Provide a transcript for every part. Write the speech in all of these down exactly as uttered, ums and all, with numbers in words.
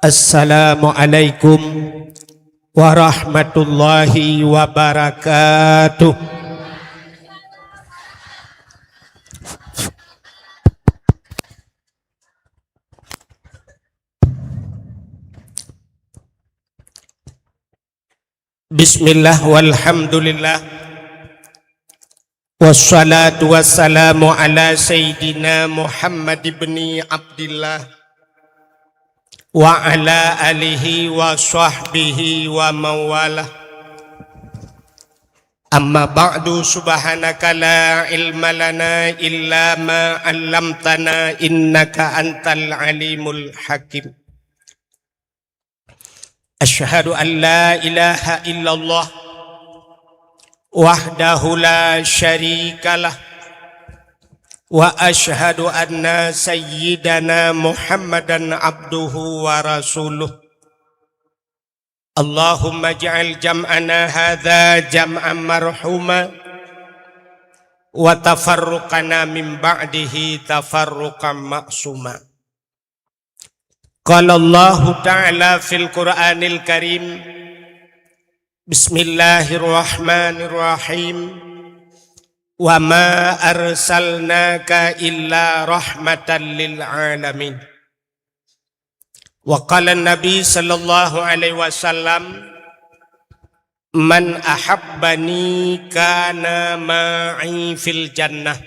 Assalamualaikum warahmatullahi wabarakatuh. Bismillah, walhamdulillah. Wassalatu wassalamu ala sayyidina Muhammad ibni Abdillah wa ala alihi wa sahbihi wa mawalah. Amma ba'du, subhanaka la ilma lana illa ma 'allamtana innaka antal alimul hakim. Asyhadu an la ilaha illallah wahdahu la syarikalah, wa asyhadu anna sayyidana Muhammadan abduhu wa rasuluh. Allahumma ij'al jam'ana hadza jam'an marhuma, wa tafarruqana min ba'dihi tafarruqan ma'suma. Qala Allahu ta'ala fil Qur'anil Karim, bismillahirrahmanirrahim, wa ma arsalnaka illa rahmatan lil alamin. Wa qala Nabi sallallahu alaihi wasallam, "Man ahabbani kana ma'i fil jannah."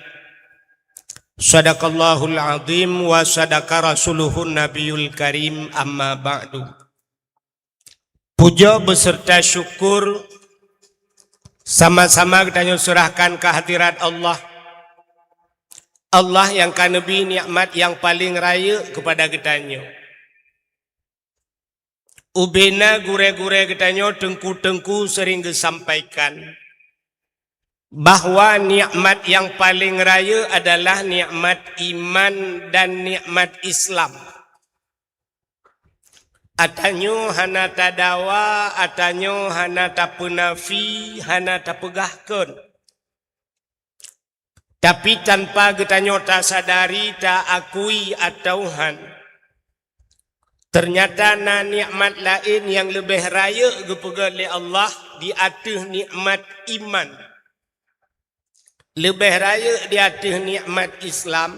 Sadaqallahul azim wa sadaqa rasuluhun nabiyul karim, amma ba'du. Puja beserta syukur sama-sama geutanyoe serahkan keu hadirat Allah. Allah nyang ka neubri nikmat nyang paleng rayeuk keupada geutanyoe. Ubena gurée-gurée geutanyoe, teungku-teungku sering geusampaikan bahwa nikmat nyang paleng rayeuk adalah nikmat iman dan nikmat Islam. Atanyoe hana tadawa, atanyoe hana tapeunafi, hana tapeugah kon. Tapi tanpa geutanyoe tasadari, taakui atawa han, teunyata na nikmat laén nyang leubeh rayeuk geupeugét lé Allah di ateueh nikmat iman. Leubeh rayeuk di ateueh nikmat Islam,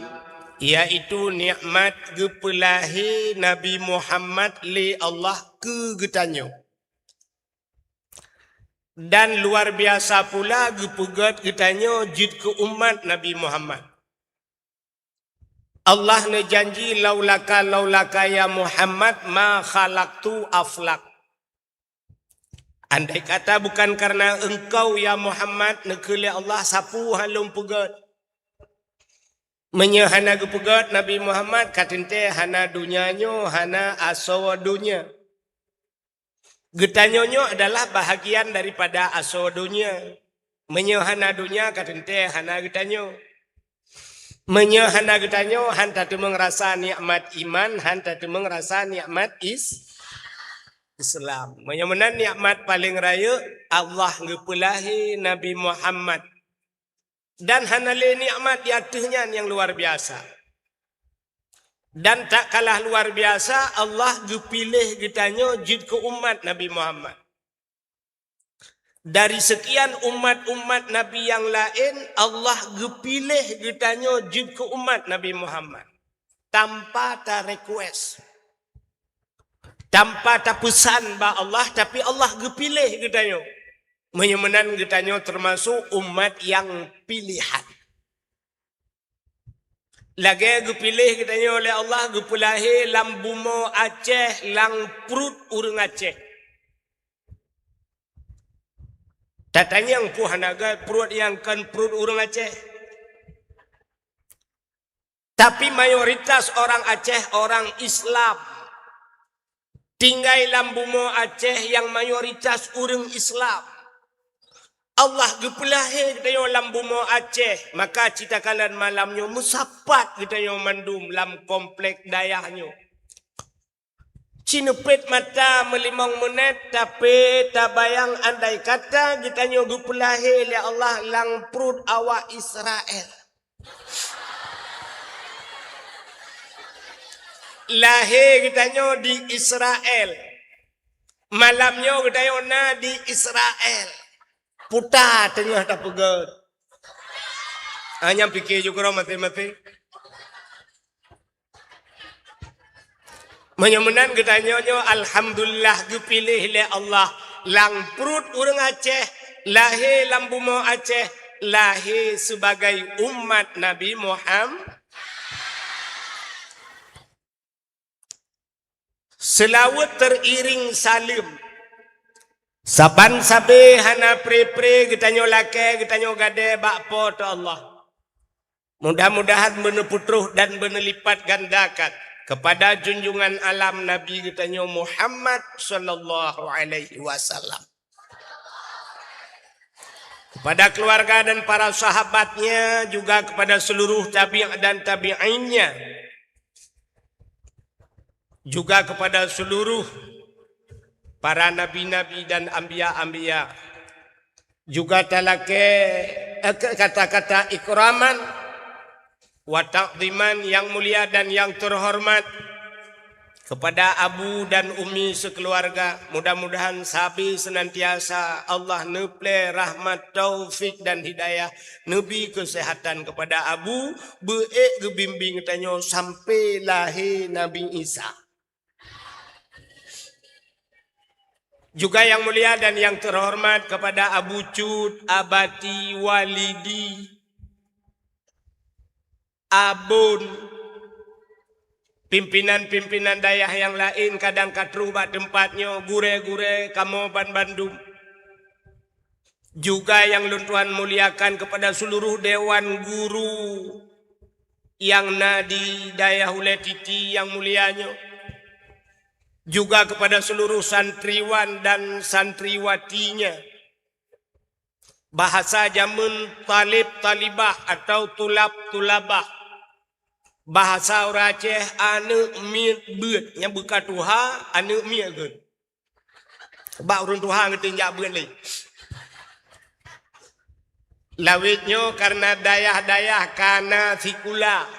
yaitu nikmat geupeulahé Nabi Muhammad lé Allah keu geutanyoe. Dan luar biasa pula geupeugét geutanyoe jeuet keu umat Nabi Muhammad. Allah neujanji, "Laulaka, laulaka ya Muhammad, ma khalaqtul aflak." Andai kata bukan karena engkau, ya Muhammad, neukheun lé Allah, sapeue han lôn peugét. Meunyoe hana geupeugét Nabi Muhammad, ka teuntée hana donya nyoe, hana asoe donya. Geutanyoe nyoe adalah bahagian daripada asoe donya. Meunyoe hana donya, ka teuntée hana geutanyoe. Meunyoe hana geutanyoe, han tateumeung rasa nikmat iman, han tateumeung rasa nikmat is-, Islam. Meunyoe meunan nikmat paleng rayeuk, Allah geupeulahé Nabi Muhammad. Dan hana lé nikmat di ateueh nyan nyang luar biasa. Dan tak kalah luar biasa, Allah geupiléh geutanyoe jeuet keu umat Nabi Muhammad. Dari sekian umat-umat Nabi nyang laén, Allah geupiléh geutanyoe jeuet keu umat Nabi Muhammad tanpa ta-request, tanpa tapeusan bak Allah, tapi Allah geupiléh geutanyoe. Meunyoe meunan, geutanyoe teumasok umat nyang pilihan. Lagée geupiléh geutanyoe lé Allah, geupeulahé lam bumoe Aceh, lam pruet ureuëng Aceh. Tatanyong, peue hana gét pruet nyang kon pruet ureuëng Aceh? Tapi mayoritas orang Aceh orang Islam. Tinggai lam bumoe Aceh nyang mayoritas ureuëng Islam. Allah geupeulahé geutanyoe lam bumoe Aceh, maka cit takalon malam nyoe meusapat geutanyoe mandum lam komplek dayah nyoe. Cineupet mata meulimong minét, tapi tabayang andai kata geutanyoe geupeulahé lé Allah lam pruet awak Israel. Lahé geutanyoe di Israel. Malam nyoe geutanyoe na di Israel. Puta teungoh tapeugöt. Ah, nyang pike ju keudroe maté-maté. Meunyoe meunan geutanyoe nyoe, alhamdulillah, geupiléh lé Allah. Lam pruet ureuëng Aceh, lahé lam bumoe Aceh, lahé sibagai umat Nabi Muhammad. Seulaweuet teuiréng saleuem. Saban sabé hana pré-pré geutanyoe lakée, geutanyoe gadée bak Po teu Allah. Mudah-mudahan beuneupeutroh dan beuneulipatgandakan keupada junjungan alam Nabi geutanyoe Muhammad sallallahu alaihi wasallam. Kepada keluarga dan para sahabatnya, juga kepada seluruh tabi' dan tabi'innya, juga kepada seluruh para nabi-nabi dan anbiya-anbiya, juga talakée, eh, kata-kata ikraman wa ta'ziman yang mulia dan yang terhormat kepada Abu dan Umi sekeluarga. Mudah-mudahan sabe senantiasa Allah neuplée rahmat, taufik dan hidayah, neubi keuseuhatan kepada Abu, beuék geubimbéng tanyoe sampai lahé Nabi Isa. Juga yang mulia dan yang terhormat kepada Abu Cut, Abati, Walidi, Abon, pimpinan-pimpinan dayah nyang laén kadang ka troh bak teumpat nyoe, gurée-gurée kamoe ban bandum. Juga nyang lôn tuan muliakan kepada seluruh dewan guru nyang na di dayah Ulée Titi nyang mulia nyoe. Juga kepada seluruh santriwan dan santriwatinya. Bahasa jameun talib talibah atau tulab tulabah. Bahasa ureuëng Aceh aneuëk miet beuet nyang beuka tuha, aneuëk miet geuh. Bak ureuëng tuha geutinjak beuet lé. Lawét nyoe karena dayah-dayah kana sikula.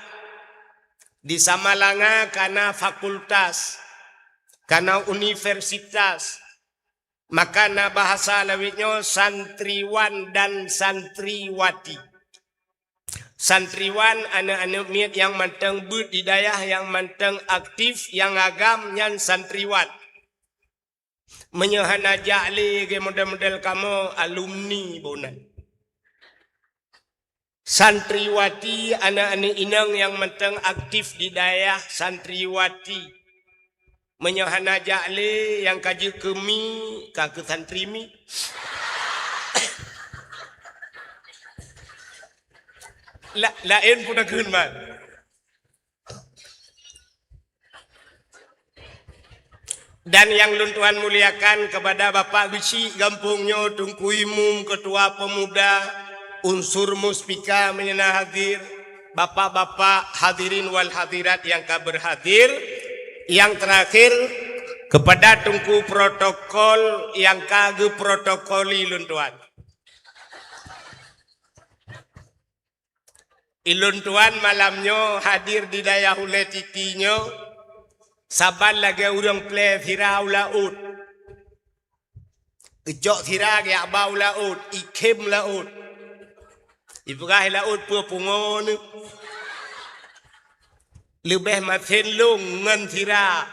Di Samalanga kana fakultas, kana universitas. Maka na bahasa lawét nyoe santriwan dan santriwati. Santriwan aneuëk-aneuëk miet nyang mantong beuet di dayah, nyang mantong aktif, nyang agam nyan santriwan. Meunyoe hana jak lé lagée model-model kamoe, alumni boh nan. Santriwati, aneuëk-aneuëk inong nyang mantong aktif di dayah, santriwati. Meunyoe hana jak lé nyang ka jeuet keu mi, ka keu santri mi. La-, laén pun takheun man. Dan nyang lôn tuan muliakan kepada Bapak Geuchik gampông nyoe, Teungku Imum, Ketua Pemuda, unsur Muspika meunyoe na hadir, bapak-bapak, hadirin wal hadirat nyang ka berhadir, nyang terakhir kepada Teungku Protokol nyang ka geuprotokoli lôn tuan. Ilôn tuan malam nyoe hadir di dayah Ulée Titi nyoe, saban lagée ureuëng plé sira u laôt. Geucok sira geujak ba u laôt, ikhém laôt. Ipeugah laôt peue pungo neuh. Leubeh masen lôn ngon sira.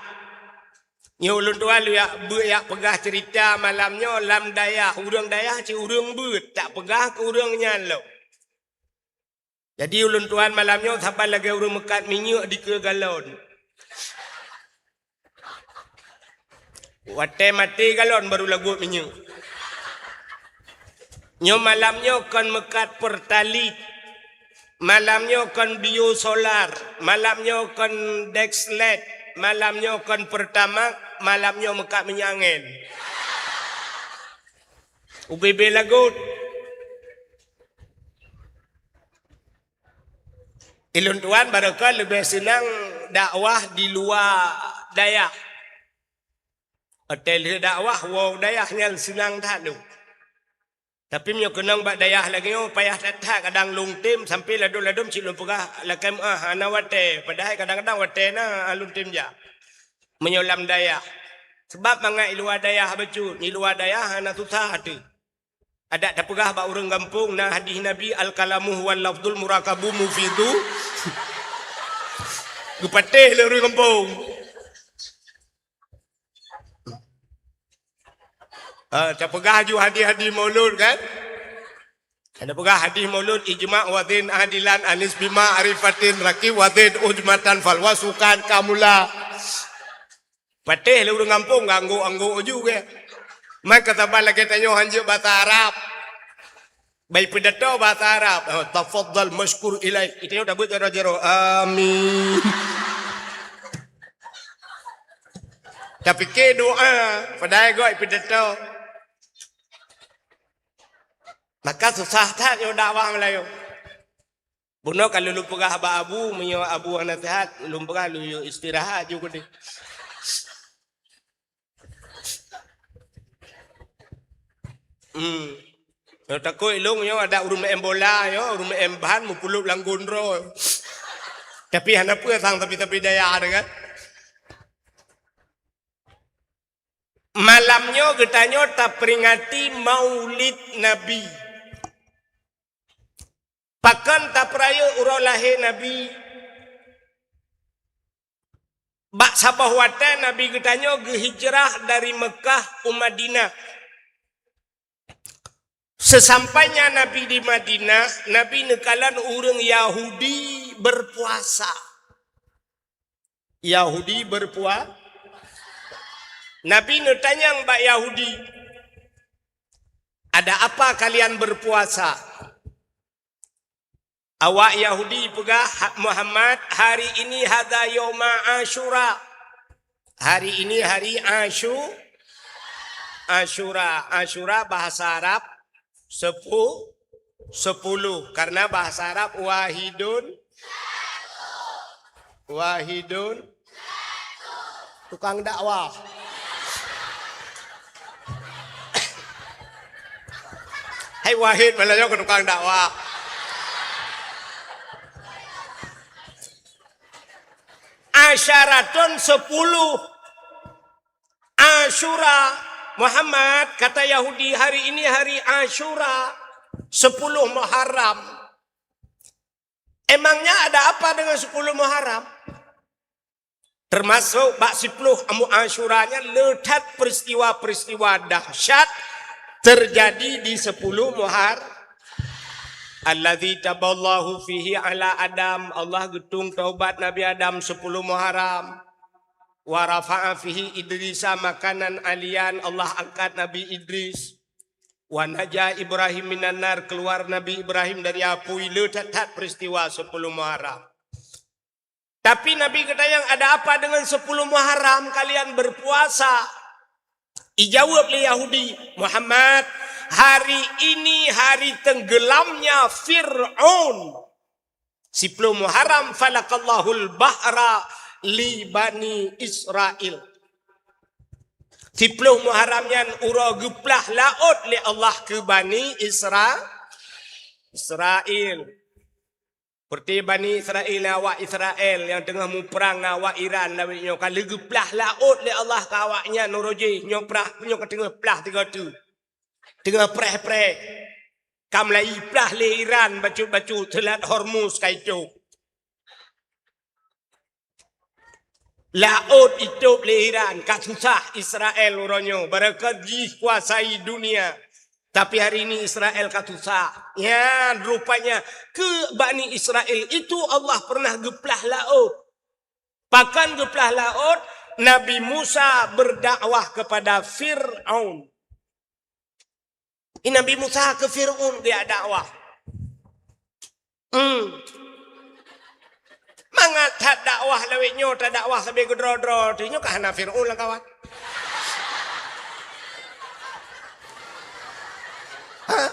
Nyoe ulôn tuan lôn jak beuet jak peugah ceurita malam nyoe lam dayah, ureuëng dayah cit ureuëng beuet, tak peugah keu ureuëng nyan lom. Jadi ulôn tuan malam nyoe saban lagée ureuëng meukat minyeuk dikeue galon. Watée maté galon baru lagot minyeuk. Nyoe malam nyoe kon meukat pertalite. Malam nyoe kon biosolar. Malam nyoe kon dexlet. Malam nyoe kon pertamax. Malam nyoe meukat minyeuk angén. Ubé-bé lagot. Ilôn tuan barokon leubeh seunang dakwah di luwa dayah. Watée lheueh dakwah woe dayah nyan seunang that lom. Tapi meunyoe keunong bak dayah lagée nyoe, payah that-that kadang lôn tem sampai ladôm-ladôm cit lôn peugah lakée meuáh hana watée, padahai kadang-kadang watée na lôn tem jak. Meunyoe lam dayah. Sebab mangat i luwa dayah bacut, i luwa dayah hana susah teuh. Adak tapeugah bak ureuëng gampông na hadih Nabi, "Al-kalamu huwal lafzul murakabu mufidu." Geupatéh lé ureuëng gampông. Ah, tapeugah ju hadih-hadih maulud kan? Ada peugah hadih maulud, "Ijma' wa zin adilan anis bima arifatin rakib wa zid ujmatan fal wasukan kamula." Patéh lé ureuëng gampông, anggô-anggô ju ke. Man ka saban lagée tanyoe hanjeuet bahasa Arab. Bai pidato bahasa Arab, "Oh, tafaddal masykur ilai." Itu nyoe tabeuet jaroe-jaroe. Amin. Tapike doa, padahai gok pidato. Maka susah that nyoe dakwah Meulayu. Bunoe ka lôn peugah bak Abu, meunyoe Abu hana seuhat, lôn peugah lôn yue istirahat ju keudeh. Hmm. Nyoe takot ilong nyoe ada ureuëng main bola nyoe, ureuëng main ban meupulop lam gondro. Tapi hana peue sang tapi-tapi daya ada kan. Malam nyoe geutanyoe taperingati Maulid Nabi. Pakon tapeurayeuk uroe lahé Nabi? Bak saboh watée Nabi geutanyoe geuhijrah dari Meukah u Madinah. Seusampainya Nabi di Madinah, Nabi neukalon ureuëng Yahudi beurpuasa. Yahudi beurpua-, Nabi neutanyong bak Yahudi, "Ada apa kalian berpuasa?" Awak Yahudi peugah, "Muhammad, hari ini hadza yauma Asyura." Hari ini hari Asyu-, Asyura. Asyura bahasa Arab sepu-, sepuluh. Karena bahasa Arab wahidun, wahidun, tukang dakwah. Hai wahid malah nyoe keu tukang dakwah. Asyaratun sepuluh. Asyura, Muhammad, kata Yahudi, hari ini hari Asyura, sepuluh Muharram. Emangnya ada apa dengan sepuluh Muharram? Termasuk bak siploh Amu Asyura nyan le that peristiwa-peristiwa dahsyat terjadi di sepuluh Muhar-, Alladzi taballahu fihi ala Adam, Allah geutung taubat Nabi Adam sepuluh Muharram. Wa rafa'a fihi Idrisa makanan aliyan, Allah angkat Nabi Idris. Wa naja Ibrahim minan nar, keluar Nabi Ibrahim dari apui, le that-that peristiwa sepuluh Muharram. Tapi Nabi geutanyong, "Ada apa dengan sepuluh Muharram kalian berpuasa?" Ijaweueb lé Yahudi, "Muhammad, hari ini hari tenggelamnya Fir'aun." Siploh Muharram, "Falaqallahul bahra li Bani Israil." Siploh Muharram nyan uroe geuplah laôt lé Allah keu Bani Isra-, Israil. Seperti Bani Israil, awak Israel nyang teungoh muprang ngon awak Iran lawét nyoe, ka lheueh geuplah laôt lé Allah keu awaknyan uroe jih, nyoe prah, nyoe ka teungoh plah tiga tu. Teungoh preh-preh. Ka mulai iplah lé Iran bacut-bacut, Seulat Hormuz ka itôp. Laôt itôp lé Iran, ka susah Israel uroe nyoe, barangkaji kuasai dunia. Tapi hari ini Israel ka susah. Nyan rupanya keu Bani Israel itu Allah pernah geuplah laôt. Pakon geuplah laôt? Nabi Musa berdakwah kepada Fir'aun. Nabi Musa keu Fir'aun geujak dakwah. Hmm. Mangat that dakwah lawét nyoe, tadakwah sabe keudroe-droe, tu nyoe ka hana Fir'aun lam kawan. Ha?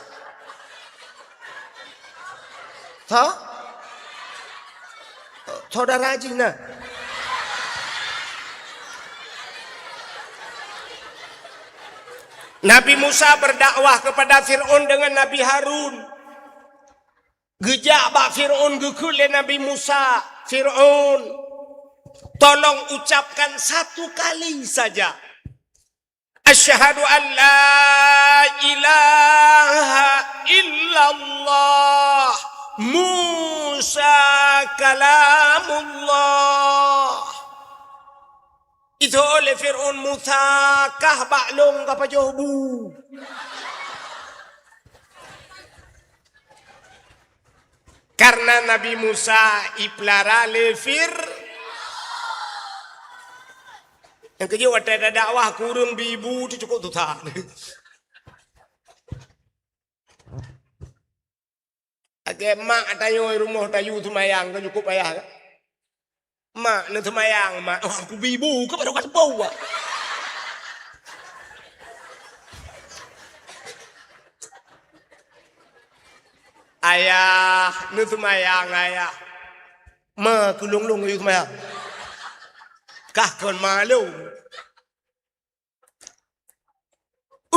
Tho? Saudara jih na. Nabi Musa berdakwah kepada Fir'aun dengan Nabi Harun. Geujak bak Fir'aun geukheun lé Nabi Musa, "Fir'aun, tolong ucapkan satu kali saja. Asyhadu an la ilaha illallah, Musa kalamullah." Itu oleh Fir'aun, "Musa kah bak lôn ka pajoh bu?" Karena Nabi Musa ipeulara lé Fir-, nyang keujeuet watée tadakwah keu ureuëng bi bu tu cukup susah. Lagée mak tanyoe rumoh tayue seumayang kan cukup payah kan? Mak, neuseumayang, mak. Oh, aku bi bu, keu baru ka teupeu, wak. Ayah, neuseumayang, ayah. Ma, keu lôn-lôn yue seumayang. Kah kon ma lôn.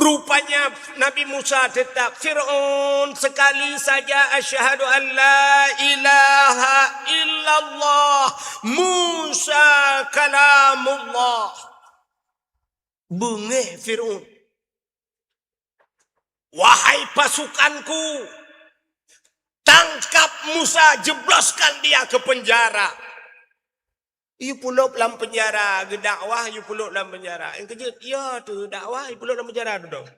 Rupanya Nabi Musa tetap, "Fir'aun, sekali saja asyhadu an la ilaha illallah, Musa kalamullah." Beungéh Fir'aun. "Wahai pasukanku, tangkap Musa, jebloskan dia ke penjara." Yue pulop lam penjara, geudakwah yue pulop lam penjara. Nyang keujeuet, ya tu dakwah yue pulop lam penjara tu dong.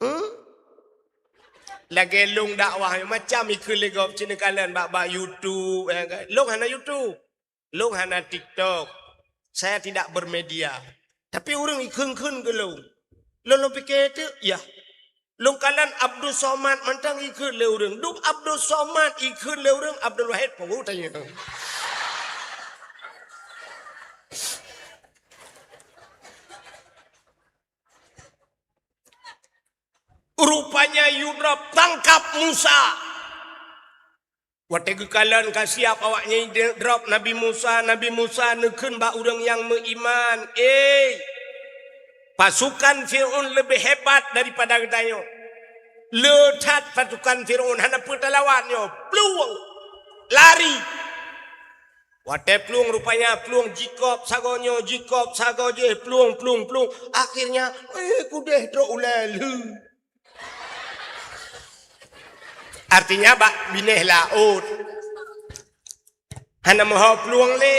Hmm? Lagée lôn dakwah macam ikheun lé gob cit neukalon bak, bak YouTube, ya kan? Lôn hana YouTube. Lôn hana TikTok. Saya tidak bermedia. Tapi ureuëng ikheun-kheun keu lôn. Lôn, lôn pike teuk, yah. Lôn kalon Abdul Somad mantong ikheun lé ureuëng. Dum Abdul Somad ikheun lé ureuëng, Abdul Wahid peue tanya. Rupanya yue drop, "Tangkap Musa." Watée geukalon ka siab awaknyan drop Nabi Musa, Nabi Musa neukheun bak ureuëng nyang meuiman, "Eh, pasukan Fir'aun leubeh hebat daripada geutanyoe. Le that pasukan Fir'aun, hana peue talawan nyoe. Plueng! Lari!" Watée plueng, rupanya plueng jikop sagoe nyoe, jikop sagoe jih, plueng, plueng, plueng. Akhirnya, eh, keudeh trok ulée lheueh. Artinya bak binéh laôt. Hana meuho plueng lé.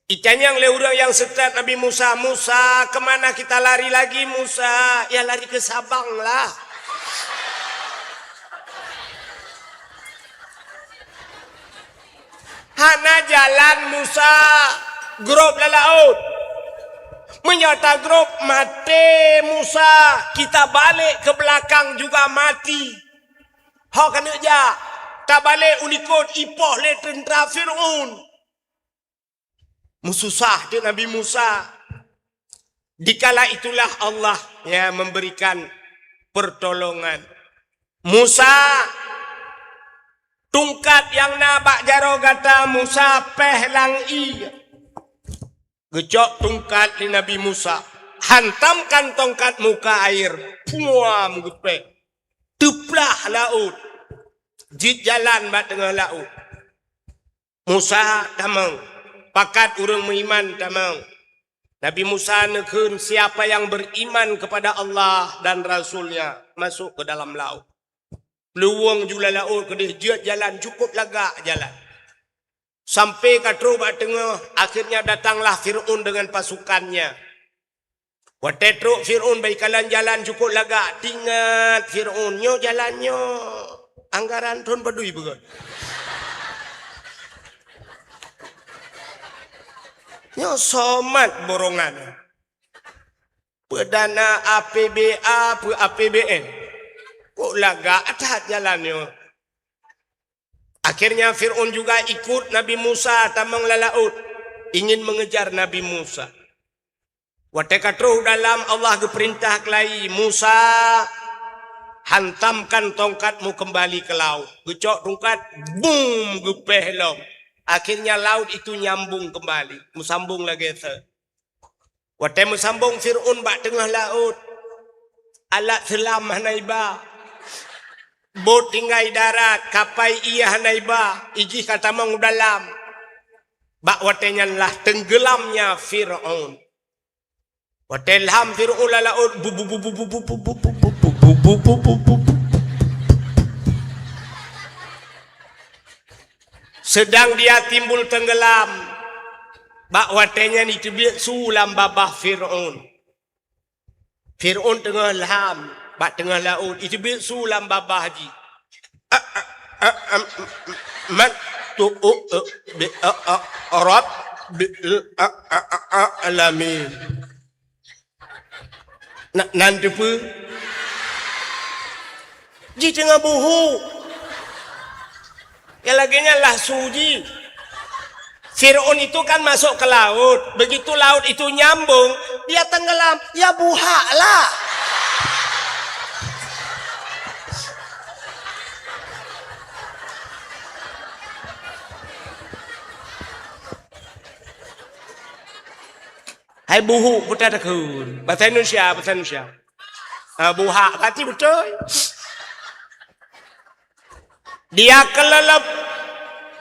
Itanyong lé ureuëng nyang seutôt Nabi Musa, "Musa, kemana kita lari lagi, Musa?" "Ya, lari ke Sabang lah." Hana jalan Musa, grob lam laôt. Meunyoe tagrob maté Musa, kita balek ke belakang juga mati. Ho keuneuk jak, tabalek u likot ipoh lé teuntra Fir'aun. Meususah teuk Nabi Musa. Dikala itulah Allah yang memberikan pertolongan. "Musa, tungkat nyang na bak jaroe gata, Musa, péh lam ié." Geucok tungkat lé Nabi Musa, "Hantamkan tongkatmu ke air." Puam geupéh. Teuplah laôt. Jeuet jalan bak teungoh laôt. Musa tamong, pakat ureuëng meuiman tamong. Nabi Musa neukheun, "Siapa yang beriman kepada Allah dan Rasul-Nya, masuk ke dalam laut." Plueng ju lam laôt keudeh, jeuet jalan, cukup lagak jalan. Sampai ka trok bak teungoh, akhirnya datanglah Fir'aun dengan pasukannya. Watée trok Fir'aun bak ikalon jalan cukup lagak, teuingat Fir'aun, "Nyoe jalan nyoe anggaran thon padum beugét. Nyoe somat borongan. Peue dana A P B A, peue A P B N. Kok lagak that jalan nyoe?" Akhirnya Fir'aun juga ikut Nabi Musa tamong lam laôt, ingin mengejar Nabi Musa. Watée ka troh u dalam, Allah geupeurintah keulayi, "Musa, hantamkan tongkatmu kembali ke laut." Geucok tungkat, bum, geupéh lom. Akhirnya laut itu nyambung kembali, meusambong lagèe seuh. Watèe meusambong Fir'aun bak teungoh laôt, alat seulam hana iba, bot tinggai darat, kapai ié hana iba, ijih ka tamong u dalam. Bak watèe nyan lah tenggelamnya Fir'aun. Watèe lham Fir'aun lam laôt, bu, bu, bu, bu, bu, bu, bu, bu, bu, bu, bu, bu, bu, bu, bu, bu. Sedang dia timbul tenggelam. Bak watèe nyan iteubiet su lam babah Fir'aun. Fir'aun teungoh lham bak teungoh laôt, iteubiet su lam babah jih. A, a, a, am, man tu, u, e, bi, a, a, rab, bi, a, a, a, a, alamin. Na, nan teupeue? Jih teungoh buhu. Nyang lagèe nyan lah su jih. Fir'aun itu kan masuk ke laut. Begitu laut itu nyambung, dia tenggelam. Ya buhak lah. Hai buhuk, peue takheun. Bahasa Indonesia, bahasa Indonesia. Ha, buhak, berarti beutôi. Dia kelelep.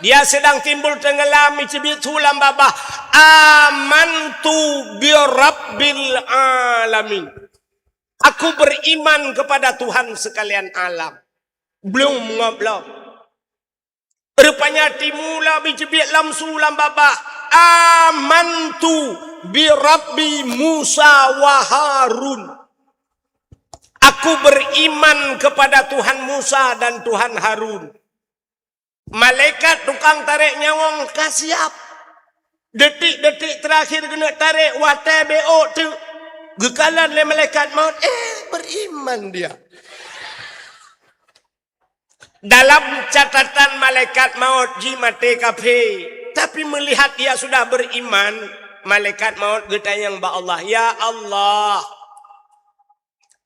Dia sedang timbul tenggelam, iteubiet su lam babah. Amantu bi rabbil alamin. Aku beriman kepada Tuhan sekalian alam. Belum ngob lom. Rupanya timu lam iteubiet lam su lam babah, "Amantu bi Rabbi Musa wa Harun." Aku beriman kepada Tuhan Musa dan Tuhan Harun. Malaikat tukang tarek nyawöng ka siap. Detik-detik terakhir keuneuk tarek, watèe beuôk teuk, geukalon lé malaikat maut, eh, beriman dia. Dalam catatan malaikat maut jih maté kafé, tapi melihat dia sudah beriman, malaikat maut geutanyong bak Allah, "Ya Allah,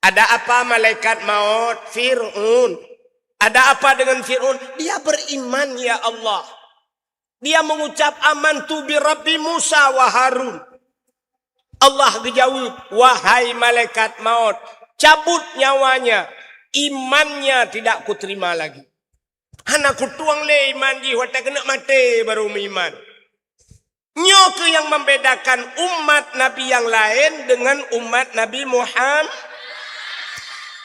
ada apa malaikat maut?" "Fir'aun." "Ada apa dengan Fir'aun?" "Dia beriman, ya Allah. Dia mengucap, 'Amantu bi Rabbi Musa wa Harun.'" Allah geujaweueb, "Wahai malaikat maut, cabut nyawanya, imannya tidak kuterima lagi." Hana kutueng lé iman jih, watèe keuneuk maté barô meuiman. Nyoe keuh nyang membedakan umat Nabi nyang laén dengan umat Nabi Muham-,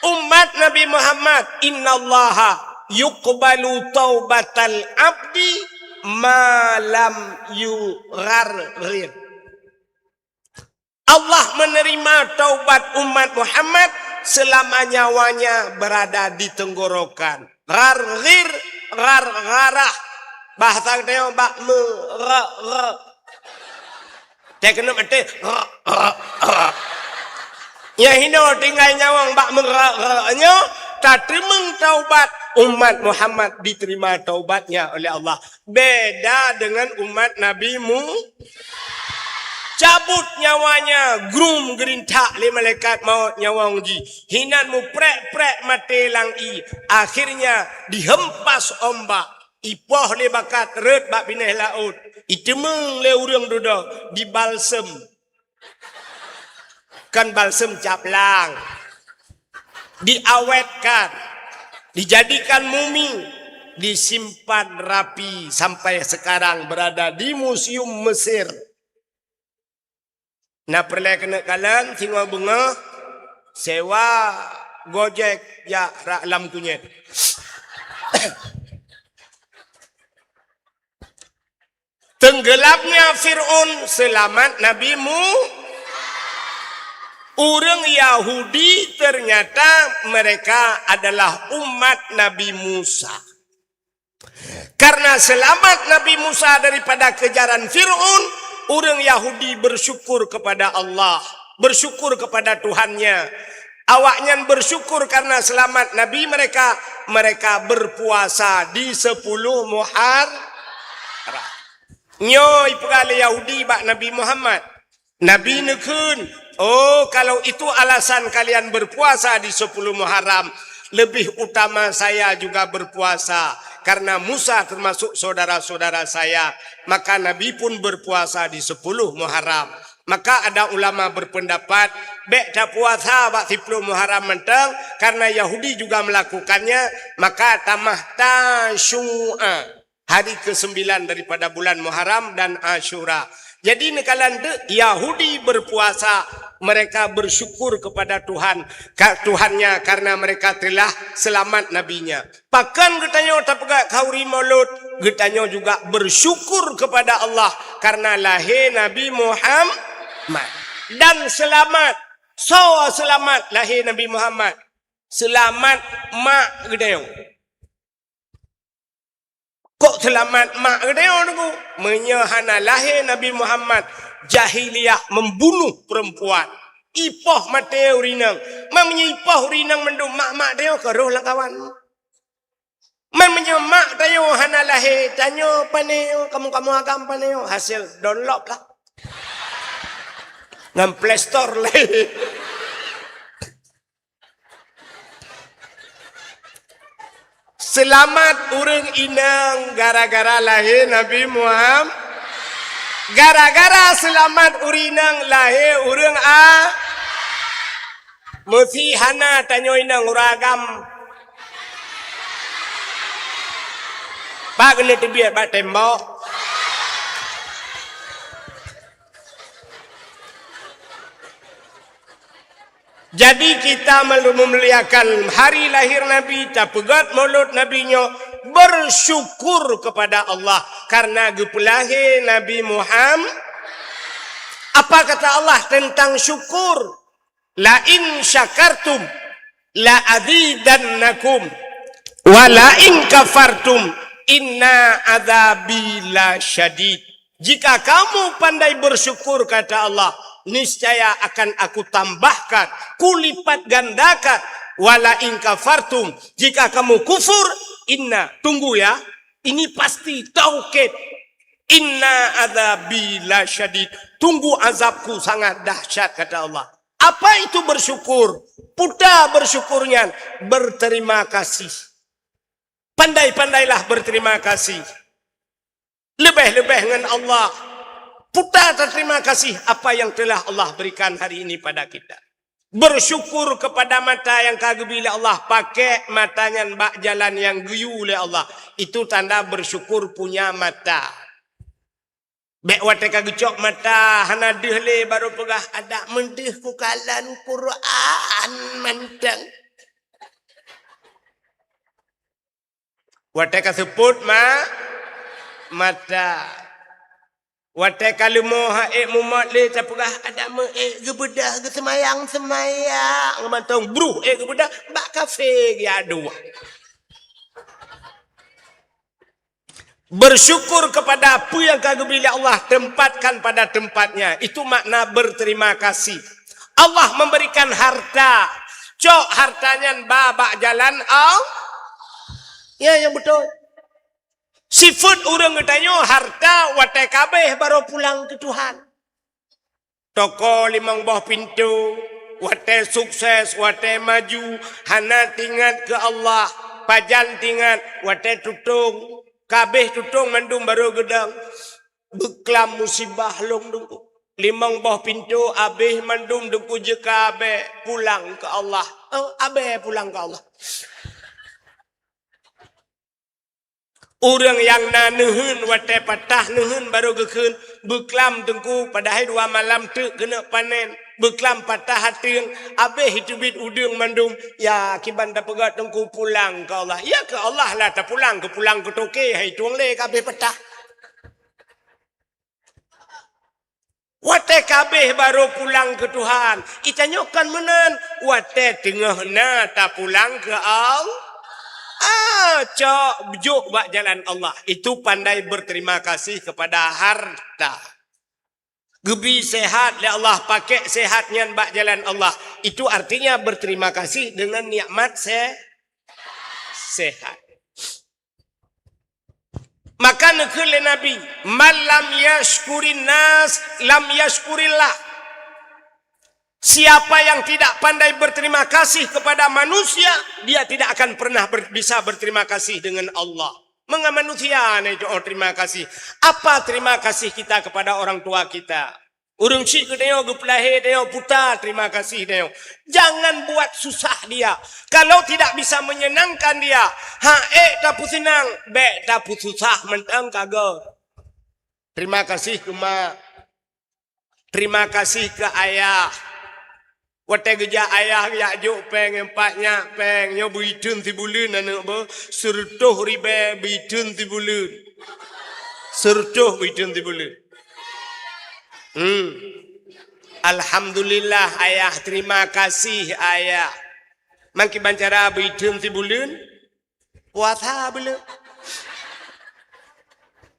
umat Nabi Muhammad, "Innallaha yuqbalu taubatal abdi ma lam yugharghir." Allah menerima taubat umat Muhammad selama nyawanya berada di tenggorokan. Gharghir, ghargharah. Bahasa geutanyoe bak me, ra, ra. Teuh keuneuk maté, ra, ra, ra. Nyang hinoe tinggai nyawöng bak me, ra, ra nyoe, tateumeung taubat umat Muhammad, diterima taubatnya oleh Allah. Beda dengan umat Nabi Mu-, cabut nyawanya, grum geurintak lé malaikat maut nyawöng jih. Hinan muprek-prek maté lam ié. Akhirnya dihempas ombak. Ipoh lé bakat rhöt bak binéh laôt. Iteumeung lé ureuëng dudoe, dibalsem. Kan balsem caplang. Diawetkan, dijadikan mumi, disimpan rapi sampai sekarang berada di Museum Mesir. Na peureulée keuneuk kalon singoh beungoh, sewa Gojek jak rot lam kunyét. Tenggelamnya Fir'aun, selamat Nabi Mu-, ureuëng Yahudi ternyata mereka adalah umat Nabi Musa. Karena selamat Nabi Musa daripada kejaran Fir'aun, ureuëng Yahudi bersyukur kepada Allah, bersyukur kepada Tuhannya. Awaknyan bersyukur karena selamat Nabi mereka, mereka berpuasa di sepuluh Muharram. Nyoe ipeugah lé Yahudi bak Nabi Muhammad. Nabi neukheun, "Oh, kalau itu alasan kalian berpuasa di sepuluh Muharram, lebih utama saya juga berpuasa. karena Musa termasuk saudara-saudara saya, maka Nabi pun berpuasa di sepuluh Muharram. Maka ada ulama berpendapat, bèk tapuasa bak siploh Muharram mantong, karena Yahudi juga melakukannya, maka tamah Tasyu'a, hari kesembilan daripada bulan Muharram dan Asyura. Jadi, neukalon deuh Yahudi berpuasa, mereka bersyukur kepada Tuhan, ka-, Tuhannya karena mereka telah selamat nabinya. Pakon geutanyoe tapeugah khauri Maulud? Geutanyoe juga bersyukur kepada Allah karena lahé Nabi Muhammad dan selamat. Soe selamat lahé Nabi Muhammad? Selamat mak geutanyoe. Kok selamat mak geutanyoe, Teungku? Meunyoe hana lahé Nabi Muhammad, jahiliyah membunuh perempuan. Ipoh maté ureueng inong. Man meunyoe ipoh ureueng inong mandum mak-mak tanyoe ka roh lam kawan. Man meunyoe mak tanyoe hana lahé, tanyoe pané nyoe, kamoe-kamoe agam pané nyoe, hasil download lah. Ngon Play Store lé. Seulamat ureueng inong gara-gara lahé Nabi Muhammad. Gara-gara seulamat ureueng inong lahé ureueng a-, meusi hana tanyoe inong ureueng agam. Bak keuneuk teubiet bak tembok. Jadi, kita melu-, memuliakan hari lahir Nabi, tapeugét Maulud Nabi nyoe, bersyukur kepada Allah karena geupeulahé Nabi Muhammad. Apa kata Allah tentang syukur? "La in syakartum la azidannakum, wa la in kafartum inna adzabi lasyadid." Jika kamu pandai bersyukur, kata Allah, niscaya akan Aku tambahkan, kulipat gandakan. Wa la in kafartum, jika kamu kufur, inna, tunggu ya, ini pasti taukid. Inna adzabi lasyadid, tunggu azabku sangat dahsyat, kata Allah. Apa itu bersyukur? Peue ta bersyukur nyan, berterima kasih. Pandai-pandailah berterima kasih. Leubeh-leubeh ngon Allah. Peue ta terima kasih apa yang telah Allah berikan hari ini pada kita. Bersyukur kepada mata nyang ka geubri lé Allah, pakék mata nyan bak jalan nyang geuyue lé Allah. Itu tanda bersyukur punya mata. Bék watée ka geucok mata, hana deuh lé, barô peugah, "Adak meudeuh kukalon Quran mantong." Watée ka seupôt ma-, mata. Watée ka leumo han ék mumat lé, tapeugah, "Adak meu ék geubeudôh geuseumayang-seumayang." Mantong bruh ék geubeudôh, bak kafé geuadôh. Bersyukur kepada apa yang ka geubri lé Allah, tempatkan pada tempatnya. Itu makna berterima kasih. Allah memberikan harta. Cok harta nyan ba bak jalan Allah. Ya, yang betul. Sifeuet ureuëng geutanyoe harta watée ka abéh barô pulang keu Tuhan. Toko limong boh pintoe, watée sukses, watée maju, hana teuingat keu Allah, pajan teuingat, watée tutong, ka abéh tutong mandum barô geudong, beuklam musibah lôn Teungku. Limong boh pintoe abéh mandum Teungku, jeuet ka abéh pulang keu Allah. Oh, abéh pulang keu Allah. Ureuëng nyang na neuheun watée patah neuheun barô geukheun, beuklam Teungku, padahai dua malam teuk keuneuk panen, beuklam patah ateueng, abéh teubiet udeueng mandum, ya kiban tapeugét Teungku pulang keu Allah. Ya keu Allah lah tapulang, keu pulang keu toke hai tueng lé ka abéh patah. Watée ka abéh barô pulang keu Tuhan. Geutanyoe kon meunan, watée teungoh na tapulang keu Allah. Ah, cok jok bak jalan Allah. Itu pandai berterima kasih kepada harta. Geubri sehat lé Allah, pakék sehat nyan bak jalan Allah. Itu artinya berterima kasih dengan nikmat se-, sehat. Maka neukheun lé Nabi, "Man lam yashkurin nas, lam yashkurillah." Siapa yang tidak pandai berterima kasih kepada manusia, dia tidak akan pernah ber-, bisa berterima kasih dengan Allah. Meungan manusia nyoe terima kasih. Apa terima kasih kita kepada orang tua kita? Ureuëng syiek geutanyoe geupeulahé tanyoe puta terima kasih tanyoe. Jangan buat susah dia. Kalau tidak bisa menyenangkan dia, ha ék tapeuseunang, bék tapeususah mantong ka göt. Terima kasih keu mak. Terima kasih keu ayah. Watée geujak ayah geujak jok péng, empat nyak péng, nyoe beuiteun sibuleuen aneuk beuh, seureutôh ribée beuiteun sibuleuen. Seureutôh beuiteun sibuleuen. Hmm. Alhamdulillah ayah, terima kasih ayah. Mangkiban cara beuiteun sibuleuen, puasa buleuen.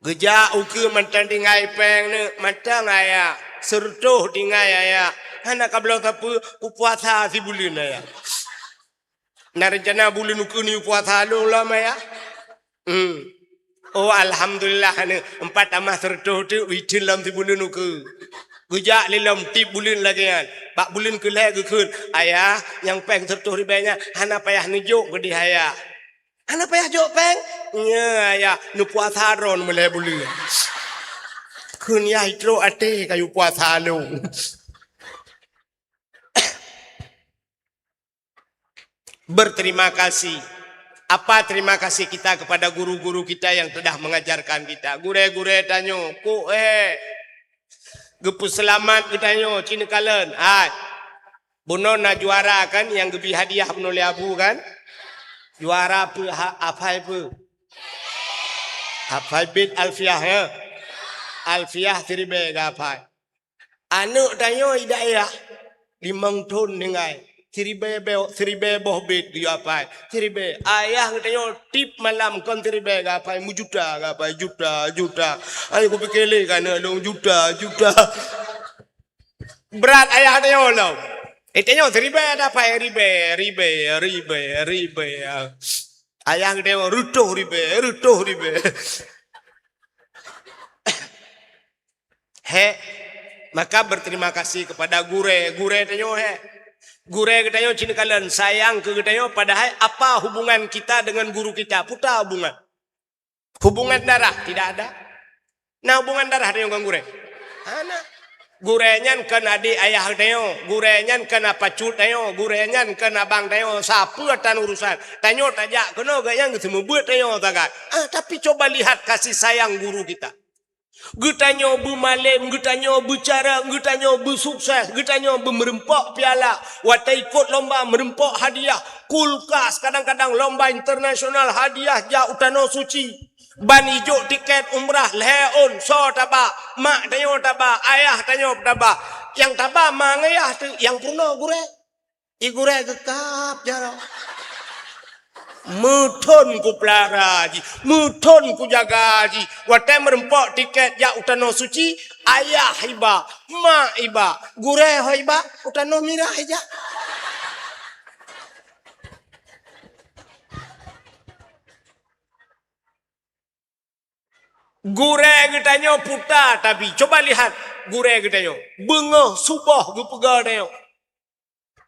Geujak ukeue mantong tinggai péng neuk, mantong ayah. Seureutôh tinggai ayah. Hana kabloe sapeue, kupuasa sibuleuen ayah. Na reuncana buleuen ukeue ni puasa lôn lom ayah. Hmm. Oh alhamdulillah neuk, empat tamah seureutôh teuk iteun lom sibuleuen ukeue. Geujak lé lom tiep buleuen lagée nyan. Bak buleuen keulhée geukheun, "Ayah, nyang péng seureutôh ribée nyan hana payah neujok keudeh ayah." Hana payah jok péng? Nya, ayah, neupuasa droe meulhée buleuen. Kheun yah itrok até kayue puasa lôn. Berterima kasih. Apa terima kasih kita kepada guru-guru kita yang telah mengajarkan kita? Gurée-gurée tanyoe, kok eh, geupeuseulamat geutanyoe, cit neukalon. Hai. Bunoe na juara kan nyang geubi hadiah bunoe lé Abu kan? Juara peue ha-, hafai peue? Hafai bait Alfiah, ya? Alfiah siribée geuhafai. Aneuk tanyoe i dayah limong thon tinggai, siribée be-, siribée boh bait geuhafai. Siribée. Ayah geutanyoe tiep malam kon siribée geuhafai, meujuta geuhafai, juta, juta. Ayo kupike lé keu aneuk lôn juta, juta. Brat ayah tanyoe lom. Eh, tanyoe siribée ada apa? Ribée, ribée, ribée, ribée. Ayah geutanyoe reutôh ribée, reutôh ribée. Hek, maka berterima kasih kepada gurée, gurée tanyoe hek. Gurée geutanyoe cit neukalon sayang keu geutanyoe, padahai apa hubungan kita dengan guru kita? Peue hubungan? Hubungan darah tidak ada. Na hubungan darah tanyoe ngon gurée? Hana. Gurée nyan kon adék ayah tanyoe, gurée nyan kon apa cut tanyoe, gurée nyan kon abang tanyoe, sapeue tan urusan. Tanyoe tajak keunoe geuh nyang geuseumeubeuet tanyoe sagai. Ah, tapi coba lihat kasih sayang guru kita. Geutanyoe beumalém, geutanyoe beucarông, geutanyoe beusukses, geutanyoe beumeureumpok piala. Watée ikot lomba meureumpok hadiah, kulkas, kadang-kadang lomba internasional hadiah jak u Tanoh Suci. Ban ijok tiket umrah lhée ôn, soe taba, mak tanyoe taba, ayah tanyoe taba. Nyang taba ma ngon ayah teuh, nyang peurunoe gurée. I gurée geukab jaroe. Meuthon kupeulara jih, meuthon kujaga jih. Watée meureumpok tiket jak u Tanoh Suci, ayah iba, mak iba, gurée ho iba, u Tanoh Mirah ijak. Gurée geutanyoe puta tabi. Coba lihat gurée geutanyoe. Beungoh suboh geupeugah tanyoe.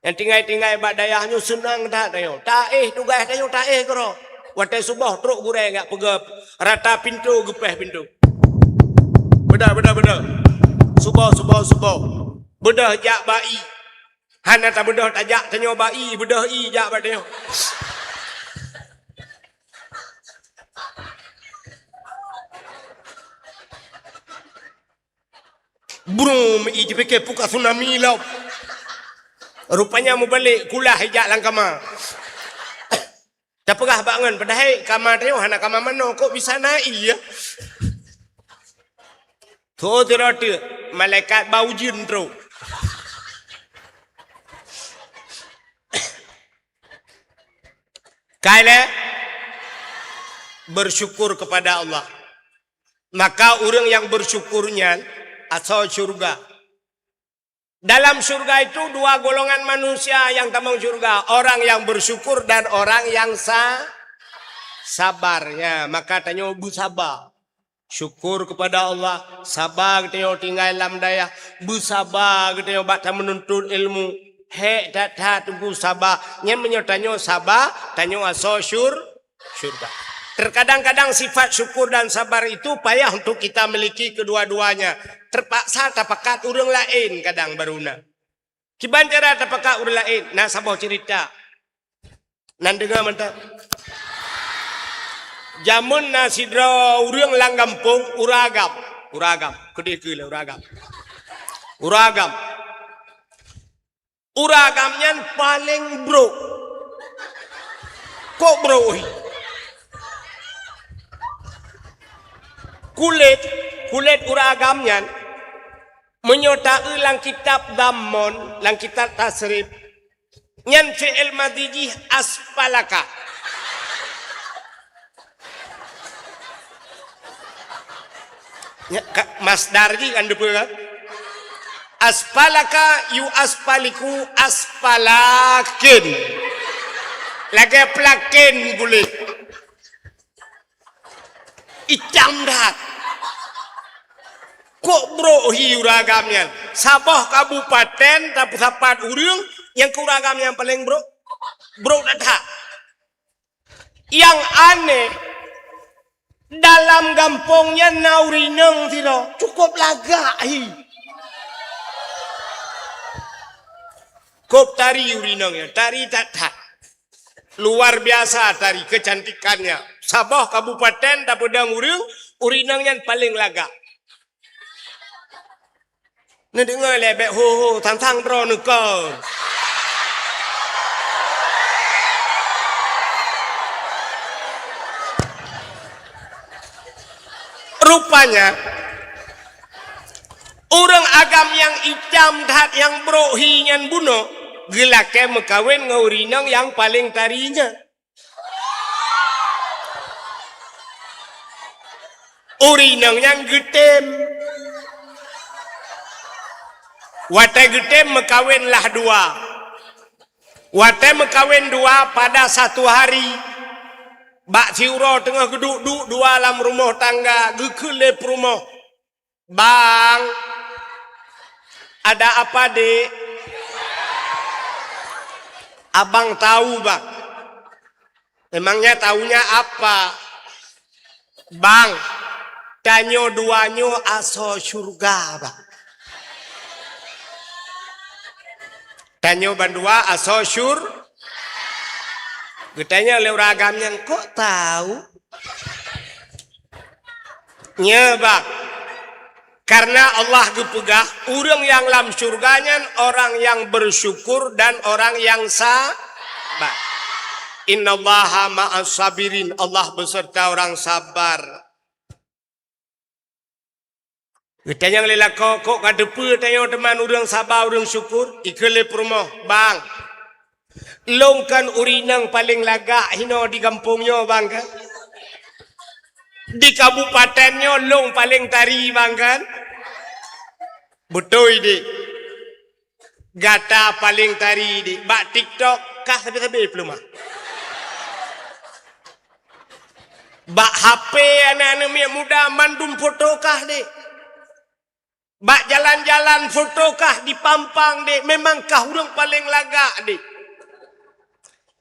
Nyang tinggai-tinggai bak dayah nyoe seunang that tanyoe. Taéh tugaih tanyoe taéh keudroe. Watée suboh trok gurée geujak peugah rata pintoe geupéh pintoe. Beudôh, beudôh, beudôh. Suboh, suboh, suboh. Beudôh jak bak ie. Hana tabeudôh tajak tanyoe bak ie, beudôh ie jak bak tanyoe. Brum, ie jipike puka tsunami lom. Rupanya mubalek kulah ijak lam kama. Tapeugah bak ngon, padahai kama tanyoe hana kama manoe, kok bisa na ie? Tho tiro teuk, malaikat bak ujeuen trok. Kai lé, bersyukur kepada Allah. Maka ureuëng nyang bersyukur nyan asoe syurga. Dalam syurga itu dua golongan manusia yang tamong syurga, orang yang bersyukur dan orang yang sa-, sabar. Ya, maka tanyoe beusaba. Syukur kepada Allah, saba geutanyoe tinggai lam dayah, beusaba geutanyoe bak tameununtut ilmu. Hék that-that teungku saba. Nyan meunyoe tanyoe saba, tanyoe asoe syur-, syurga. Terkadang-kadang sifat syukur dan sabar itu payah untuk kita miliki kedua-duanya. Terpaksa tapakat ureuëng laén kadang baru na. Kiban cara tapakat ureuëng laén, na saboh cerita. Nan deungoe mantap. Jameun na sidroe ureuëng lam gampông, ureuëng agam. Ureuëng agam. Keudeh keu lé ureuëng agam. Ureuëng agam. Ureuëng agam nyan paleng brok. Kok brok hi? Kulét, kulét ureuëng agam nyan, meunyoe taeu lam kitab Dhammon, lam kitab Tasrif, nyan fi'il madhi jih aspalaka. Nya, ka, masdar jih kan depe kan? Aspalaka yu aspaliku aspalakin. Lagée plakin buléh. Itam that. Kok brok hi ureuëng agam nyan? Saboh kabupaten tapeusapat ureuëng nyang keu ureuëng agam nyang paleng brok. Brok that-that. Nyang aneh, dalam gampông nyan na ureuëng inong sidroe, cukup lagak hi. Kok tari ureuëng inong nyan, tari that-that. Luar biasa tari kecantikannya. Saboh kabupaten tapeudong ureuëng, ureuëng inong nyan paleng lagak. Neudeungoe lé bék ho-ho, sang-sang droeneuh kon. Rupanya, ureuëng agam nyang itam that nyang brok hi nyan bunoe geulakée meukawen ngon ureuëng inong nyang paleng tari nyan. Ureuëng inong nyan geutem. Watée geutem meukawen lah dua. Watée meukawen dua pada satu hari, bak siuroe teungoh geuduek-duek dua lam rumoh tangga, geukheun lé peurumoh, "Bang, ada apa, Dek?" "Abang tahu, Bang." "Emangnya tahunya apa?" "Bang, tanyoe dua nyoe asoe syurga, Bang." Tanyoe bandua asoe syur-, geutanyong lé ureuëng agam nyan, "Kok tahu?" "Nyoe, Bang, karena Allah geupeugah, ureuëng nyang lam syurga nyan orang yang bersyukur dan orang yang sabar. Innallaha ma'as sabirin, Allah beserta orang sabar." Geutanyong lé lakoe, "Kok ka teupeue tanyoe teuma ureuëng saba, ureuëng syukur?" Ikheun lé peurumoh, "Bang, lôn kan ureuëng inong paleng lagak hinoe di gampông nyoe, Bang, kan? Di kabupaten nyoe lôn paleng tari, Bang, kan?" "Beutôi, Dek." "Gata paleng tari, Dek. Bak TikTok kah sabe-sabe peuleumah. Bak H P aneuk-aneuk miet muda mandum foto kah, Dek. Bak jalan-jalan foto kah dipampang, Dek. Memang kah ureuëng paleng lagak, Dek."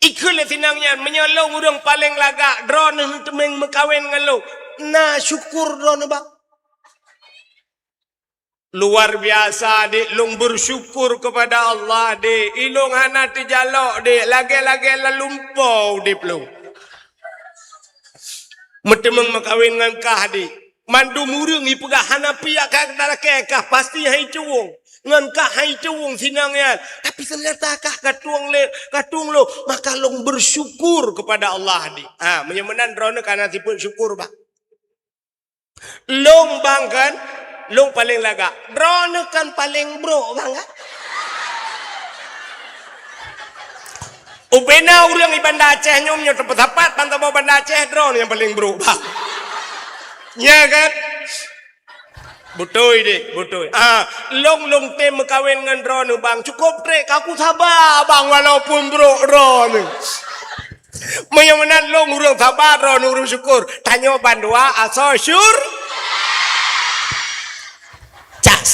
Ikheun lé si inong nyan, "Meunyoe lôn ureuëng paleng lagak, droeneuh teumeng meukawen ngon lôn, na syukur droeneuh, Bang?" "Luar biasa, Dek. Lôn bersyukur kepada Allah, Dek. Ilôn hana teujalok, Dek. Lagée-lagée lalumpo udeb lôn. Meuteumeng meukawen ngon kah, Dek. Mandum ureuëng ipeugah hana piyak kah, kah lakée kah, pasti hai cuwong. Ngon kah hai cuwong si inong nyan. Tapi seunyata kah ka tueng lé, ka tueng lôn. Maka lôn bersyukur kepada Allah, Dek." Ha, meunyoe meunan droeneuh ka na sifeuet syukur, Bang. "Lôn, Bang, kan, lôn paleng lagak." "Droeneuh kan paleng brok, Bang, kan?" Ubena ureuëng di Banda Aceh nyoe, nyoe teupeusapat ban saboh Banda Aceh, droeneuh nyang paleng brok, Bang. Nya kan? "Beutôi, Dek, beutôi." "Ah, lôn, lôn tem meukawen ngon droeneuh, Bang. Cukup trek, ka kusaba, Bang, walaupun brok droeneuh." Meunyoe meunan lôn ureuëng saba, droeneuh ureuëng syukur. Tanyoe bandua asoe syur-, cas.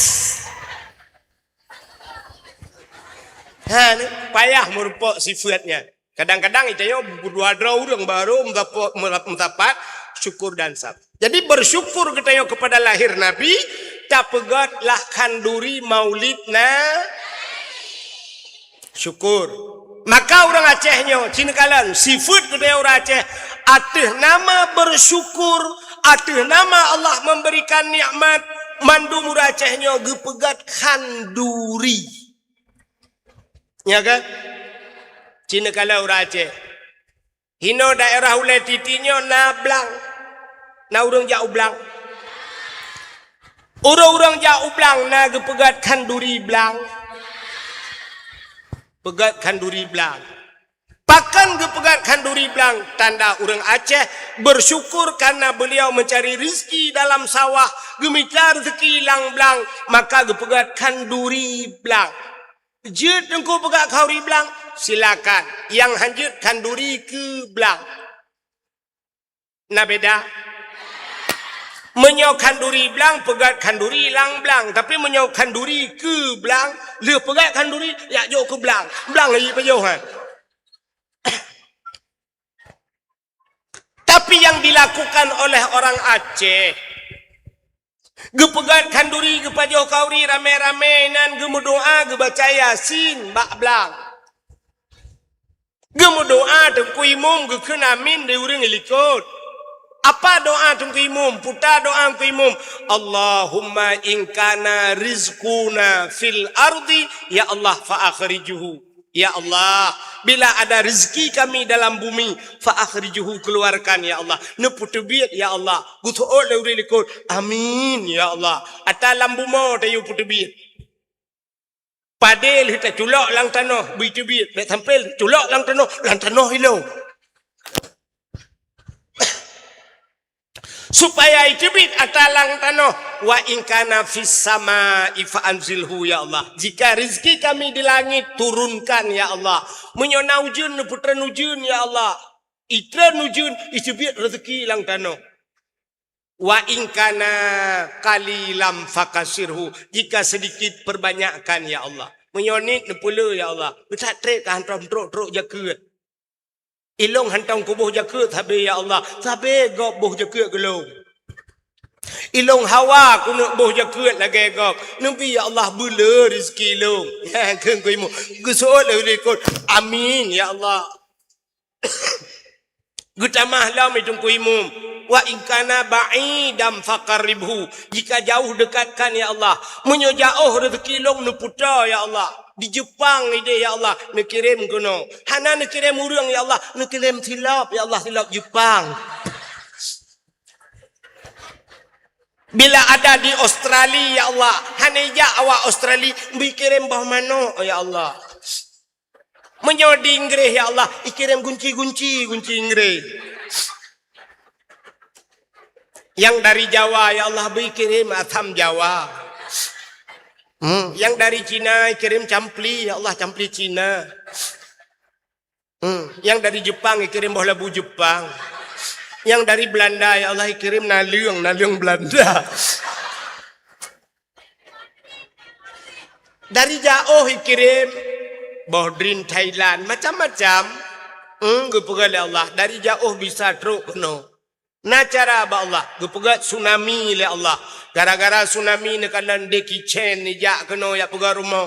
Ha, ni payah meurumpok sifeuet nyan. Kadang-kadang geutanyoe dua droe ureuëng baru meudapat, meudapat syukur dan sab-. Jadi bersyukur geutanyoe kepada lahir Nabi, tapeugét lah khanduri maulid na syukur. Maka ureuëng Aceh nyoe, ci neukalon, sifeuet geutanyoe ureuëng Aceh, ateueh nama bersyukur, ateueh nama Allah memberikan nikmat, mandum ureuëng Aceh nyoe geupeugét khanduri. Ya kan? Ci neukalon ureuëng Aceh. Hinoe daerah Ulèe Titi nyoe na blang. Na ureuëng jak u blang. Ureuëng-ureuëng jak u blang na geupeugét khanduri blang. Peugét khanduri blang. Pakon geupeugét khanduri blang? Tanda ureuëng Aceh bersyukur karena beliau mencari rezeki dalam sawah, geumita rezeki lam blang, maka geupeugét khanduri blang. Jeuet Teungku peugét khanduri blang? Silakan. Nyang hanjeuet khanduri keu blang. Na beda? Meunyoe khanduri blang, peugét khanduri lam blang. Tapi meunyoe khanduri keu blang, lheueh peugét khanduri, jak jok keu blang. Blang jih pajoh, ha. Tapi yang dilakukan oleh orang Aceh, geupeugét khanduri, geupajoh khanduri ramé-ramé, nan geumeudoa, geubaca Yasin bak blang. Geumeudoa Teungku Imum, geukheun amin di ureuëng likot. Apa doa Teungku Imum? Puta doa Teungku Imum, "Allahumma in kana rizquna fil ardi, ya Allah, fa akhrijhu." Ya Allah, bila ada rezeki kami dalam bumi, fa akhrijhu, keluarkan, ya Allah. Neupeuteubiet, ya Allah. Geuseuôt lé ureuëng likot, amin, ya Allah. Ata lam bumoe tayue peuteubiet. Padé lheueh taculok lam tanoh, bri teubiet. Bèk sampoe culok lam tanoh, lam tanoh ilong. Supaya iteubiet ata lam tanoh, "Wa in kana fis sama'i fa anzilhu, ya Allah." Jika rezeki kami di langit, turunkan, ya Allah. Meunyoe na ujeuen, neupeutreun ujeuen, ya Allah. Itreun ujeuen, iteubiet rezeki lam tanoh. "Wa in kana qalilan fakasirhu." Jika sedikit, perbanyakkan, ya Allah. Meunyoe niet, neupeulé, ya Allah. Beutak trép ka hantom trok-trok jakeuet. Ilong hantom kuboh jakeuet sabe, ya Allah. Sabe gob boh jakeuet keu lôn. Ilong hawa keuneuk boh jakeuet lagèe gob. Neubi, ya Allah, beulé rezeki lôn. Kheun Teungku Imum. Geuseuôt lé likot. Amin, ya Allah. Geutamah lom Teungku Imum. "Wa in kana ba'idan faqarribhu." Jika jauh, dekatkan, ya Allah. Meunyoe jiôh rezeki lôn, neuputa, ya Allah. Di Jepang idéh, ya Allah, neukirém keunoe. Hana neukirém ureuëng, ya Allah, neukirém silop, ya Allah, silop Jepang. Bila ada di Australia, ya Allah, hana ijak awak Australia, bri kirém boh manok, ya Allah. Meunyoe di Inggréh, ya Allah, ikirém gunci-gunci, gunci Inggréh. Nyang dari Jawa, ya Allah, bri kirém asam Jawa. Hmm, nyang dari Cina, ikirém campli, ya Allah, campli Cina. Hmm, nyang dari Jepang, ikirém boh labu Jepang. Nyang dari Belanda, ya Allah, ikirém naleueng, naleueng Belanda. Dari jiôh ikirém boh drin Thailand, macam-macam. Hmm, geupeugah lé Allah, dari jiôh bisa trok keunoe. Na cara bak Allah, geupeugah tsunami lé Allah. Gara-gara tsunami neukalon Jackie Chan ijak keunoe jak peugah rumoh.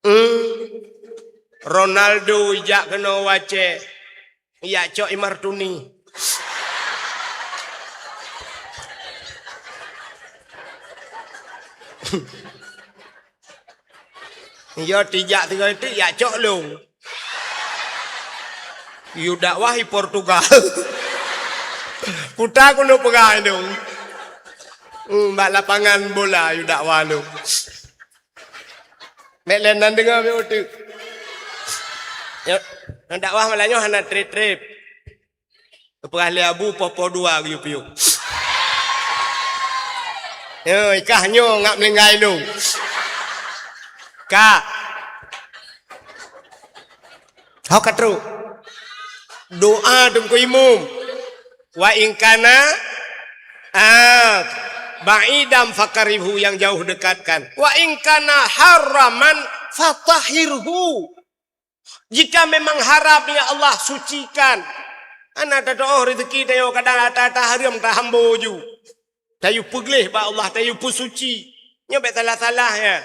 Hmm. Ronaldo ijak keunoe u Aceh. Ijak cok i Martuni. Yo tijak tiga itu ijak cok lôn. Yue dakwah i Portugal. Puta keuneuk peugah lôn. Hmm, bak lapangan bola yue dakwah lôn. Bèk lé nan deungö bèk uteuk. Ya, nan dakwah malam nyoe hana trép-trép. Geupeugah lé Abu poh-poh dua geuyue piôh. Ya, ikah nyoe ngak meulinggai lôn. Ka. Hok ka trok. Doa Teungku Imum. Wa in kana, ah, ba'idan faqarribhu, yang jauh dekatkan. Wa in kana haraman fatahhirhu. Jika memang haram, ya Allah, sucikan. Hana tateu'oh rezeki tanyoe, kadang ata-ata hareuem tahambo ju. Tayue peugleh bak Allah, tayue peusuci. Nyoe bèk salah-salah nyan.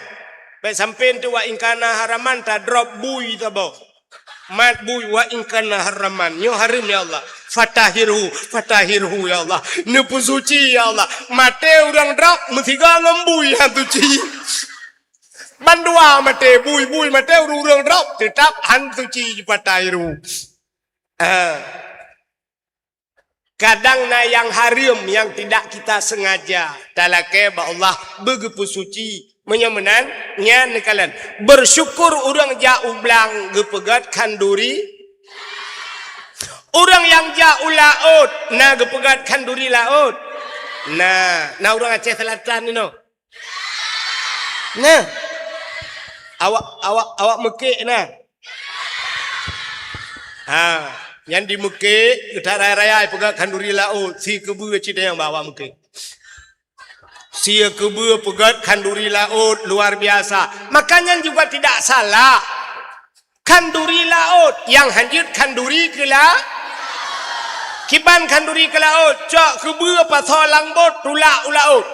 Bèk sampoe teuh wa in kana haraman tadrop bui saboh. Mat bui wa in kana haraman. Nyoe hareuem ya Allah. Fatahhirhu, fatahhirhu ya Allah. Neupeusuci ya Allah. Maté ureueng drop meusigoe ngon bui han suci. Bandua maté, bui-bui maté ureueng-ureueng drop teutap han suci fatahhirhu. Ah. Kadang na nyang hareuem nyang tidak kita sengaja. Talakèe bak Allah beugeupeusuci. Meunyoe meunan, nyan neukalon. Bersyukur ureueng jak u blang geupeugöt khanduri. Ureueng nyang jak u laôt na geupeugöt khanduri laôt. Na, na ureueng Aceh Selatan inoe. Nah. Awak, awak, awak meukék nah. Ha, nyang di meukék, geutaraya-raya peugöt khanduri laôt, sie keubeue cit nyang bak awak meukék. Sie keubeue peugöt khanduri laôt luar biasa. Maka nyan juga tidak salah. Khanduri laôt, nyang hanjeuet khanduri keu la-, kiban khanduri keu laôt, cok keubeue pasoe lam bot, tulak u laôt.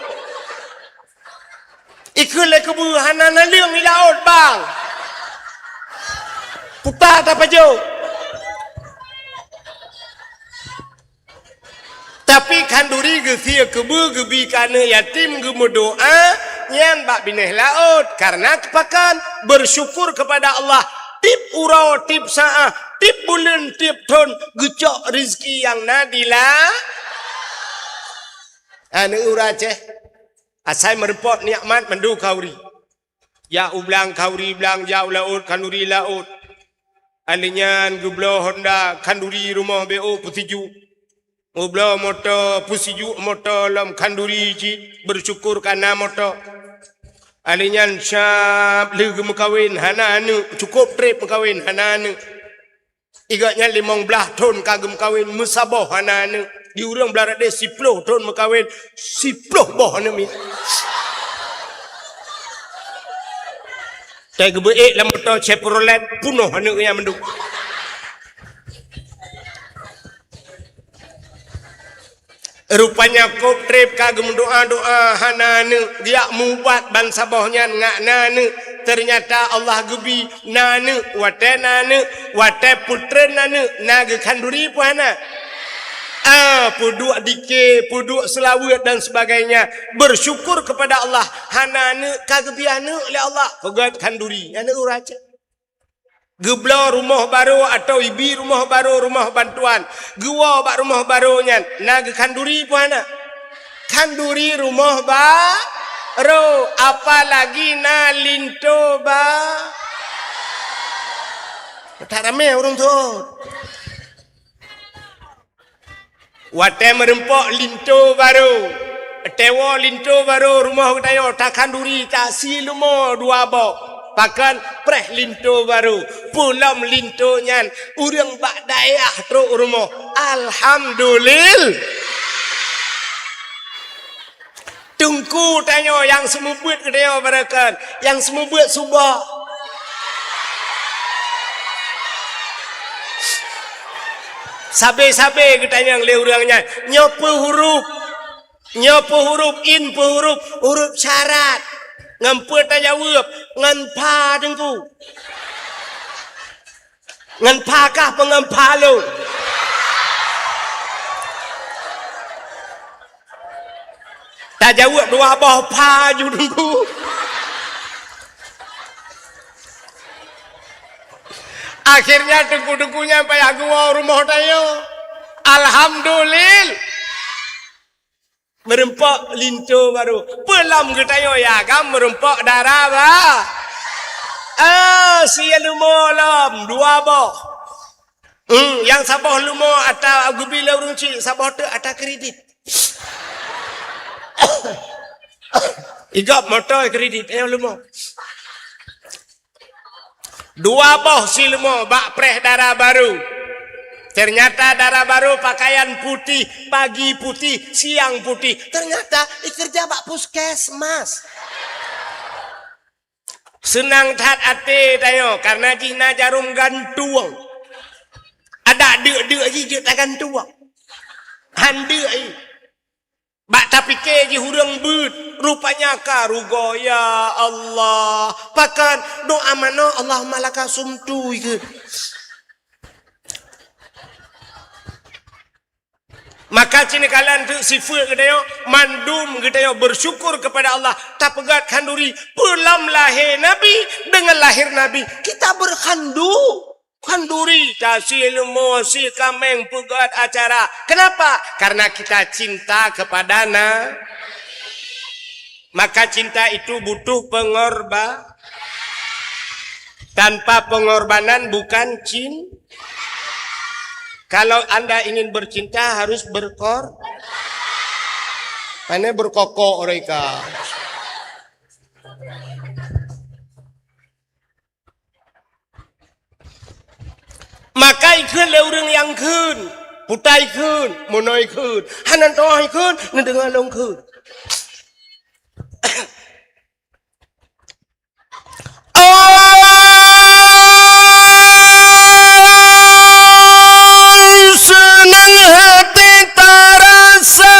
Ikheun lé keubeue hana naleueng i laôt, bang. Puta tapajoh. Tapi khanduri geusie keubeue geubi keu aneuk yatim geumeudoa, nyan bak binéh laôt. Karena keupakan? Bersyukur kepada Allah. Tiep uroe, tiep saát, tiep buleuen, tiep thon geucok rezeki nyang na di la-, aneuk ureueng Aceh. Asai meurumpok nikmat mandum khanduri. Jak u blang khanduri blang, jak u laôt khanduri laôt. Alèh nyan geubloe honda khanduri rumoh B O peusijuek. Geubloe moto peusijuek moto lom khanduri cit, bersyukur ka na moto. Alèh nyan siap lheueh geumeukawen hana aneuk, cukôp trép meukawen hana aneuk. Igoe nyan limong blaih thon ka geumeukawen meusaboh hana aneuk. Di ureueng Bangladesh siploh thon meukawen, siploh boh aneuk miet. Teugeubeuék lam moto Chevrolet, punoh aneuk nyan mandum. Rupanya kôp trép ka geumeudoa-doa hana aneuk, geujak meuubat bansaboh nyan ngat na aneuk. Teunyata Allah geubi na aneuk, watèe na aneuk, watèe peutren aneuk, na geukhanduri peue hana? Ah, peuduek dike, peuduek seulaweuet dan sebagainya. Bersyukur kepada Allah, hana aneuk ka geubi aneuk lé Allah, peugöt khanduri. Aneuk ureueng Aceh. Geubloe rumoh barô atawa ibi rumoh barô, rumoh bantuan. Geuwoe bak rumoh barô nyan, na geukhanduri peue hana? Khanduri rumoh barô, apalagi na linto ba-, that ramé ureueng thon. Watèe meurumpok linto barô, teuwoe linto barô rumoh geutanyoe, takhanduri, tasie leumo dua boh. Pakon? Preh linto barô, peulom linto nyan, ureueng bak dayah trok rumoh. Alhamdulillah. Teungku tanyoe nyang seumeubeuet geutanyoe barokon, nyang seumeubeuet suboh. Sabe-sabe geutanyong lé ureueng nyan, "Nyoe peue huruf? Nyoe peue huruf? In peue huruf?" "Huruf syarat." "Ngon peue tajaweueb?" "Ngon pha, Teungku." "Ngon pha kah peue ngon pha lôn?" Tajaweueb dua boh pha ju Teungku. Akhirnya teungku-teungku nyan payah geuwoe rumoh tanyoe. Alhamdulillah. Meurumpok linto barô. Peulom geutanyoe ya agam meurumpok dara ba-, ah, sie leumo lom, dua boh. Hmm, nyang saboh leumo ata geubi lé ureueng chik, saboh teuk ata kredit. Igop moto kredit, eh, leumo. Dua boh sie leumo bak preh dara barô. Ternyata dara barô pakaian putih, pagi putih, siang putih. Ternyata ikeureuja bak puskesmas. Seunang that até tanyoe, karena jih na jarum gantung. Adak deuk-deuk jih jeuet tagantung. Han deuk jih. Bak tapike jih ureuëng beuet, rupanya ka rugoe, ya Allah. Pakon doa manoe, Allahumma laka sumtu, ikheun. Maka cit neukalon teuk sifeuet geutanyoe, mandum geutanyoe bersyukur kepada Allah, tapeugét khanduri, peue lom lahé Nabi, dengan lahir Nabi, kita berkhandu-, khanduri, tasie leumo, sie kaméng, peugét acara. Kenapa? Karena kita cinta kepada Na-, maka cinta itu butuh pengorba-, tanpa pengorbanan bukan cin-, kalau Anda ingin bercinta harus berkor-, mana berkokok mereka. Maka ikheun lé ureuëng nyang kheun, puta ikheun, meunoe ikheun, hana toh ikheun, neudeungoe lôn kheun. Oh, seunang hati tarasa.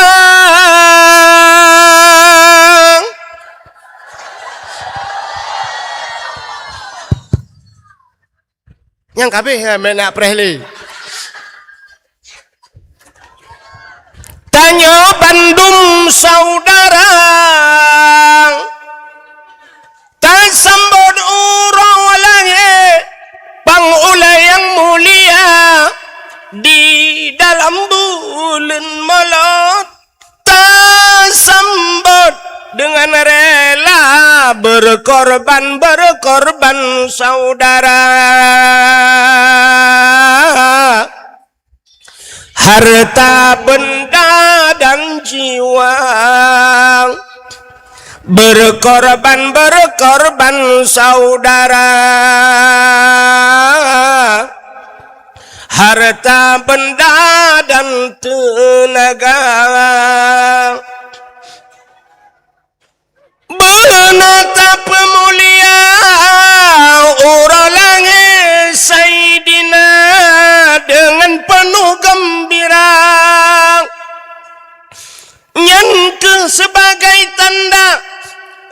Nyang kabeh, ya, meunak preh lé. Tanyoe bandum saudara, tasambot uroe lahé pang ulée nyang mulia di dalam buleuen Molot. Tasambot dengan rela berkorban, berkorban saudara. Harta benda dan jiwa berkorban, berkorban saudara. Harta benda dan tenaga. Beuna tapeumulia uroe lahé Saidina dengan penuh gembira. Nyan keuh sebagai tanda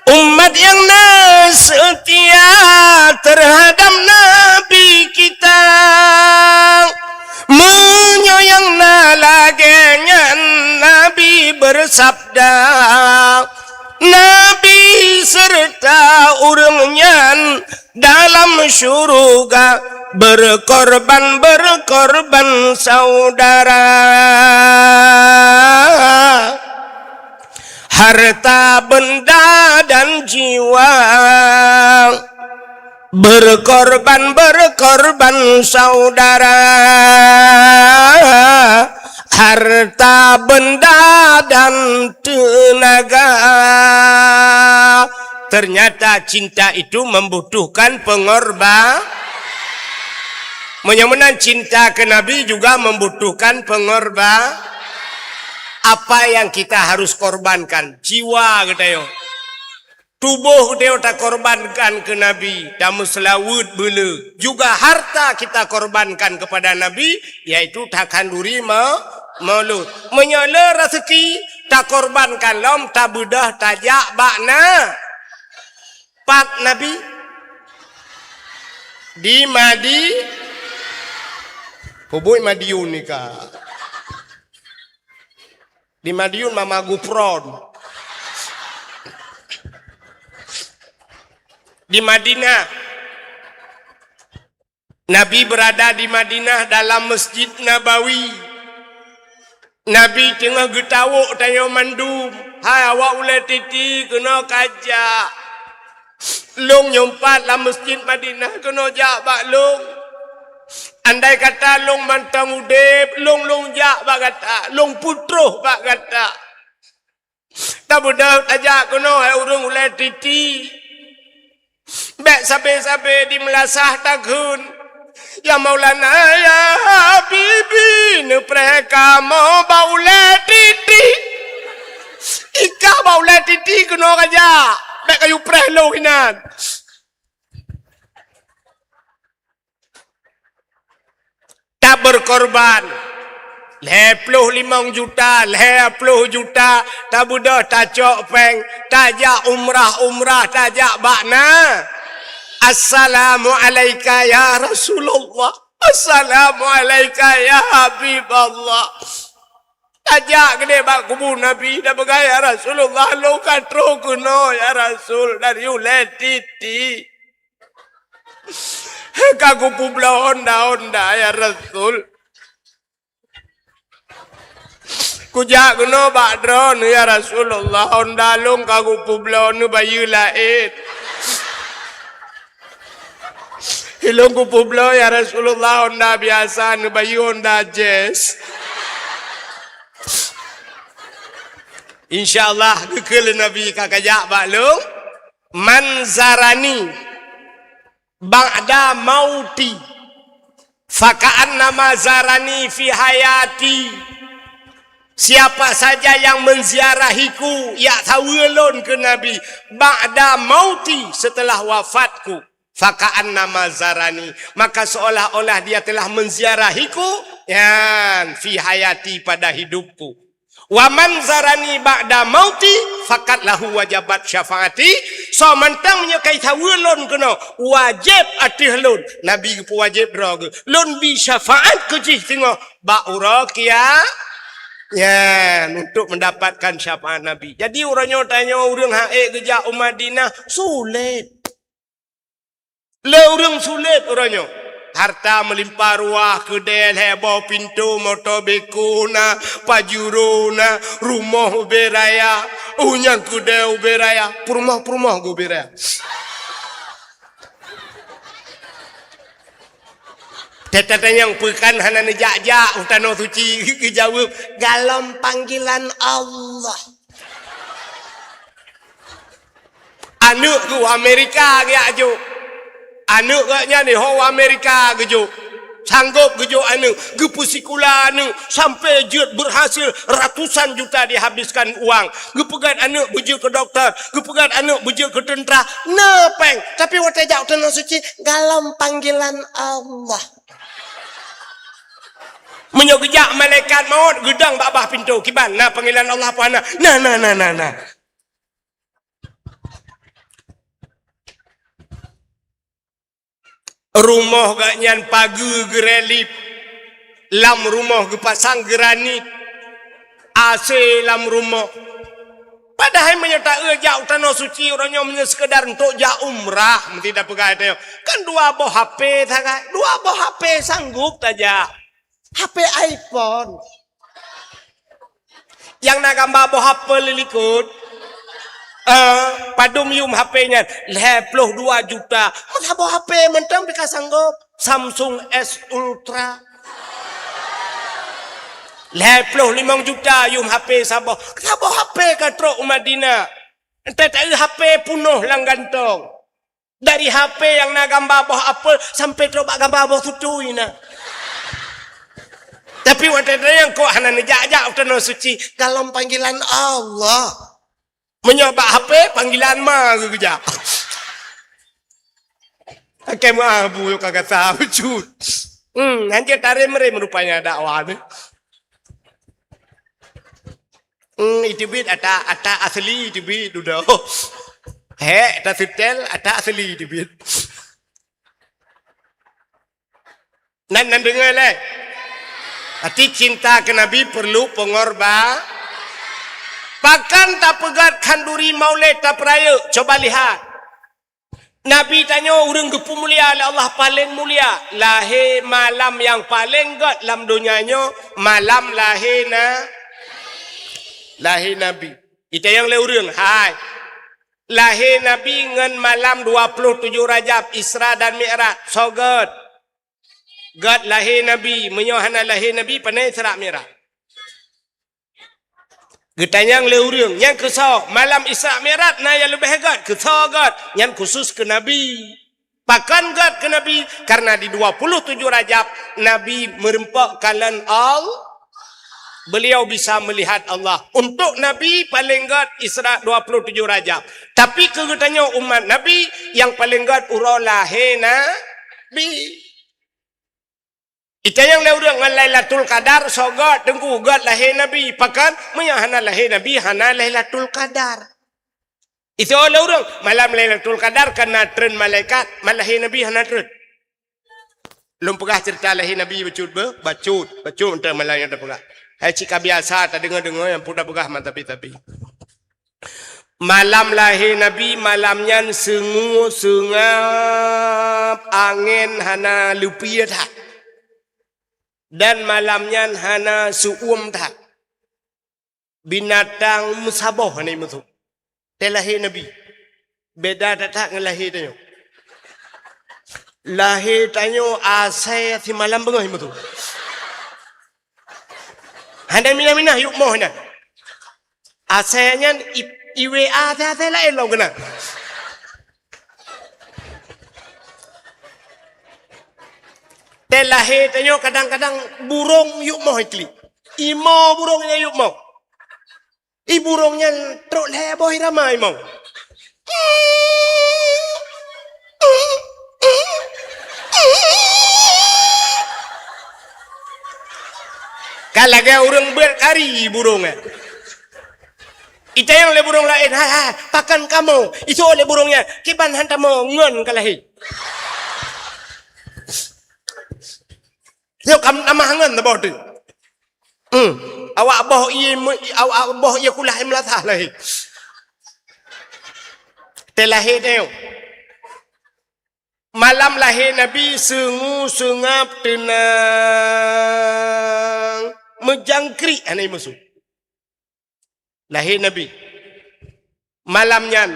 umat nyang na seutia terhadap Nabi kita. Meunyoe nyang na lagée nyan, Nabi beusabda, Nabi serta ureuëng nyan dalam syuruga berkorban, berkorban saudara. Harta benda dan jiwa berkorban, berkorban saudara. Harta benda dan tenaga. Ternyata cinta itu membutuhkan pengorba-, meunyoe meunan cinta keu Nabi juga membutuhkan pengorba-, apa yang kita harus korbankan? Jiwa geutanyoe. Tuboh geutanyoe takorbankan keu Nabi, tameuseulaweuet beuleu. Juga harta kita korbankan kepada Nabi, yaitu takhanduri ma-, maulud. Meunyoe le raseuki, takorbankan lom, tabeudôh, tajak bak na-, pat Nabi? Di Madi-, Peubuet Madiun nika. Di Madiun mama gupron. Di Madinah. Nabi berada di Madinah dalam Masjid Nabawi. Nabi teungoh geutawök tanyoe mandum, "Hai awak ulée titi, keunoe kajak. Lôn nyoe pat lam Masjid Madinah, keunoe jak bak lôn. Andai kata lôn mantong udeb, lôn, lôn jak bak gata, lôn peutroh bak gata." Tabeudôh tajak keunoe, hai ureuëng ulée titi. Bék sabe-sabe di meulasah takheun, "Ya Maulana, ya Habibi, neupreh kamoe bak ulée titi." Ikah bak ulée titi keunoe kajak, bék kayue preh lôn inan. Berkorban. Lhèe ploh limong juta, lhèe ploh juta, tabeudôh tacok péng, tajak umrah-umrah, tajak bak na. Assalamualaika ya Rasulullah. Assalamualaika ya Habiballah. Tajak keudéh bak kubu Nabi, tapeugah, "Ya Rasulullah, lôn ka trôh keunoe, ya Rasul, dari ulèe titik. Ka kupeubloe honda-honda, ya Rasul. Kujak keunoe bak droeneuh, ya Rasulullah, honda lôn ka kupeubloe neubayeue laén." "Ilôn kupeubloe, ya Rasulullah, honda biasa, neubayeue honda jazz." Insya Allah, geukheun lé Nabi ka kajak bak lôn, "Man zarani ba'da mauti, faka'annama zarani fi hayati." Siapa saja yang menziarahiku, jak saweue lôn keu Nabi, ba'da mauti, setelah wafatku, faka'annama zarani, maka seolah-olah dia telah menziarahiku, yan, fi hayati, pada hidupku. Wa man zarani ba'da mauti, faqad lahu wajabat syafaati. Soe mantong meunyoe ka jisaweue lôn keunoe, wajéb ateueh lôn, Nabi geupeuwajéb droe geuh, lôn bi syafaat keu jih singoh bak uroe kia-, nyan, untuk mendapatkan syafaat Nabi. Jadi, uroe nyoe tanyoe ureuëng han ék geujak u Madinah, sulet. Lé ureuëng sulet uroe nyoe. Harta meulimpah ruah, keudè lhèe boh pintoe, moto beko na, pajuro na, rumoh ubé raya, u nyang keudè ubé raya, peurumoh-peurumoh geuh ubé raya. Teutatanyong peukan hana neujak-jak u Tanoh Suci, geujaweueb, "Galom panggilan Allah." Aneuëk geuh u Amerika geujak jok. Aneuëk geuh nyan di ho u Amerika geujok. Sanggop geujok aneuëk, geupeusikula aneuëk sampai jeuet berhasil, ratusan juta dihabiskan uang. Geupeugöt aneuëk beujeuet keu dokto, geupeugöt aneuëk beujeuet keu teuntra. Na péng, tapi watèe jak u Tanoh Suci, galom panggilan Allah. Meunyoe geujak malaikat maut, geudong bak bah pintoe, kiban, na panggilan Allah peue hana? Na, na, na, na, na. Rumoh geuh nyan pageue geurelip, lam rumoh geupasang granit, A C lam rumoh. Padahai meunyoe taeu jak u Tanoh Suci uroe nyoe meunyoe seukeudar untuk jak umrah, meusti tapeugah teuh, kan dua boh H P sagai, dua boh H P sanggup tajak. H P iPhone. Nyang na gamba boh apel di likot. Eh, padum yum H P nyan? Lhèe ploh dua juta. Masa boh H P mantong pih ka sanggob. Samsung S Ultra. Lhèe ploh limong juta yum H P saboh. Saboh H P ka trok u Madinah. Entah tak H P punoh lam gantong. Dari H P nyang na gamba boh apel sampai trok bak gamba boh tutui na. Tapi watèe nyan kok hana neujak-jak u Tanoh Suci, galom panggilan Allah. Meunyoe bak H P, panggilan ma geuh geujak. Akai meuabu ka gata bacut. Hmm, hanjeuet tarém-rém rupanya dakwah ni. Hmm, iteubiet ata, ata asli iteubiet dudoe. Hék, ata seutèl, ata asli iteubiet. Nan, nan deungö lé. Arti cinta keu Nabi perlu pengorba-, pakon tapeugöt khanduri Maulid tapeurayeuk? Coba lihat. Nabi tanyoe ureuëng geupeumulia lé Allah paleng mulia. Lahé malam nyang paleng gét lam donya nyoe, malam lahé na-, lahé Nabi. Itanyong lé ureuëng, hai. Lahé Nabi ngon malam dua puluh tujoh Rajab, Isra dan Mi'raj, soe gét? Gét lahé Nabi, meunyoe hana lahé Nabi, panè Isra Mi'raj? Geutanyong lé ureuëng, nyan keu soe? Malam Isra Mi'raj na nyang leubeh gét, keu soe gét? Nyan khusus keu Nabi. Pakon gét keu Nabi? Karena di dua puluh tujoh Rajab, Nabi meureumpok kalon Allah. Beliau bisa melihat Allah. Untuk Nabi, paleng gét Isra dua puluh tujoh Rajab. Tapi keu geutanyoe umat Nabi, nyang paleng gét uroe lahé Nabi. Itanyong lé ureuëng ngon Lailatul Qadar, soe göt teungku göt lahé Nabi, pakon meunyoe hana lahé Nabi, hana Lailatul Qadar. Isoe lé ureuëng, malam Lailatul Qadar ka na treun malaikat, man lahé Nabi hana treun. Lôn peugah ceurita lahé Nabi bacut beuh, bacut, bacut mantong malam nyoe tapeugah. Hai cit ka biasa tadeungoe-deungoe nyang peue tapeugah man tapi-tapi. Malam lahé Nabi, malam nyan seungue seungab, angén hana leupie that. Dan malam nyan hana seu-uem that. Binatang meusaboh hana jimusoh. Watée lahé Nabi, beda that-that ngon lahé tanyoe. Lahé tanyoe asée simalam beungoh jimusoh. Hana minah-minah yub moh nyan. Asée nyan i, i W A asée-asée laén lom keunan. Watée lahé tanyoe kadang-kadang burông yub moh iklik. Imo burông nyan yub moh. I burông nyan trok lhée boh irama imo. Ka lagée ureuëng beuet kari burông nyan. Itanyong lé burông laén, "Hai, hai, pakon kamoe?" Isoe lé burông nyan, "Kiban han tamoe ngon ka lahé." Nyoe ka tamah ngon saboh teuk. Hmm. Awak boh ié me-, awak boh ié kulah i meulasah lahé. Watée lahé tanyoe. Malam lahé Nabi seungue seungab teunang, meujangkrik hana jimusoh. Lahé Nabi. Malam nyan,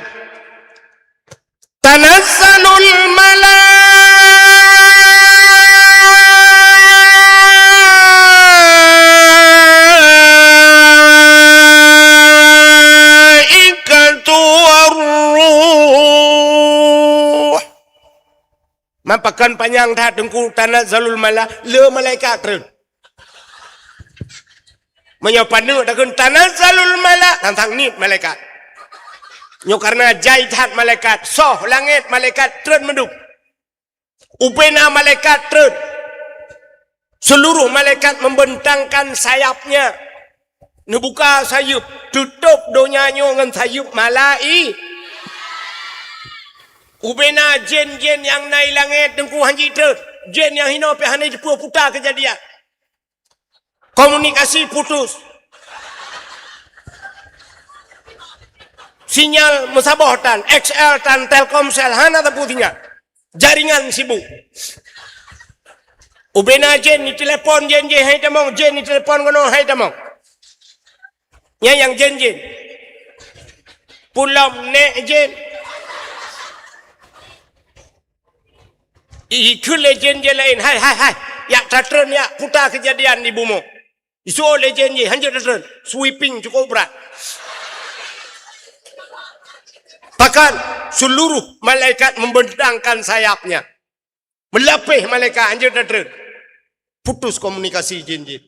tanazzalul malaikatu warruh. Man pakon panyang that teungku, tanazzalul mala-, le malaikat treun. Meunyoe paneuk takheun tanazzalul mala-, tantang niet malaikat. Nyoe kareuna jai that malaikat, soh langét malaikat treun meudub. Ubena malaikat treun. Seluruh malaikat membentangkan sayapnya. Neubuka sayeuep, teutôb donya nyoe ngon sayeuep malai-, Ubena jén-jén nyang na i langét teungku han jitreun. Jén nyang hinoe pih hana jiteupeue peue keujadian. Komunikasi putus. Sinyal meusaboh tan, X L tan, Telkomsel hana teupeu sinyal. Jaringan sibuk. Ubena jén jitelepon jén-jén hai tamong, jén jitelepon keunoe hai tamong. Nyan nyang jén-jén. Pulom nek jén. Ikheun lé jén-jén laén, "Hai, hai, hai, jak tatreun jak puta keujadian di bumoe." Isoe lé jén-jén, "Hanjeuet tatreun, sweeping cukup brat." Pakon seluruh malaikat membentangkan sayapnya. Meulapéh malaikat, "Hanjeuet tatreun." Putus komunikasi jén-jén.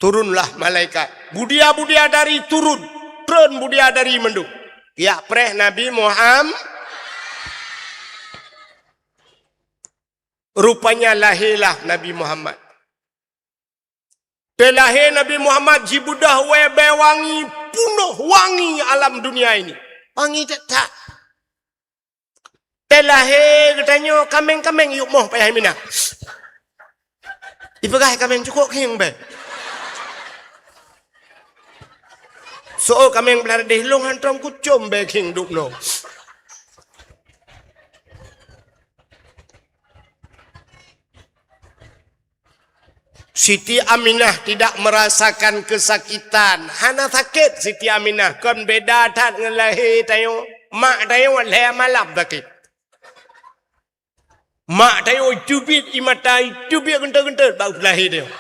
Turunlah malaikat. Budia-budia dari turun. Treun budia dari mandum. Jak preh Nabi Muhammad. Rupanya lahirlah Nabi Muhammad. Teulahé Nabi Muhammad jibeudôh wée bée wangi, punoh wangi alam dunia ini. Wangi that-that. Teulahé geutanyoe kaméng-kaméng yub moh payah minah. Ipeugah kaméng cukôp khieng bée. Soe kaméng blah deh lôn hantom kucom bée khieng dub noe. Siti Aminah tidak merasakan kesakitan. Hana sakét Siti Aminah. Kon beda that ngon lahé tanyoe. Mak tanyoe lhée malam sakét. Mak tanyoe teubiet ie mata, teubiet geuntôt-geuntôt bak peulahé tanyoe.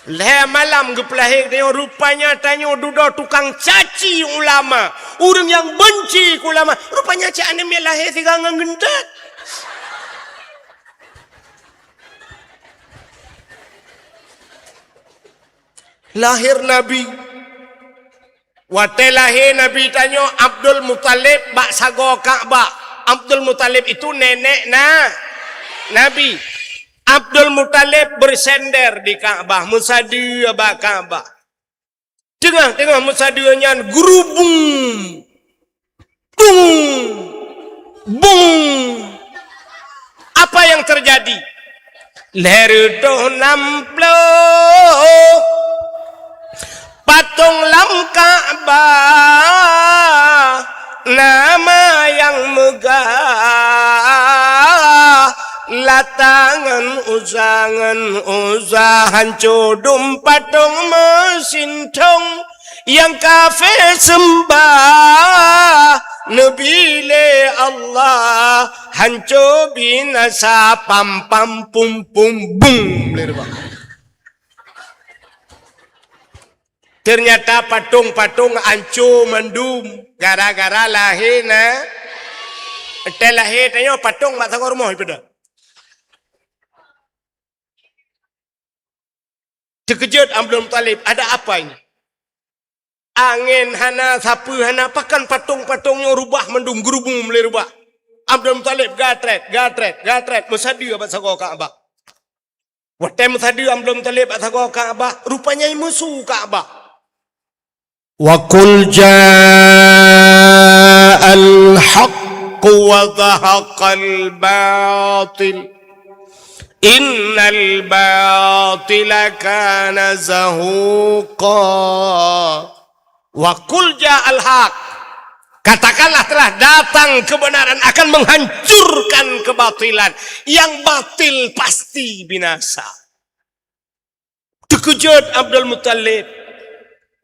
Lhée malam geupeulahé tanyoe, rupanya tanyoe dudoe tukang caci ulama. Ureuëng nyang beunci keu ulama, rupanya cit aneuk miet lahé sigoe ngon geuntôt. Lahé Nabi. Watée lahé Nabi tanyoe Abdul Muthalib bak sagoe Ka'bah. Abdul Muthalib itu nenek na-, Nabi, Abdul Muthalib bersender di Ka'bah, meusadeue bak Ka'bah. Teungoh-teungoh meusadeue nyan, gerubung, dung, bung. Apa yang terjadi? Lhèe reutôh nam ploh patong lam Ka'bah, nama nyang meugah, Lata ngon Uzza, ngon Uzza, hanco dum patong meusintong. Nyang kafé seumbah neubi lé Allah, hanco binasa, pam, pam, pum, pum, bum, lé reubah. Teunyata patong-patong anco mandum gara-gara lahé na-, teuh lahé tanyoe patong bak sagoe rumoh ipeudeh. Teukeujot Abdul Muthalib, "Ada apa ini? Angén hana, sapeue hana, pakon patong-patong nyoe rubah mandum, geurubung lé rubah?" Abdul Muthalib gatrét, gatrét, gatrét, meusadeue bak sagoe Ka'bah. Watée meusadeue Abdul Muthalib bak sagoe Ka'bah, rupanya musu Ka'bah. Wa qul ja'al haqqu wa zahaqal batil. Innal batila kana zahuqa. Wa qul ja'al haq. Katakanlah, telah datang kebenaran akan menghancurkan kebatilan. Yang batil pasti binasa. Teukeujot Abdul Muthalib.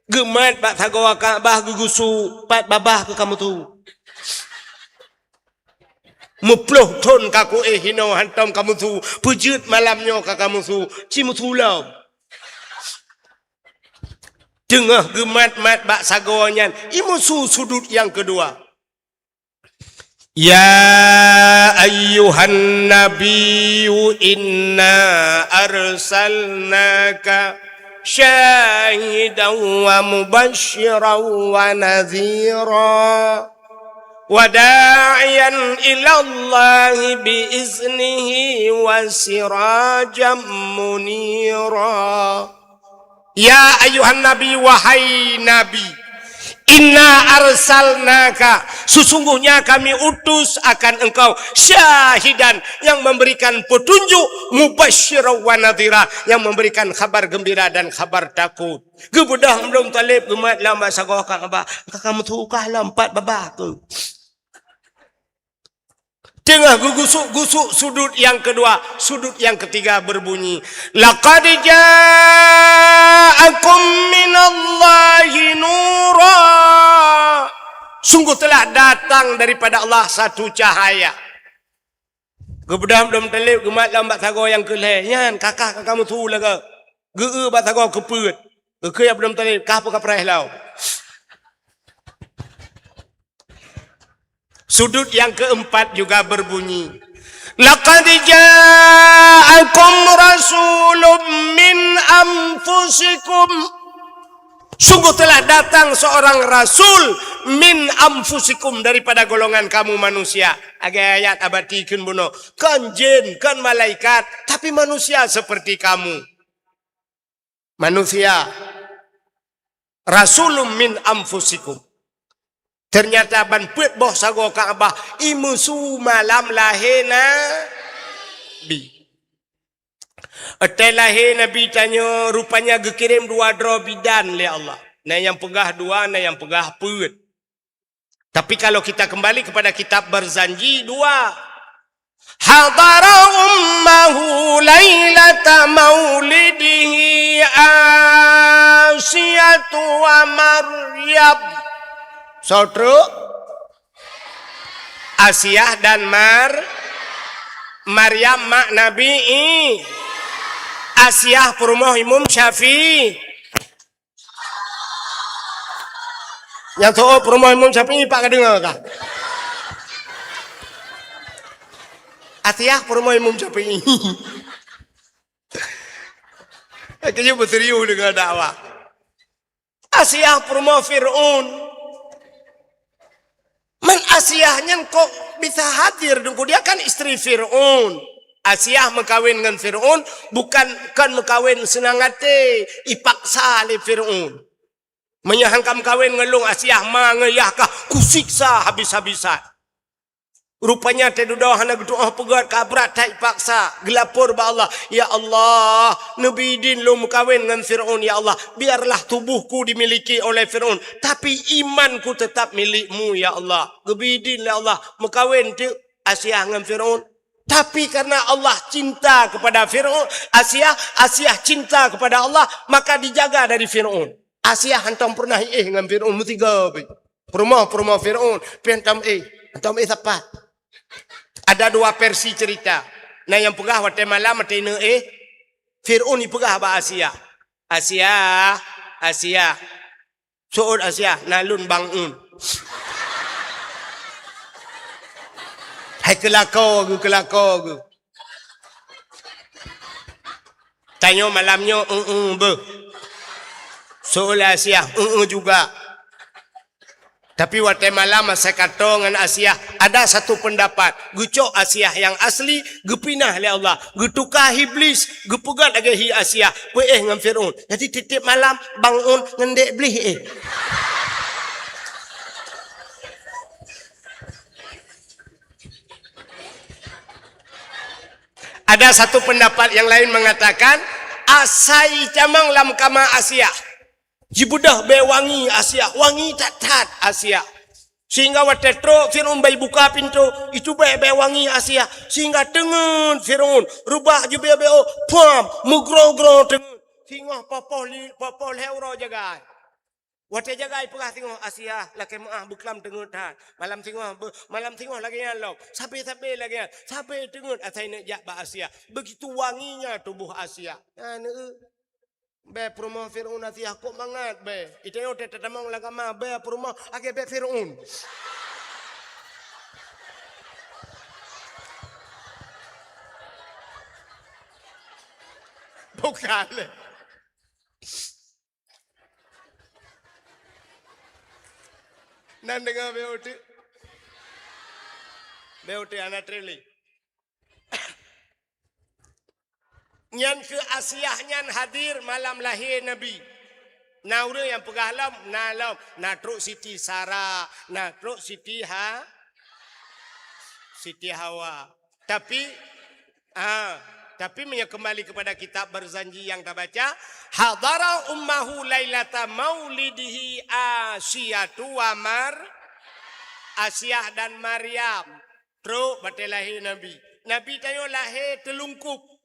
Geumat bak sagoe Ka'bah, geugusuk, "Pat babah keu kamoe tu? Meuploh thon ka kuéh inoe hantom kamoe su, peujeuet malam nyoe ka kamoe su, ci musu lom." Teungoh geumat-mat bak sagoe nyan, imusu sudut nyang keudua. Ya ayyuhan nabiyyu inna arsalnaka syahidan wa mubasysyiran wa nadhira wa da'iyan ilallahi bi iznihi wa sirajan munira. Ya ayyuhan nabi, wahai nabi, inna arsalnaka, sesungguhnya kami utus akan engkau, syahidan, yang memberikan petunjuk, mubasysyiran wa nadhira, yang memberikan khabar gembira dan khabar takut. Geubeudôh Abdul Muthalib geumat lam bak sagoe Ka'bah, ka kamoe tukah lom pat babah tu. Teungoh geugusuk-gusuk sudut nyang keudua, sudut nyang keutiga berbunyi, "Laqad ja'akum minallahi nura." Sungguh telah datang daripada Allah satu cahaya. Geubeudôh Abdul Muthalib geumat lam bak sagoe nyang keu lhèe, nyan kakah ka kamoe su lagèe. Geu-eu bak sagoe keupeuet. Geukheun Abdul Muthalib, "Kah peukapreh lom." Sudut yang keempat juga berbunyi, "Laqad ja'akum rasulun min anfusikum." Sungguh telah datang seorang rasul min anfusikum, daripada golongan kamu manusia. Lagèe ayat abati kheun bunoe, kon jin, kon malaikat, tapi manusia seperti kamu. Manusia, rasulun min anfusikum. Ternyata ban peuet boh sagoe Ka'bah imusu malam lahé Nabi. Watèe lahé Nabi tanyoe rupanya geukirém dua droe bidan lé Allah. Na nyang peugah dua, na nyang peugah peuet. Tapi kalau kita kembali kepada kitab Barzanji, dua. Hadara ummahu lailata maulidihi Asiyatu wa Maryam. Soe treuk? Asiah dan Mar-, Maryam mak Nabi I-, Asiah peurumoh Imam Syafi'i. Nyang soe peurumoh Imam Syafi'i pat ka deungö kah? Asiah peurumoh Imam Syafi'i. Kayém beuserius deungon dakwah. Asiah peurumoh Fir'aun. Man Asiah nyan kok bisa hadir deungon dia kan istri Fir'aun. Asiah meukawen ngon Fir'aun bukan, kon meukawen seunang até, ipaksa lé Fir'aun. Meunyoe han ka meukawen ngon lôn, Asiah, ma ngon yah kah kusiksa habis-habisan. Rupanya teududoe hana geutu'oh peugét, ka brat that ipaksa, geulapor bak Allah, "Ya Allah, neubi idin lôn meukawen ngon Fir'aun, ya Allah. Biarlah tubuhku dimiliki oleh Fir'aun, tapi imanku tetap milik-Mu, ya Allah." Geubi idin lé Allah, meukawen teuk Asiah ngon Fir'aun. Tapi karena Allah cinta kepada Fir'aun, Asiah, Asiah cinta kepada Allah, maka dijaga dari Fir'aun. Asiah hantom pernah iéh ngon Fir'aun, meusigoe pih. Peurumoh-peurumoh Fir'aun, pih hantom iéh, hantom iéh sapat. Ada dua versi cerita. Na nyang peugah watée malam, watée ineuk iéh, Fir'aun ipeugah bak Asiah, "Asiah, Asiah." Seuôt Asiah, "Na lôn Bang Un." Hai keulako geuh, keulako geuh. Tanyoe malam nyoe, "Eue-eue beuh." Seuôt Asiah, "Eue-eue juga." Tapi watée malam asai ka toe ngon Asiah, ada satu pendapat, geucok Asiah nyang asli, geupinah lé Allah, geutuka Iblis, geupeugét lagée hi Asiah, peuéh ngon Fir'aun. Jadi tieb-tieb malam, Bang Un ngon Dek Blih éh. Ada satu pendapat yang lain mengatakan, asai tamong lam kama Asiah. Jibeudôh bée wangi Asiah, wangi that-that Asiah. Sehingga watée trok Fir'aun bak ibuka pintoe, itubée bée wangi Asiah. Sehingga teungeut Fir'aun, reubah jubée-bée, pam, meugroe-groe teungeut. Singoh poh-poh li-, poh-poh lhée uroe jagai. Watée jagai peugah singoh, "Asiah, lakée meuáh beuklam teungeut that." Malam singoh, be-, malam singoh lagée nyan lom. Sabe-sabe lagée nyan. Sabe teungeut asai neujak bak Asiah. Begitu wanginya tubuh Asiah. Nyan, eu. Bée peurumoh Fir'aun Asiah, kok mangat bée. Itée nyoe teutamong lam kama, bée peurumoh lagée bée Fir'aun. Bukan lé. Nan deungoe bée uteuk. Bée uteuk hana treb lé. Nyan keuh Asiah nyan hadir malam lahé Nabi. Na ureuëng nyang peugah lom, na lom, na trok Siti Sarah, na trok Siti Ha-, Siti Hawa. Tapi, ah, tapi meunyoe keumbali keupada kitab Barzanji nyang tabaca, hadara ummahu lailata maulidihi Asiyatu wa Mar-, Asiah dan Maryam. Trok watée lahé Nabi. Nabi tanyoe lahé teulungkop.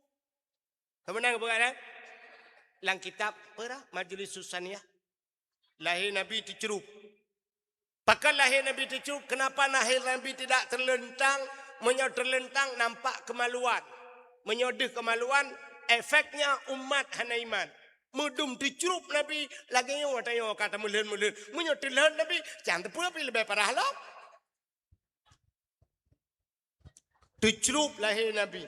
Keumeunang bukan, eh? Lam kitab peurah Majlis Susaniyah. Lahé Nabi teucrup. Pakon lahé Nabi teucrup? Kenapa lahé Nabi tidak terlentang? Meunyoe terlentang, nampak kemaluan. Meunyoe deuh kemaluan, efeknya umat hana iman. Meudum teucrup Nabi, lagée nyoe watée nyoe ka tameulhon-meulhon. Meunyoe teulhon Nabi, cang teupeu pih leubeh parah lom. Teucrup lahé Nabi.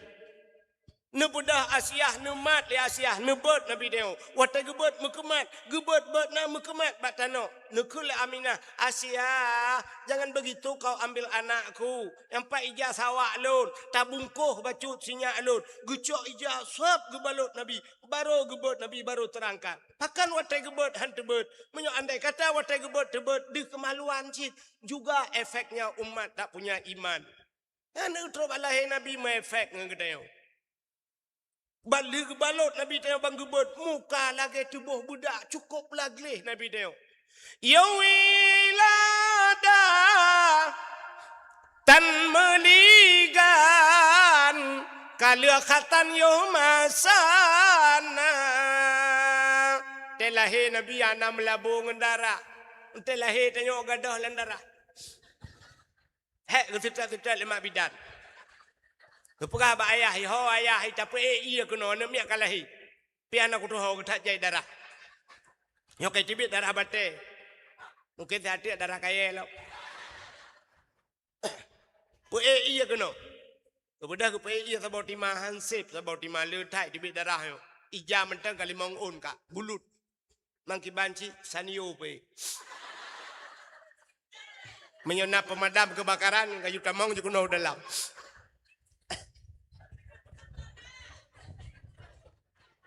Neubeudôh Asiah, neumat lé Asiah, neubeuet Nabi nyoe. Watée geubeuet meukeumat, geubeuet-beuet na meukeumat bak tanoh. Neukheun lé Aminah, "Asiah, jangan begitu kau ambil anakku. Nyang pat ija sawak lôn, tabungkoh bacut sinyak lôn." Geucok ija sab geubalot Nabi, barô geubeuet Nabi, barô teurangkat. Pakon watée geubeuet han teubeuet? Meunyoe andai kata watée geubeuet teubeuet, deuh keumaluan cit. Juga efeknya umat tak punya iman. Nyan trok bak lahé Nabi meuefek ngon geutanyoe. Ban lheueh geubalot Nabi tanyoe ban geubeuet, muka lagée tuboh beudak, cukôp gleh Nabi tanyoe. Ya wilada tan meuligan, ka lheueh khatan yoh masana. Teuh lahé Nabi hana meulabô ngon darah. Teuh lahé tanyoe gadôh lam darah. Hék geuseutôt-seutôt lé mak bidan. Geupeugah bak ayah, "Ho ayah, tapeuék ié keunoe, aneuk miet ka lahé." Pih hana kutuho, geuthat jai darah. Nyoe ka teubiet darah batée. Mungken siat darah kayée lom. Peuék ié keunoe. Geubeudôh geupeuék ié saboh tima hansép, saboh tima le that teubiet darah nyoe. Ija mantong ka limong ôn ka, bulut. Mang kiban cit sanio peuék. Meunyoe na peumadam keubakaran, kayue tamong jikeunoe u dalam.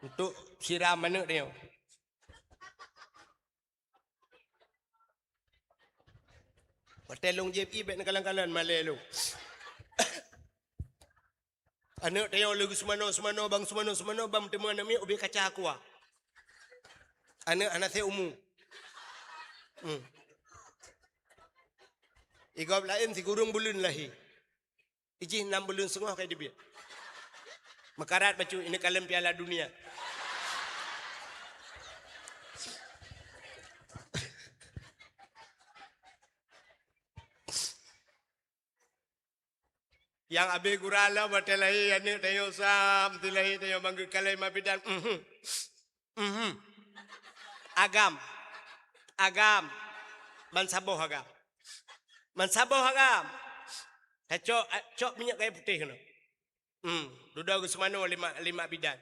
Untuk siram aneuk tanyoe. Watèe lôn jieb ié bèk neukalon-kalon malèe lôn. Aneuk tanyoe lé geuseumanoe-seumanoe, bang seumanoe-seumanoe, bang teuma aneuk miet ubé kaca aqua. Aneuk hana sép umu. Hmm. Igob laén sikureueng buleuen lahé. Ijih nam buleuen seungoh ka jibiet. Meukarat bacut ineuk kalon Piala Dunia. Nyang abéh gura lom watèe lahé aneuk tanyoe sam, teulahé tanyoe manggeukalai mak bidan. Mhm. Mhm. Agam. Agam. Ban saboh agam. Ban saboh agam. Tacok, cok minyeuk kayèe putéh keunoe. Hmm, dudoe geuseumanoe lé mak, lé mak bidan.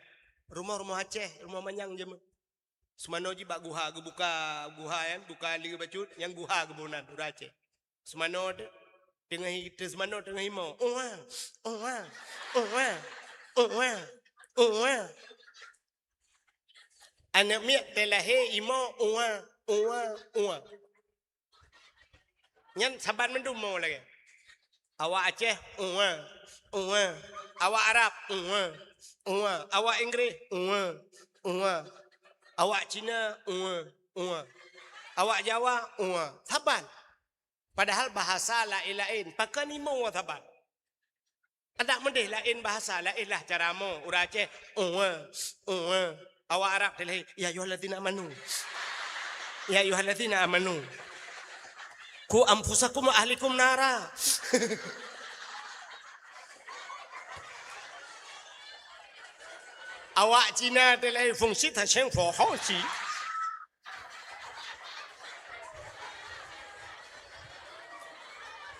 Rumoh-rumoh Aceh, rumoh manyang jameun. Seumanoe jih bak guha, geubuka guha nyan, buka lé bacut, nyang guha geuboh nan, ureueng Aceh. Seumanoe teuh, teungoh i-, teuh seumanoe teungoh imoe. Uwa, uwa, uwa, uwa, uwa. Aneuk miet teulahé imoe, uwa, uwa, uwa. Nyan saban mandum mo lagèe. Awak Aceh, uwa, uwa. Awak Arab, uwa, uwa. Awak Inggris, uwa, uwa. Awak Cina, uwa, uwa. Awak Jawa, uwa. Saban. Padahal bahasa laén-laén. Pakon imoe saban. Adak meudeh laén bahasa, laén lah cara mo. Ureueng Aceh, uwa, uwa. Awak Arab teulahé, "Ya ayyuhallazina amanu. Ya ayyuhallazina amanu. Qu anfusakum wa ahlikum nara." Awak Cina teulahé, "Fungsi taseng fohosi."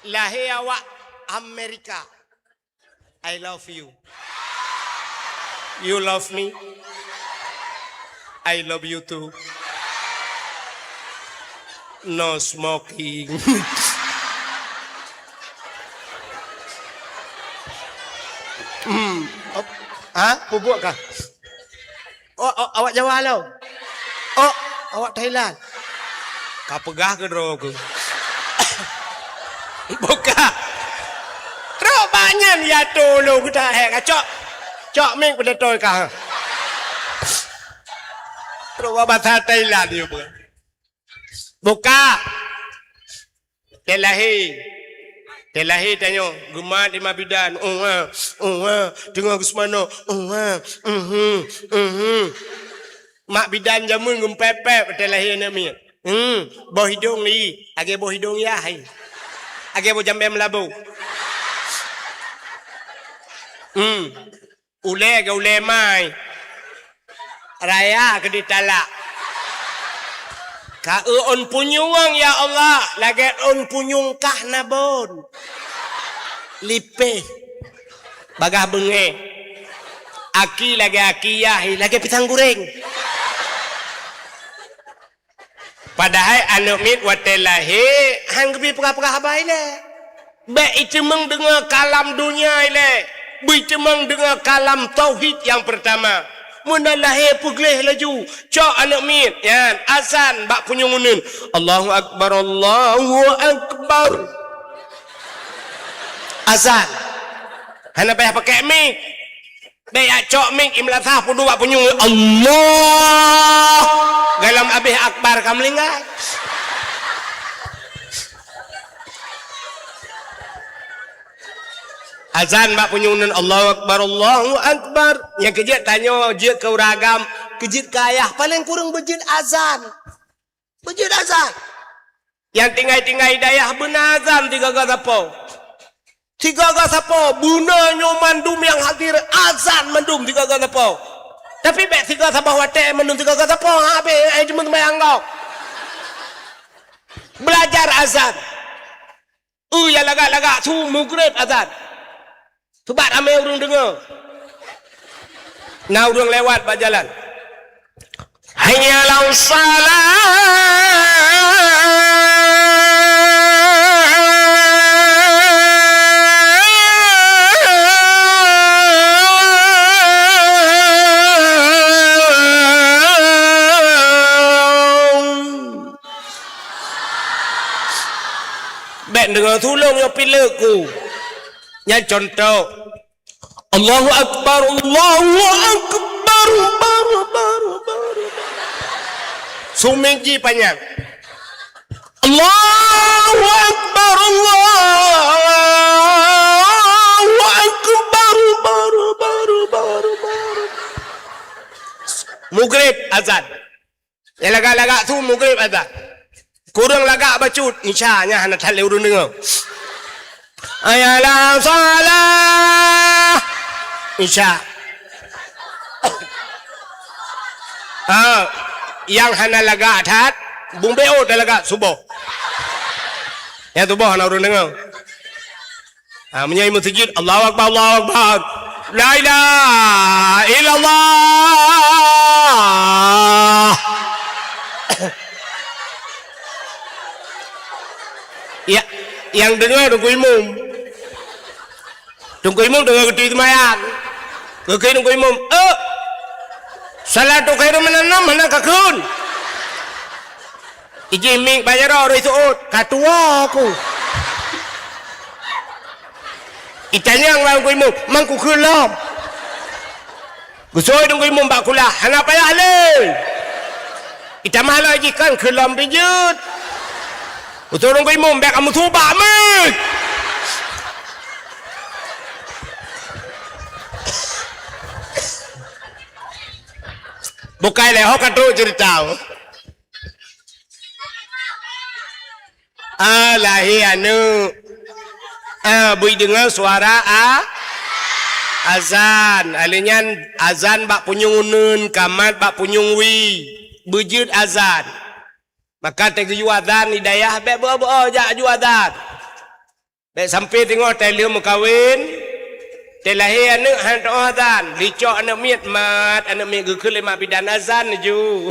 Lahé awak Amerika. I love you. You love me? I love you too. No smoking. Hmm. Op-, ha? Peubuet kah? Oh, oh, awak Jawa lom. Oh, awak Thailand. Ka peugah keu droe keuh. Buka. Trok bak nyan ya tolong kita, eh, kacok. Cok mik pada toi kah. Trok bak basa Thailand dia pun. Buka. Teulahé. Teulahé tanyoe, geumat lé mak bidan. Uwa, uwa, teungoh geuseumanoe. Uwa, mhm, mhm. Mak bidan jameun geumpép-pép teulahé aneuk miet. Hmm, boh idong li, lagèe boh idong yah hai. Lagèe boh jambèe meulabu. Hmm. Ulèe geu ulèe mai. Raya keu ditalak. Ka eu ôn punyueng, ya Allah, lagèe ôn punyueng kah nabon. Lipéh. Bagah beungèh. Aki lagèe aki yah, lagèe pisang goreng. Padahai aneuk miet watèe lahé han geubri peugah-peugah haba ilèe. Bèk iteumeung deungö kalam donya ilèe. Beu iteumeung deungö kalam tauhid nyang peurtama. Meunan lahé peugleh laju, cok aneuk miet nyan, azan bak punyueng uneuen. Allahu akbar, Allahu akbar. Azan. Hana payah pakèk mik. Bèk jak cok mik, i meulasah peuduek bak punyueng, Allah! Gohlom abéh akbar ka meuninggai. Azan bak punyueng nan, Allahu Akbar, Allahu Akbar. Nyang keu jeuet tanyoe, jeuet keu ureueng agam, keu jeuet keu ayah, paleng kureueng beujeuet azan. Beujeuet azan. Nyang tinggai-tinggai dayah beuna azan sigaga sapo. Sigaga sapo, beuna nyoe mandum nyang hadir azan mandum sigaga sapo. Tapi bèk sigaga saboh watèe mandum sigaga sapo, ha, bèk, eh, cuma sembahyang kau. Belajar azan. Uh, ya lagak-lagak su mugreb azan. Subat ramé ureueng deungö. Na ureueng lewat bak jalan. Hayya 'alas shalah. deungoe tulông nyoe pileuk ku. Nyan contoh. Allahu Akbar, Allahu Akbar, bar, bar, bar, bar. Sumik jih panyang. Allahu Akbar, Allahu Akbar, bar, bar, bar, bar. Mugrib azan. Nyang lagak-lagak su mugrib azan. Kureueng lagak bacut, Isya nyan hana that lé ureueng deungoe. Hayya 'alas shalah. Isya. Ha, nyang hana lagak that, bumbeo talagak suboh. Nyang suboh hana ureueng deungoe. Ha, meunyoe meuseujid, Allahu Akbar, Allahu Akbar. La ilaha illallah. Ya, nyang deungoe Teungku Imum. Teungku Imum deungoe geuti seumayang. Geukheun Teungku Imum, "Eh, salatu khairum minan naum hana kakheun." Ijih mieng bak jaroe rôh iseuôt, ka tuwoe ku. Itanyong bak Teungku Imum, "Man kukheun lom?" Geusôi Teungku Imum bak kulah, "Hana payah lé." Itamah lom ijih, "Kan kheun lom pih jeuet." Geusôi Teungku Imum, "Bék kameusubak meuet." Bukai lé, ho ka trok ceurita. Ah, lahé aneuk. Ah, beudeungoe suara a-, azan. Alèh nyan azan bak punyueng uneuen, kamat bak punyueng wie. Beujeuet azan. Maka teugeuyu azan di dayah, bék beu-beu jak ju azan. Bék sampoe teungoh tai lheueh meukawen, tai lahé aneuk hana teuoh azan, licok aneuk miet mat, aneuk miet geukheun lé mak bidan azan laju.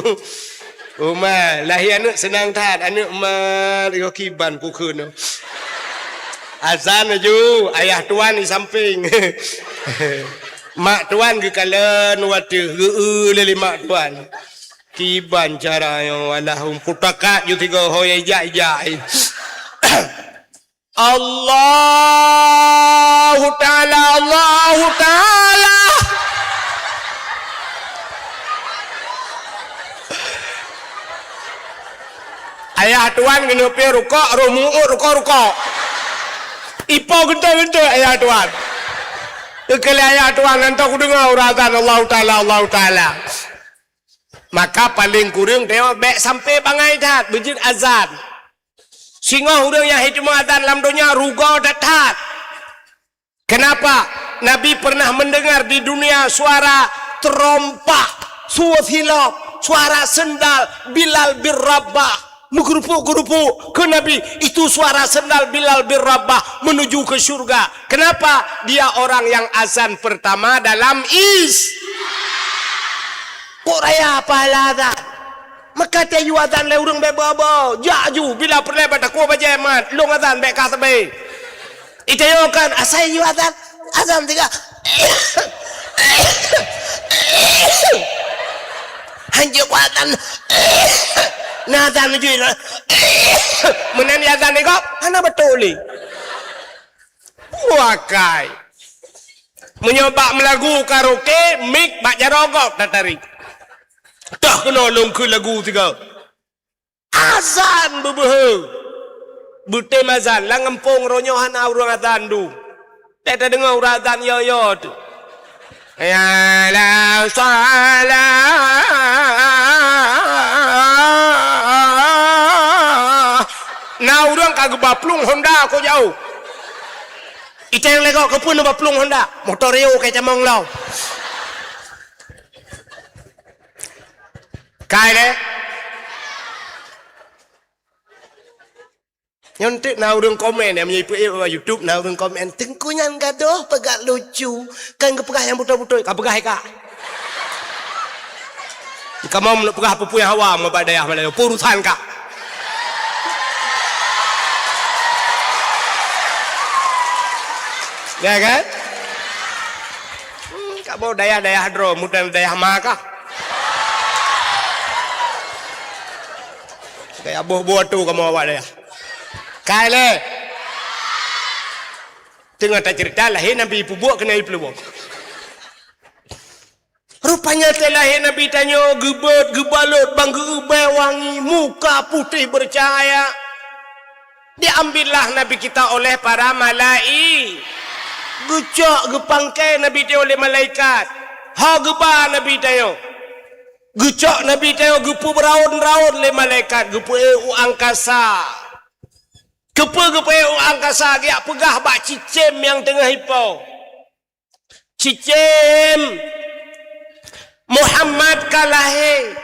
Uma, lahé aneuk seunang that, aneuk mat, yo kiban kukheun. Azan laju, ayah tuan di sampéng. Mak tuan geukalon watèe geu-eu lé mak tuan. Kiban cara nyoe, alahum putakat ju tiga ho ijak-ijak. Allahu Ta'ala, Allahu Ta'ala. Ayah tuan keuneuk piôh rukok, roh mu'ut rukok-rukok. Ipo geuntôi-geuntôi ayah tuan. Keukeulai ayah tuan, nyan toh kudeungoe uroe azan Allahu Ta'ala, Allahu Ta'ala. Maka paleng kureueng tanyoe bék sampoe bangai that beujeuet azan. Singoh ureueng nyang hikmah dan lam donya rugoe that-that. Kenapa? Nabi pernah mendengar di dunia suara terompah, suara silop, suara sendal Bilal bin Rabah. Meugeurupuk-geurupuk keu Nabi, itu suara sendal Bilal bin Rabah menuju ke syurga. Kenapa? Dia orang yang azan pertama dalam is-, kok raya pahala azan? Maka tayue azan lé ureueng bék beuabo. Jak ju, bila peureulée bak takue bajée mat, lôn azan bék ka sabe. Itayue kan, asai yue azan, azan tiga. Hanjeuet ku azan. Na azan ju. Meunan azan tiga, hana beutôi lé. Buakai. Meunyoe bak meulagu karaoke, mik bak jaroe gob tatarék. Toh keunoe lôn kheun lagu tiga. Azan beubeuhe. Beutem azan, lam gampông roh nyoe hana ureueng azan dum. Teudeungoe ureueng azan yo-yo tu. Hayya 'alas shalah. Na ureueng ka geuba plueng Honda keu jauh. Iteng lego keupeue neuba plueng Honda, motor Rio kai tamong lom. Kai deh. Nyan teuk na ureueng komen, ya, meunyoe ipeue bak YouTube na ureueng komen, "Teungku nyan gadoh peugah lucu, kan geupeugah nyang beutôi-beutôi, ka peugah ka." Kamoe meunyoe peugah peue-peue nyang hawa ngon bak dayah Malayu, peue urusan ka. Ya kan? Hmm, kamoe dayah-dayah droe, mudan dayah ma kah? Gaya boh-boh tu kamoe awak dayah. Kai lé. Deungon taceurita lahé Nabi, peubuet keunan ipeuleubong. Rupanya teuh lahé Nabi tanyoe geubeuet, geubalot ban geuubée wangi, muka putéh beucahaya. Diambillah Nabi kita oleh para malai-, geucok geupangkai Nabi tanyoe lé malaikat. Ha geuba Nabi tanyoe. Geucok Nabi tanyoe geupeubeuraon-raon lé malaikat, geupeuék u angkasa. Keupeue geupeuék u angkasa, geujak peugah bak cicém nyang teungoh ipo. Cicém, Muhammad ka lahé.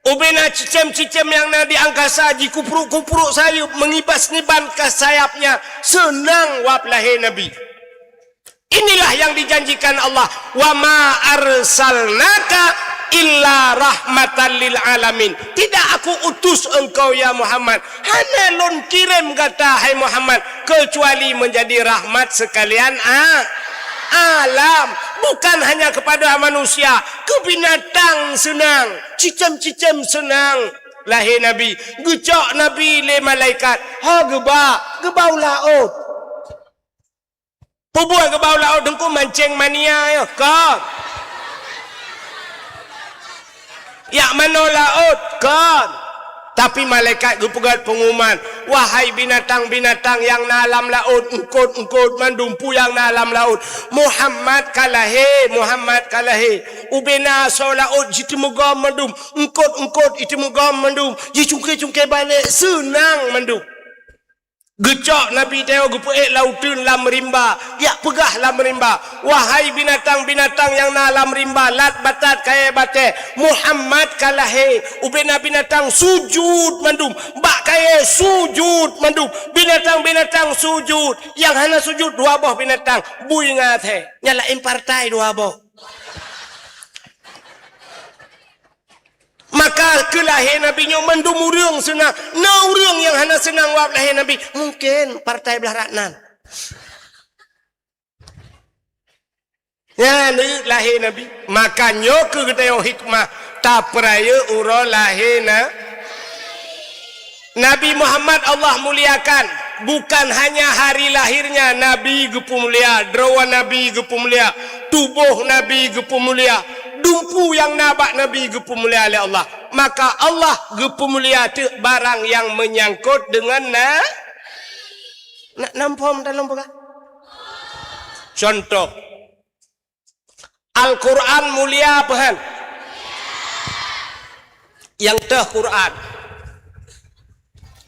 Ubena cicém-cicém nyang na di angkasa jikupruk-kupruk sayeuep, meungibas-ngibas sayapnya, seunang wab lahé Nabi. Inilah yang dijanjikan Allah, "Wa ma arsalnaka illa rahmatan lil alamin." Tidak Aku utus engkau, ya Muhammad, hana Lôn kirém gata, hai Muhammad, kecuali menjadi rahmat sekalian a-, alam. Bukan hanya kepada manusia, keu binatang seunang, cicém-cicém seunang. Lahé Nabi, geucok Nabi lé malaikat, ha geuba, geuba u laôt. Peubuet geuba u laôt, Teungku, mancéng mania nyoe? Kon. Jak manoe laôt? Kon. Tapi malaikat geupeugét peungumuman, "Wahai binatang-binatang nyang na lam laôt, eungkôt-eungkôt mandum peue nyang na lam laôt, Muhammad ka lahé, Muhammad ka lahé." Ubena asoe laôt jiteumugom mandum, eungkôt-eungkôt jiteumugom mandum, jicungké-cungké balek, seunang mandum. Geucok Nabi tanyoe geupeuék lam uteuen lam rimba, jak peugah lam rimba, "Wahai binatang-binatang nyang na lam rimba, laôt batat kayée batée, Muhammad ka lahé." Ubena binatang sujut mandum, bak kayée sujut mandum, binatang-binatang sujut, nyang hana sujut dua boh binatang, bui ngon asèe, nyang laén partai dua boh. Maka keu lahé Nabi nyoe mandum ureuëng seunang. Na ureuëng nyang hana seunang wab lahé Nabi, mungken partai blaih rot nan. Nyan lahé Nabi. Maka nyoe keuh geutanyoe hikmah tapeurayeuk uroe lahé na-, Nabi Muhammad Allah muliakan, bukan hanya hari lahirnya Nabi geupeumulia, droe Nabi geupeumulia, tuboh Nabi geupeumulia, dumpeue nyang na bak Nabi geupeumulia lé Allah. Maka Allah geupeumulia teuk barang nyang meunyangkot deungon na-, na-, nam phom dalam peugah. Contoh, Al-Quran mulia peue han? Nyang teuh Quran.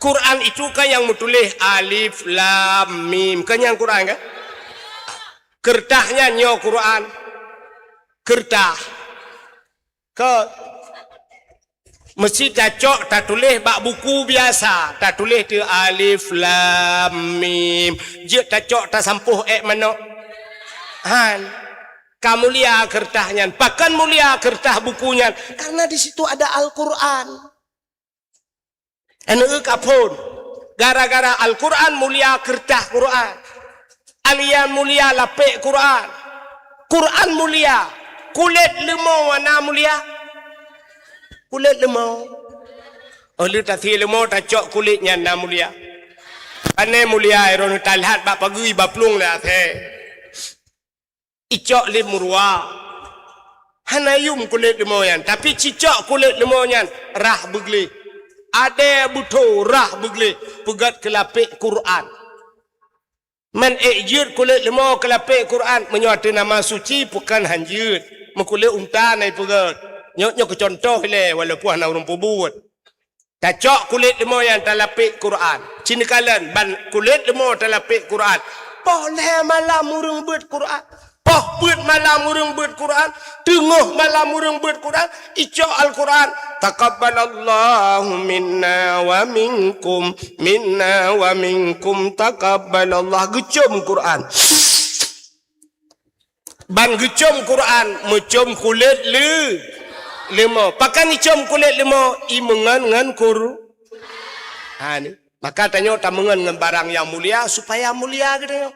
Quran itu kan nyang meutuléh alif, lam, mim. Kan nyang Quran kan? Keureutah nyan nyoe Quran. Keureutah. Kon. Meusti tacok tatuléh bak buku biasa, tatuléh teuk alif lam mim. Jeuet tacok tasampôh ék manok. Han. Ka mulia keureutah nyan. Pakon mulia keureutah buku nyan? Karena di situ ada Al-Quran. Aneuk ka phon. Gara-gara Al-Quran mulia keureutah Quran. Alian mulia lapék Quran. Quran mulia. Kulét leumo na mulia? Kulét leumo. Oh, lheueh tasie leumo tacok kulét nyan na mulia. Pane mulia, droeneuh talhat bak pageue baplueng lé asèe. Icok lé meuruwa. Hana yum kulét leumo nyan, tapi cicok kulét leumo nyan rhah beugleh. Adèe beutôi rhah beugleh peugét keu lapék Quran. Man ék jeuet kulét leumo keu lapék Quran, meunyoe ateueh nama suci, pakon han jeuet. Meukulét unta na ipeugét. Nyoe, nyoe keu contoh ilèe, walaupun hana ureueng peubuet. Tacok kulét leumo nyan talapék Quran. Ci neukalon ban kulét leumo talapék Quran. Poh lhèe malam ureueng beuet Quran. Poh peuet malam ureueng beuet Quran. Teungoh malam ureueng beuet Quran. Icok Al-Quran. Taqabbalallahu minna wa minkum. Minna wa minkum taqabbalallah. Geucom Quran. Ban geucom Quran, meucom kulét leu-, leumo. Pakon icom kulét leumo? Imeungon ngon Qur-, ha, ni. Maka tanyoe tameungon ngon barang nyang mulia, supaya mulia geutanyoe.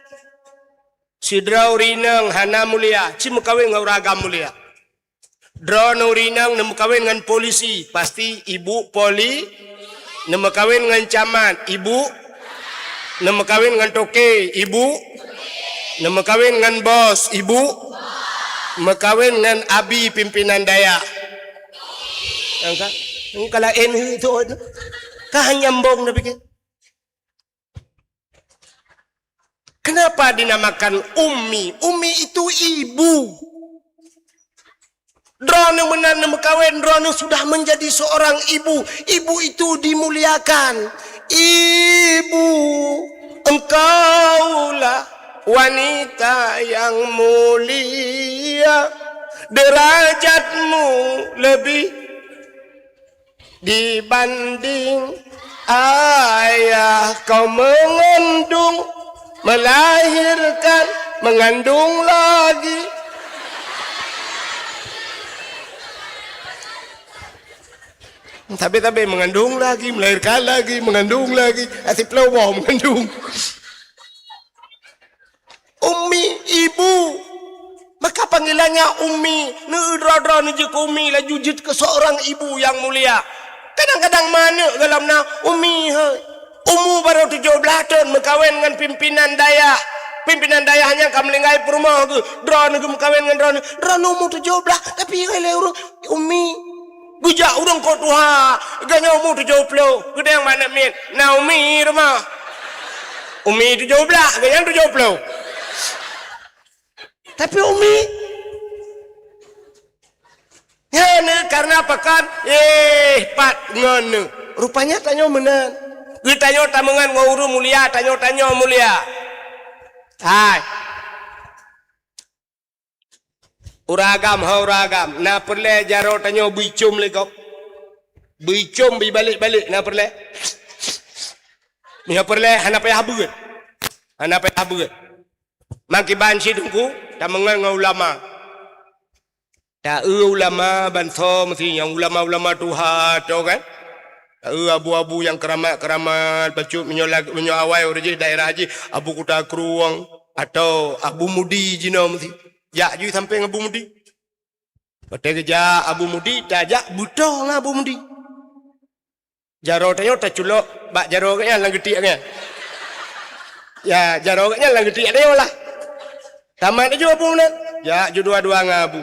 Sidroe ureueng inong hana mulia, ci meukawen ngon ureueng agam mulia. Droeneuh ureueng inong neumeukawen ngon polisi, pasti ibu poli-, neumeukawen ngon camat, ibu, neumeukawen ngon toke, ibu, Neumeukawen ngon bos, ibu. Meukawen ngon abi, pimpinan dayah. Angka, angka laén heuet tu. Ka nyambong dah pikir. Kenapa dinamakan ummi? Ummi itu ibu. Droeneuh meunan neumeukawen, droeneuh sudah menjadi seorang ibu. Ibu itu dimuliakan. Ibu, engkaulah wanita yang mulia. Derajatmu lebih dibanding ayah. Kau mengandung, melahirkan, mengandung lagi. Tapi-tapi mengandung lagi, melahirkan lagi, mengandung lagi. Asyik peuleuboh mengandung. Ummi, ibu. Maka panggilannya ummi. Neudroe-droe neujeuet keu ummi, laju jeuet keu seorang ibu yang mulia. Kadang-kadang ma aneuk gohlom na, ummi, hei. Umu barô tujoh blaih thon, meukawen ngon pimpinan dayah. Pimpinan dayah nyan ka meuninggai, peurumoh geuh. Droeneuh geumeukawen ngon droeneuh. Droeneuh umu tujoh blaih, tapi hai lé ureueng ummi. Geujak ureueng kok tuha, geuh nyoe umu tujoh ploh, geudeh bak aneuk miet, na ummi rumoh. Ummi tujoh blaih, geuh nyan tujoh ploh. Tapi ummi, nyan, eh, karena pakon, eh, pat ngon. Rupanya tanyoe meunan. Geutanyoe tameungon ngon ureueng mulia, tanyoe, tanyoe mulia. Hai. Ureueng agam, ho ureueng agam, na peureulèe jaroe tanyoe beuicom lé gob? Beuicom, beuibalek-balek, na peureulèe? Meunyoe peureulèe, hana payah beuet. Hana payah beuet. Meukiban cit Teungku, tameungon ngon ulama. Ta-eu ulama bansa meusi nyang ulama-ulama tuha, tau kan? Ta-eu abu-abu nyang keuramat-keuramat, bacut meunyoe lag-, meunyoe awai ureueng jih daerah jih, Abu Kuta Krueng atau Abu Mudi jinoe meusi. Jak ju sampéng Abu Mudi. Watèe geujak Abu Mudi, tajak beutoe ngon Abu Mudi. Jaroe tanyoe taculok bak jaroe gobnyan lam geutiek gobnyan. Ya, jaroe gobnyan lam geutiek tanyoe lah. Tamat laju Abu meunan. Jak ju dua-dua ngon Abu.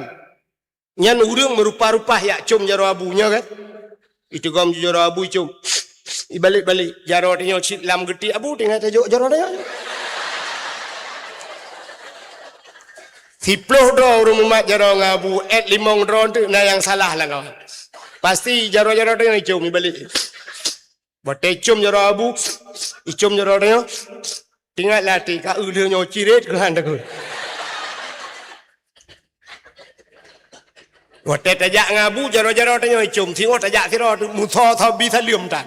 Nyan ureueng meurupa-rupa jak com jaroe Abu nyoe kan. Iteugom ju jaroe Abu, icom. Ibalek-balek. Jaroe tanyoe cit lam geutiek Abu, tinggai tajok jaroe tanyoe. Siploh droe ureueng mumat jaroe ngon Abu, èt limong droe teuk na nyang salah lam kawan. Pasti jaroe-jaroe tanyoe icom ibalek. Watèe icom jaroe Abu, icom jaroe tanyoe. Teuingat lam até, ka eu lheueh nyoe cirét keuhan takheun. Watèe tajak ngon Abu, jaroe-jaroe tanyoe icom, singoh tajak sidroe teuk, musoe-soe bi saleuem tan.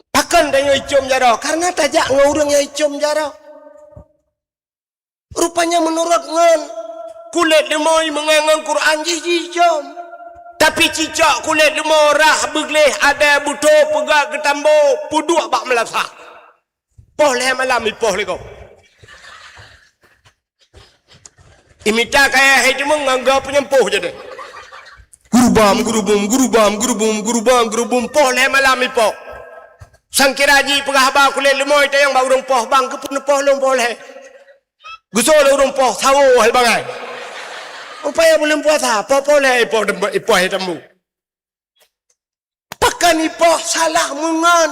Pakon tanyoe icom jaroe? Karena tajak ngon ureueng nyang icom jaroe. Rupanya meunurot ngon kulét leumoi meungon ngon Quran jih jicom. Tapi cicok kulét leumoi rhah beugleh, adèe beutôi peugah geutambo peuduek bak meulasah. Poh lhèe malam ipoh lé gob. Imita kayèe hai teumeung ngon goe peunyampôh jadi. Gurubam, gurubum, gurubam, gurubum, gurubam, gurubum, poh lhèe malam ipoh. Sangkira jipeugah haba kulét leumoi tanyong bak ureueng poh, "Bang, keupeue neupoh lôn poh lhèe?" Geusoe lé ureueng poh, sawoe hai bangai. Rupanya buleuen puasa, poh-poh lhèe ipoh, ipoh hai tambu. Pakon ipoh salah meungon.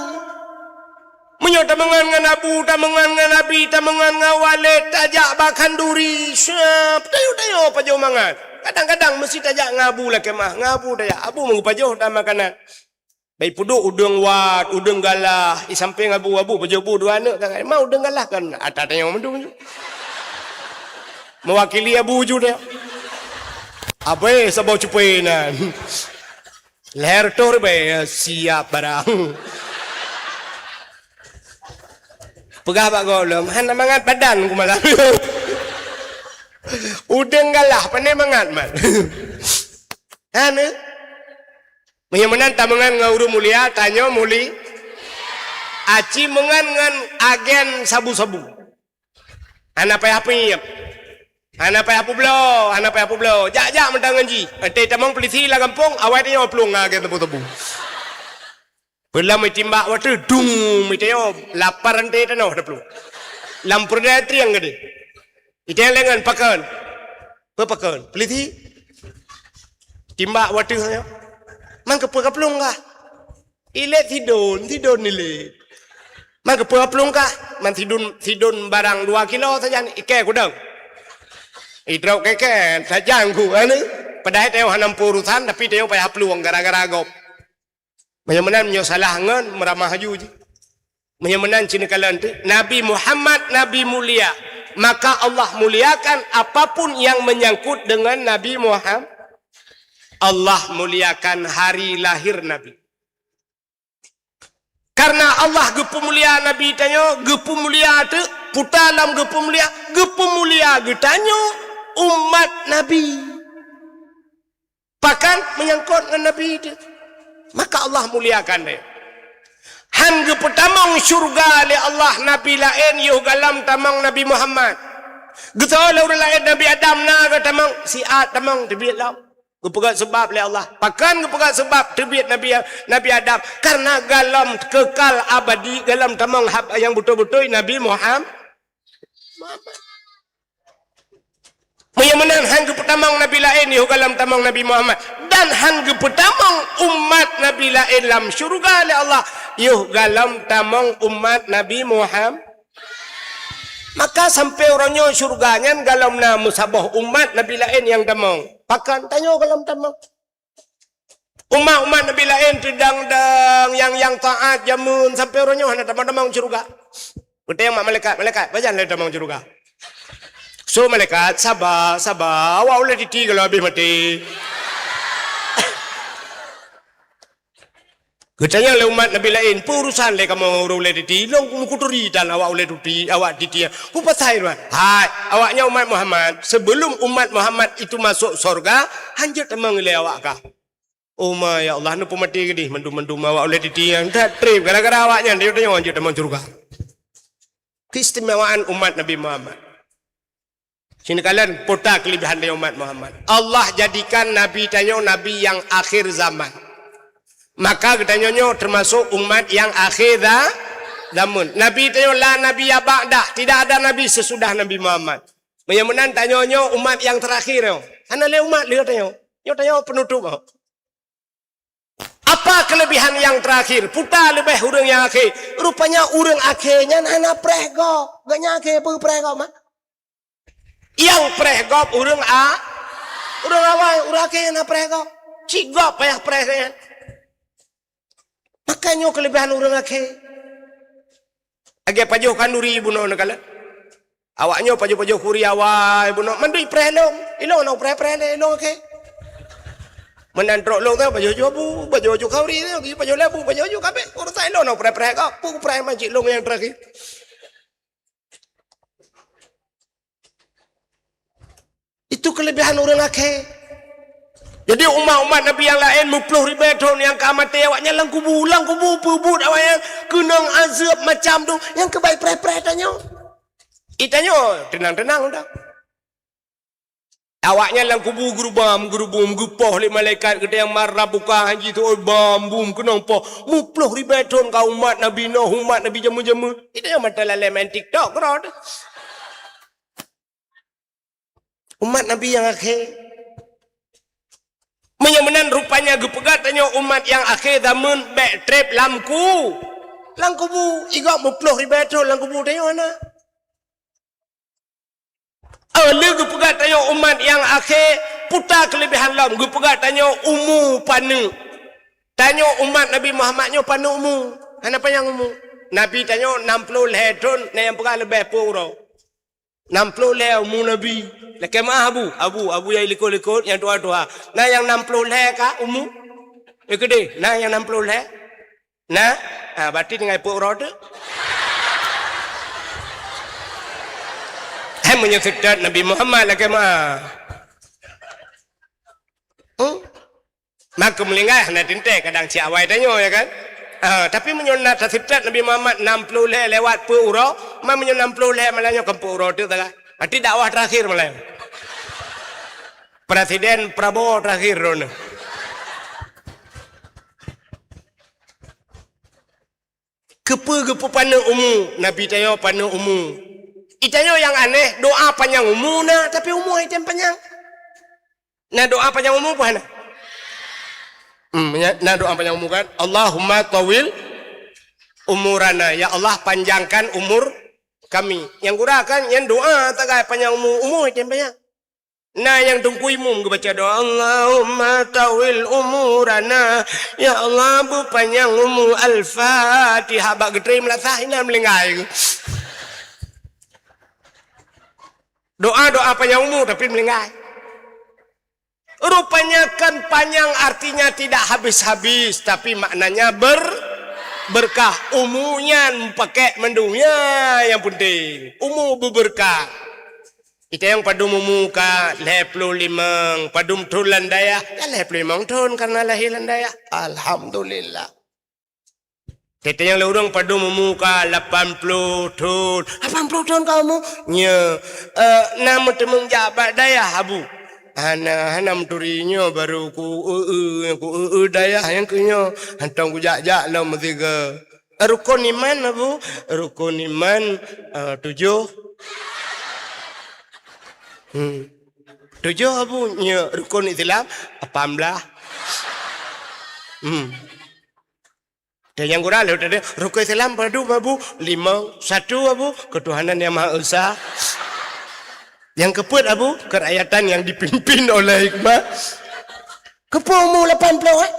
Meunyoe tameungon ngon abu, tameungon ngon abi, tameungon ngon waled, tajak bak khanduri, siap, tayue-tayue pajoh mangat. Kadang-kadang meusti tajak ngon abu lakèe meu'ah, ngon abu tajak. Abu meungeue pajoh dan makanan. Bèk peuduek udeueng wat, udeueng galah, i sampéng abu, abu pajoh bu dua aneuk, ka ma udeueng galah kan, ata tanyong mandum ju. Meuwakili abu ju dia. Abe saboh cupé nan. Lhèe reutôh ribèe, siap barang. Peugah bak gohlom, hana mangat badan ku malam. Udeueng galah, pane mangat mat. Hana. Meunyoe meunan tameungon ngon ureueng mulia, tanyoe muli. Aci meungon ngon agen sabu-sabu. Hana payah peuiep. Hana payah peubloe, hana payah peubloe. Jak-jak meutangan jih. Ente tamong peulisi lam gampông, awai tanyoe plueng ngon agen tebu-tebu. Peulom meucimbak watèe, dung, meutanyoe lapar ente tanoh taplueng. Lam peureudai trieng geude. Iteng lengan pakon. Peu pakon? Peliti. Timbak wateuh nyoe. Man keupeue ka plueng kah? Ilét sidon, sidon ilét. Man keupeue ka plueng kah? Man sidon, sidon barang dua kilo sajan ikée kudong. Idrop keken sajan ku anu. Padahai tanyoe hana peue urusan tapi tanyoe payah plueng gara-gara gob. Meunyoe meunan, meunyoe salah ngon meuramah aju jih. Meunyoe meunan, cit neukalon teuk, Nabi Muhammad Nabi mulia, maka Allah muliakan apapun yang menyangkut dengan Nabi Muhammad. Allah muliakan hari lahir Nabi. Karena Allah geupeumulia Nabi tanyoe, geupeumulia teuk, puta lam geupeumulia, geupeumulia geutanyoe umat Nabi. Pakan menyangkot ngon Nabi teuh, maka Allah muliakan lé. Han geupeutamong syurga lé Allah nabi laén yoh galom tamong Nabi Muhammad. Geusoe lé ureuëng laén Nabi Adam na geutamong, siat tamong teubiet lom. Geupeugah seubab lé Allah. Pakan geupeugah seubab teubiet Nabi, Nabi Adam? Karena galom kekal abadi, galom tamong hab nyang beutôi-beutôi Nabi Muhammad. Meunyoe meunan han geupeutamong nabi laén yoh galom tamong Nabi Muhammad, dan han geupeutamong umat nabi laén lam syeuruga lé Allah yoh galom tamong umat Nabi Muhammad, maka sampoe uroe nyoe syeuruga nyan galom na meusaboh umat nabi laén nyang tamong. Pakon tanyoe galom tamong? Umat-umat nabi laén teudang-dang nyang, nyang taát jameun sampoe uroe nyoe hana tamong-tamong syeuruga. Geutanyong bak malaikat, "Malaikat, pajan lé tamong syeuruga?" "So malaikat, saba, saba, awak ulée titi gohlom habéh maté." Geutanyong lé umat nabi laén, "Peue urusan lé kamoe ureuëng ulée titi? Lôn meukuturi tan awak ulée titi, awak titi. Peue pasai, Tuhan?" "Hai, awak nyan umat Muhammad. Sebelum umat Muhammad itu masuk syeuruga, han jeuet tamong ilée awak kah." "Oh ma, ya Allah, neupeumaté geudeh mandum-mandum awak ulée titi nyang that treb gara-gara awak nyan, tanyoe han jeuet tamong syeuruga." Keistimewaan umat Nabi Muhammad. Sinoe kalon peue keulebihan dari umat Muhammad. Allah jadikan Nabi tanyoe Nabi nyang akhir zaman. Maka geutanyoe nyoe teumasok umat nyang akhé za-, zaman. Nabi tanyoe la nabiyya ba'dah, tidak ada nabi sesudah Nabi Muhammad. Meunyoe meunan tanyoe nyoe umat nyang terakhir nyoe. Hana lé umat lé tanyoe. Nyoe tanyoe penutup nyoe. Apa kelebihan nyang terakhir? Peue leubeh ureuëng nyang akhé? Rupanya ureuëng akhé nyan hana preh gob. Gobnyan akhé peue preh gob mah? Nyang preh gob ureuëng a-, ureuëng awai, ureuëng akhé hana preh gob. Cit gob payah preh nyan. Maka nyoe kelebihan ureuëng akhé. Lagée pajoh khanduri bunoe neukalon. Awak nyoe pajoh-pajoh khanduri awai bunoe, mandum preh lôn. Ilôn na preh-preh lé ilôn akhé. Meunan trok lôn tu pajoh-pajoh bu, pajoh-pajoh khanduri tu, pajoh lé bu, pajoh-pajoh kabeh. Urusan ilôn na preh-preh gob, peue preh mancik lôn nyang terakhir. Itu kelebihan ureuëng akhé. Jadi umat-umat Nabi nyang laén meuploh ribée thon nyang ka maté awaknyan lam kubu, lam kubu peubuet awaknyan keunong azeueb macam tu, nyang keubai preh-preh tanyoe. Itanyoe teunang-teunang dah. Awaknyan lam kubu geurubam, geurubum, geupoh lé malaikat geutanyong marah buka haji tu, oi bam, bum, keunong poh. Meuploh ribée thon ka umat Nabi Nuh, umat Nabi jameun-jameun. Itanyoe mata lalée main TikTok keudroe. Umat Nabi nyang akhé. Meunyoe meunan rupanya geupeugah tanyoe umat nyang akhé zaman bék treb lam ku-, lam kubu. Igob meuploh ribée thon lam kubu tanyoe hana. Oh, lé geupeugah tanyoe umat nyang akhé, peue kelebihan lom geupeugah tanyoe umu paneuk. Tanyoe umat Nabi Muhammad nyoe paneuk umu. Hana panyang umu. Nabi tanyoe nam ploh lhée thon, na nyang peugah leubeh peuet uroe. Nam ploh lhée umu Nabi. Lakée meuah Abu, Abu, Abu nyang likot-likot, nyang tuha-tuha. Na nyang nam ploh lhée ka umu? Eh, keudeh, na nyang nam ploh lhée? Na? Ha, berarti tinggai peuet uroe teuk. Hai meunyoe seutôt Nabi Muhammad lakée meuah. Hmm? Maka meulinggai hana teuntée kadang cit awai tanyoe, ya kan? Ha, tapi meunyoe na taseutôt Nabi Muhammad nam ploh lhée lewat peuet uroe, ma meunyoe nam ploh lhée malam nyoe kan peuet uroe teuk sagai. Berarti dakwah terakhir malam. Presiden Prabowo terakhir droeneuh. Keupeue geupeupaneuk umu? Nabi tanyoe paneuk umu. Itanyoe nyang aneh, doa panyang umu na, tapi umu hai tem panyang. Na doa panyang umu peue hana? Hmm, ya, na doa panyang umu kan? "Allahumma tawil umurana." Ya Allah, panjangkan umur kami. Nyang gura kan, nyan doa tagai panyang umu, umu hai tem panyang. Na nyang teungku imum geubaca doa, "Allahumma tawil umurana." Ya Allah, beupanyang umu. Al-Fatihah. Bak geutré meulasah, inan meulinggai. Doa-doa panyang umu, tapi meulinggai. Rupanya kan panyang artinya tidak habis-habis, tapi maknanya ber-, berkah. Umu nyan pakèk mandum. Ya, nyang penting. Umu beubeurkah. Itayong padum umu ka lhèe plôh limong, padum thôn lam dayah, ka lhèe plôh limong thôn karena lahé lam dayah. Alhamdulillah. Teuntèe nyang lé ureueng padum umu ka lapan plôh thôn. Lapan plôh thôn ka umu? Nyo, eh, na meuteumeung jak bak dayah, Abu? Hana, hana meuturi nyoe, baru ku eu-eu, ku eu-eu dayah nyang keu nyoe. Hantom kujak-jak lom meusigoe. Rukon iman, Abu? Rukon iman, eh, tujoh. Hmm. Tujoh, Abu? Nyo, rukon Islam, lapan blah. Hmm. Dan nyang gura lheueh tadi, rukon Islam padum, Abu? Limong. Satu, Abu? Ketuhanan Yang Maha Esa. Nyang keupeuet, Abu? Kerakyatan yang dipimpin oleh hikmah. Keupeue umu lapan plôh, eh?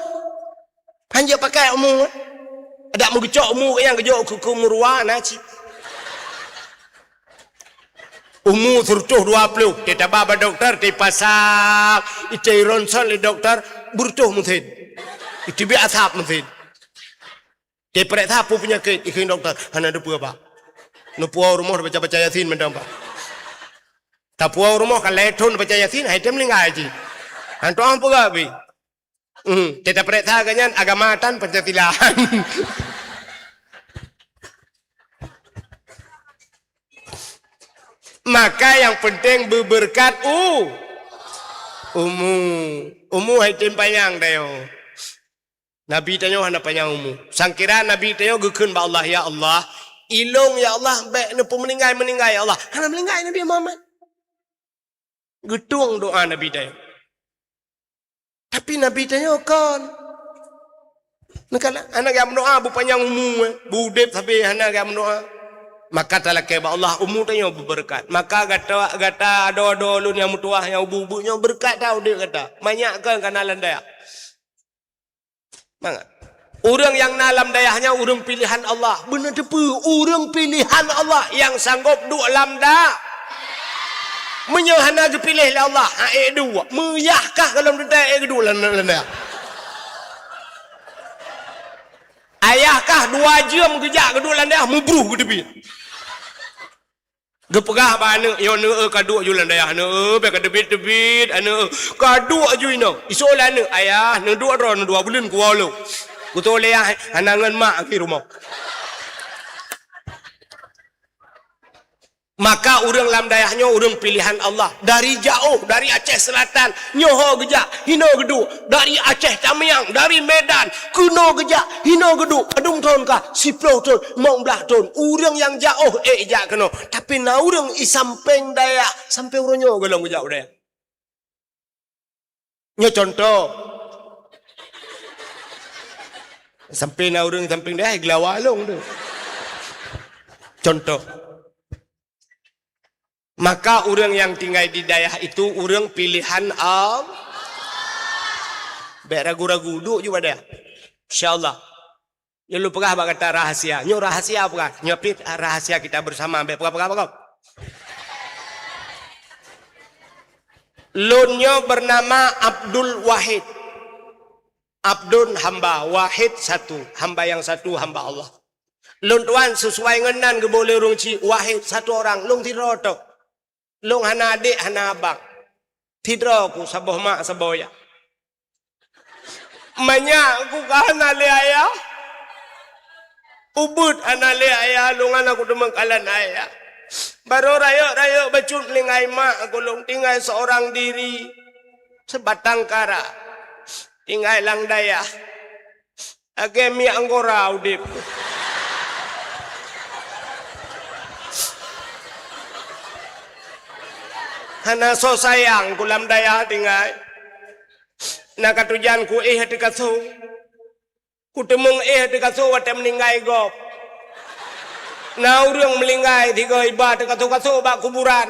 Hanjeuet pakai umu, eh? Adak meugeucok umu nyang geujok keu, keu meuruwa na cit. Umu seureutôh dua plôh, teuh taba bak dokto, teuh pasang, iteuh ronsel lé dokto, beureutoh meusen. Iteubiet asap meusen. Teuh peuriksa peue peunyakét, ikheun dokto, hana teupeue, Pak. Neupuwoe rumoh baca-baca Yasin mantong, Pak. Tapuwoe rumoh ka lhèe thôn baca Yasin, hai teuh meulinggai cit. Hantom peugah pih. Hmm, teuh tapeuriksa geuh nyan agama tan Pancasila. Maka nyang penting beubeurkat u-, umu. Umu hai tem panyang tanyoe. Nabi tanyoe hana panyang umu. Sangkira Nabi tanyoe geukheun bak Allah, "Ya Allah, ilôn ya Allah, bèk neupeumeuninggai-meuninggai ya Allah." Hana meuninggai Nabi Muhammad. Geutueng doa Nabi tanyoe. Tapi Nabi tanyoe kon. Maka hana geumeudoa beupanyang umu, eh. Beuudép sabe hana geumeudoa. Maka talakèe bak Allah umu tanyoe beubeureukat. Maka gata, gata adoe-adoe lôn nyang meutuwah nyang ubeut-ubeut nyoe beureukat that udép gata. Manyak kon ka na lam dayah. Mangat. Ureueng nyang na lam dayah nyan ureueng pilehan Allah. Beuna teupeue, ureueng pilehan Allah nyang sanggop duek lam da-, meunyoe hana geupiléh lé Allah, ha, ék duek. Meuyah kah gohlom teuntèe ék geuduek lam, lam dayah. Ayah kah dua jeuem geujak geuduek lam dayah, meubruh geuteubiet. Geupeugah bak aneuk, "Nyoe neueu ka duek ju lam dayah, neueu, bèk ka teubiet-teubiet, aneuk, ka duek ju inoe." Isôk lé aneuk, "Ayah, neuduek droe, neuduek buleuen kuwoe lôn." Kutô lé ayah, "Hana ngon mak di rumoh." Maka ureueng lam dayah nyoe ureueng pilehan Allah. Dari jaoh, dari Aceh Selatan, nyoe ho geujak, hinoe geuduek. Dari Aceh Tamiang, dari Medan, keunoe geujak, hinoe geuduek, padum thôn kah? Siplôh thôn, limong blaih thôn. Ureueng nyang jaoh ék jak keunoe. Tapi na ureueng i sampéng dayah, sampéng uroe nyoe gohlom geujak u dayah. Nyoe contoh. Sampéng na ureueng i sampéng dayah, i Geulawa lôn tu. Contoh. Maka ureueng nyang tinggai di dayah itu ureueng pilehan Allah. Bèk ragu-ragu, duek ju bak dayah. Insya Allah. Nyoe lôn peugah bak gata rahasia. Nyoe rahasia peugah. Nyoe pih rahasia kita bersama. Bèk peugah-peugah bak gob. Lôn nyoe bernama Abdul Wahid. Abdun hamba, Wahid satu. Hamba yang satu, hamba Allah. Lôn tuan sesuai ngon nan geuboh lé ureueng chik, Wahid satu orang, lôn sidroe tok. Lôn hana adék, hana abang. Sidroe ku, saboh mak, saboh yah. Manyak ku ka hana lé ayah. Ubeuet hana lé ayah, lôn hana kuteumeung kalon ayah. Barô rayeuk-rayeuk bacut meuninggai mak ku, lôn tinggai seorang diri. Sebatang kara. Tinggai lam dayah. Lagèe mièk anggora udép. Hana soe sayang ku lam dayah tinggai. Na katujan ku éh teukaso. Kuteumeung éh teukaso watée meuninggai gob. Na ureuëng meuninggai sigoe iba teukaso-kaso bak kuburan.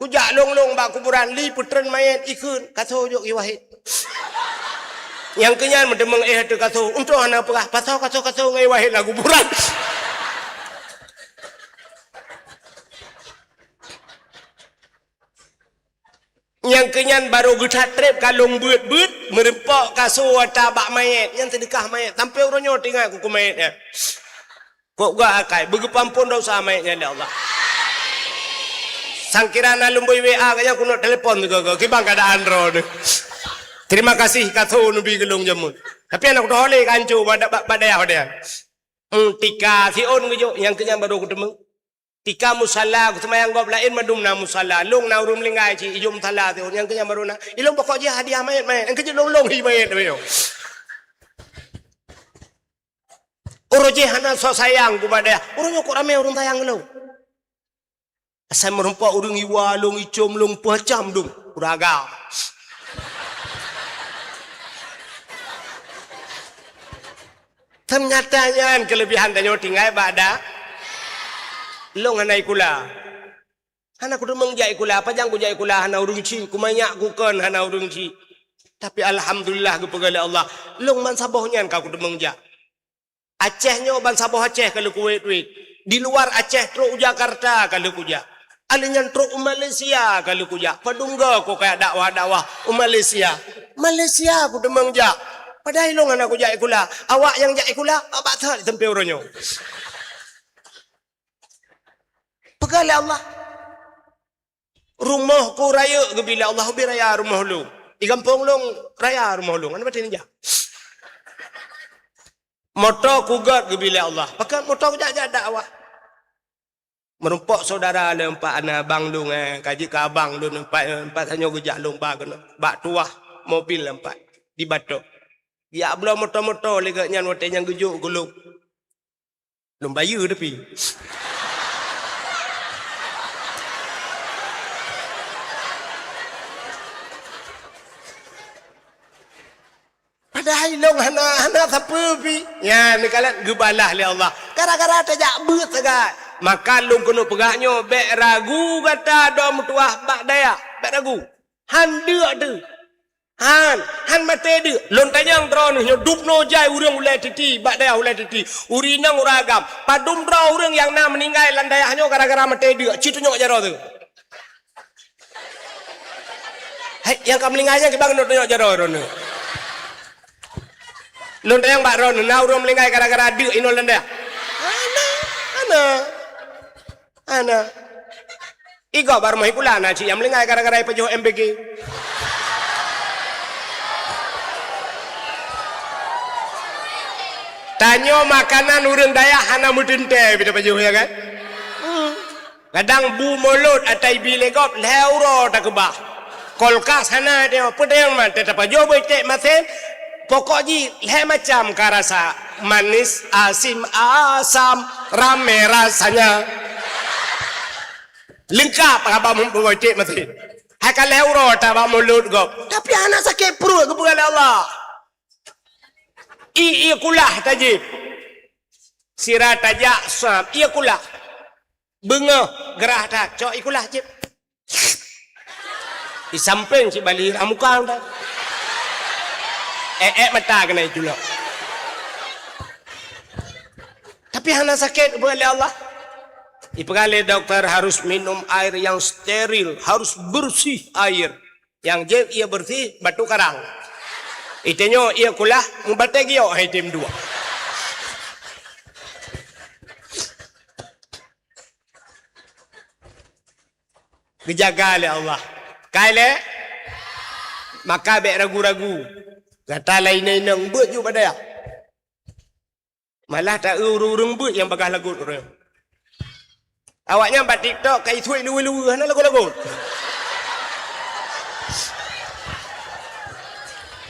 Kujak lông-lông bak kuburan, li peutreun manyét ikheun, kaso jok i Wahid. Nyang keunyan meuteumeung éh teukaso, untông hana peugah, pasoe kaso-kaso ngon i Wahid lam kuburan. Nyang keunyan barô geuthat treb ka lông beuet-beuet, meureumpok kaso ata bak manyét, nyan seudeukah manyét. Sampoe uroe nyoe teuingat ku keu manyét nyan. Kok gak akai, beugeupampon dosa manyét nyan lé Allah. Sangkira na lôn bui W A gaya kunok telepon sigoe-goe, kiban keadaan droeneuh. Terima kasih kaso neubi keu lông jameun. Tapi aneuk kutoh lé kanco bak, bak, bak dayah-dayah. Hmm, tika siôn geujok, nyang keunyan barô kuteumeung. Tika musala, kuseumayang gob laén mandum na musala. Lông na ureuëng meuninggai cit, ijok musala teuh, nyang keunyan barô na. Ilông pokok jih hadiah manyét-manyét, nyang keujeuet lông-lông hi manyét teuh. Uroe jih hana soe sayang ku bak dayah. Uroe nyoe kok ramé ureuëng sayang lông. Asai meurumpok ureuëng iwa lông, icom lông, peuhacam dum. Ureuëng agam. Teunyata nyan keulebihan tanyoe tinggai bak da. Lông hana ikula. Hana kuteumeung jak ikula, pajan kujak ikula hana ureuëng chik, kumanyak kukon hana ureuëng chik. Tapi alhamdulillah geupeugah lé Allah, lông bansaboh nyan ka kuteumeung jak. Aceh nyoe bansaboh Aceh ka lheueh kuwét-wét. Di luar Aceh trok u Jakarta ka lheueh kujak. Alèh nyan trok u Malaysia ka lheueh kujak. Padum goe ku kajak dakwah-dakwah u Malaysia. Malaysia kuteumeung jak. Padahai lông hana kujak ikula. Awak nyang jak ikula, bak that sampoe uroe nyoe. Peugah lé Allah. Rumoh ku rayeuk geubi lé Allah, ubé raya rumoh lông. Di gampông lông raya rumoh lông. Hana maté nija. Moto ku gét geubi lé Allah. Pakat moto kujak-jak dakwah. Meurumpok syedara lé empat aneuk abang lông, eh, ka jeuet keu abang lôn empat, eh, empat tanyoe geujak lông ba keunoe. Bak tuah mobil empat di Batok. Geujak bloe moto-moto lé gét nyan watèe nyan geujok keu lông. Lôn bayeue tapi. Padahai lông hana, hana sapeue pi. Nyan neukalon geubalah lé Allah. Gara-gara tajak beuet sagai. Maka lôn keuneuk peugah nyoe, bék ragu gata dua meutuah bak dayah. Bék ragu. Han deuk teuh. Han, han maté deuk. Lôn tanyong droeneuh nyoe dubnoe jai ureuëng ulée titi, bak dayah ulée titi. Ureuëng inong ureuëng agam. Padum droe ureuëng nyang na meuninggai lam dayah nyoe gara-gara maté deuk. Ci tunyok jaroe teuh. Hai, nyang ka meuninggai nyan kiban keuneuk tunyok jaroe droeneuh. Lôn tanyong bak droeneuh, na ureuëng meuninggai gara-gara deuk inoe lam dayah? Hana, hana. Hana. Igob bak rumoh ikula na cit nyang meuninggai gara-gara ipajoh M B G. Tanyoe makanan ureuëng dayah hana meuteuntèe bita pajoh, ya kan? Hmm. Kadang bu mulod ata ibi lé gob lhèe uroe takeubah. Kulkas hana teuh, peudeueng man teuh tapajoh beucék masen. Pokok jih lhèe macam ka rasa, manis, asim, asam, ramé rasanya. Leungkap haba meucék maté. Hai ka lhèe uroe ata bak mulod gob. Tapi hana sakét pruet geupeugah lé Allah. Ie, ie kulah tajieb. Sira tajak sab, ie kulah. Beungoh gerah that, cok ie kulah jieb. Di sampéng cit bali ramuka dah. Ék-ék mata keunan itulak. Tapi hana sakét, peugah lé Allah. Ipeugah lé doktor harus minum air yang steril, harus bersih air. Nyang jieb ie bersih, batu karang. Itanyoe ie kulah, meubatée giok hai tem dua. Geujaga lé Allah. Kai lé? Maka bék ragu-ragu. Gata laén inong beuet ju bak dayah. Malah ta-eu ureuëng-ureuëng beuet nyang bagaih lagot ureuëng. Awaknyan bak TikTok ka isuet luweue-luweue hana lagot-lagot.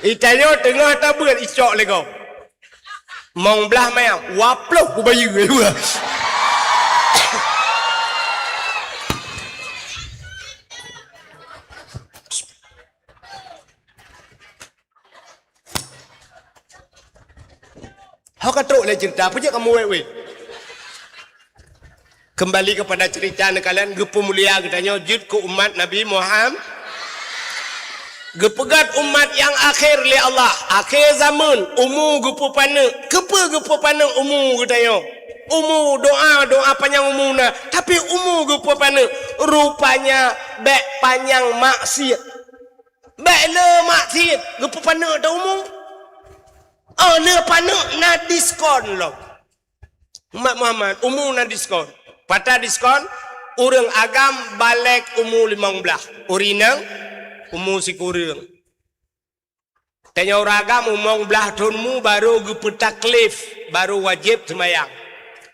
Itanyoe teungoh tabeuet icok lé gob. Mong blah manyang, waploh kubayeue. Ho ka trok lé cerita, peue jeuet kamoe wék-wék? Kembali kepada cerita neukalon, geupeumulia geutanyoe jeuet keu umat Nabi Muhammad. Geupeugét umat nyang akhé lé Allah, akhé zaman, umu geupeupaneuk. Keupeue geupeupaneuk umu geutanyoe? Umu, doa, doa panyang umu na, tapi umu geupeupaneuk. Rupanya bék panyang maksiet. Bék le maksiet, geupeupaneuk teuh umu. Oh, le paneuk na diskon lom. Umat Muhammad, umu na diskon. Pat diskon, ureuëng agam balek umu limong blaih. Ureuëng inong, umu sikureueng. Tanyoe ureuëng agam limong blaih thon umu baru geupeu taklif, baru wajéb seumayang.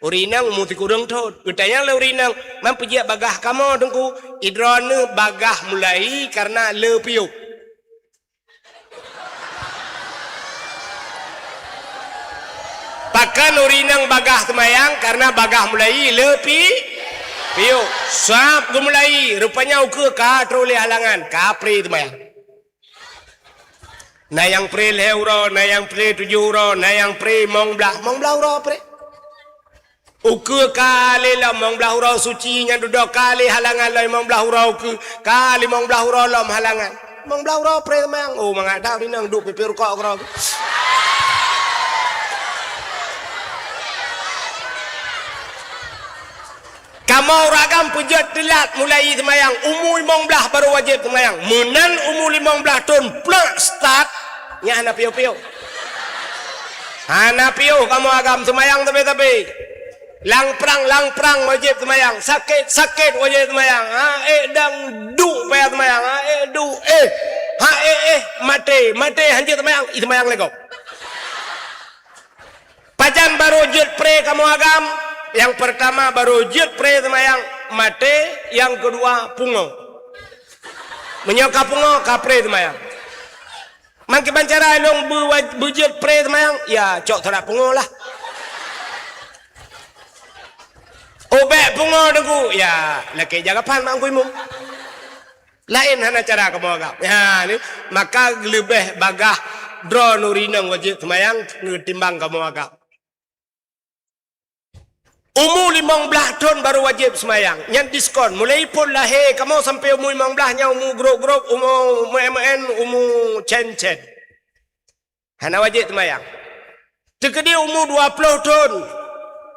Ureuëng inong umu sikureueng thon. Geutanyong lé ureuëng inong, "Man peue jeuet bagaih kamoe, Teungku?" "Droeneuh bagaih mulai karena le piôh." Pakon ureuëng inong bagaih seumayang, karena bagaih mulai le pi-, piôh. Sab geumulai, rupanya ukeue ka trok lé halangan, ka pré seumayang. Na nyang pré lhée uroe, na nyang pré tujoh uroe, na nyang pré limong blaih, limong blaih uroe pré. Ukeue ka lé limong blaih uroe suci nyan dudoe ka lé halangan lom limong blaih uroe ukeue, ka limong blaih uroe lom halangan. Limong blaih uroe pré seumayang. Oh, mangat that ureuëng inong duek pipi rukok keudroe. Kamoe ureuëng agam peujeuet teulat mulai seumayang, umu limong blaih baru wajéb seumayang. Meunan umu limong blaih thon plak start, nyan hana piôh-piôh. Hana piôh kamoe agam seumayang sabe-sabe. Lam prang, lam prang wajéb seumayang. Sakét, sakét wajéb seumayang. Ha ék dang duek payah seumayang. Ha ék duek, éh. Ha ék, éh, maté, maté hanjeuet seumayang. Ih, seumayang lé gob. Pajan baru jeuet pré kamoe agam? Nyang peurtama baru jeuet pré seumayang, maté, nyang keudua pungo. Meunyoe ka pungo, ka pré seumayang. Man kiban cara lôn beu-, beujeuet pré seumayang? Ya, cok teurak pungo lah. Ubek pungo Teungku, ya, lakée jaga pan mak Teungku Imum. Laén hana cara kamoe agam. Ya, ni, maka leubeh bagaih droeneuh ureuëng inong wajéb seumayang ketimbang kamoe agam. Umu limong blaih thon baru wajéb seumayang. Nyan diskon. Mulai phon lahé kamoe sampai umu limong blaih nyan umu grok-grok, umu meuén-meuén, umu cén-cén. Hana wajéb seumayang. Teukeudi umu dua ploh thon,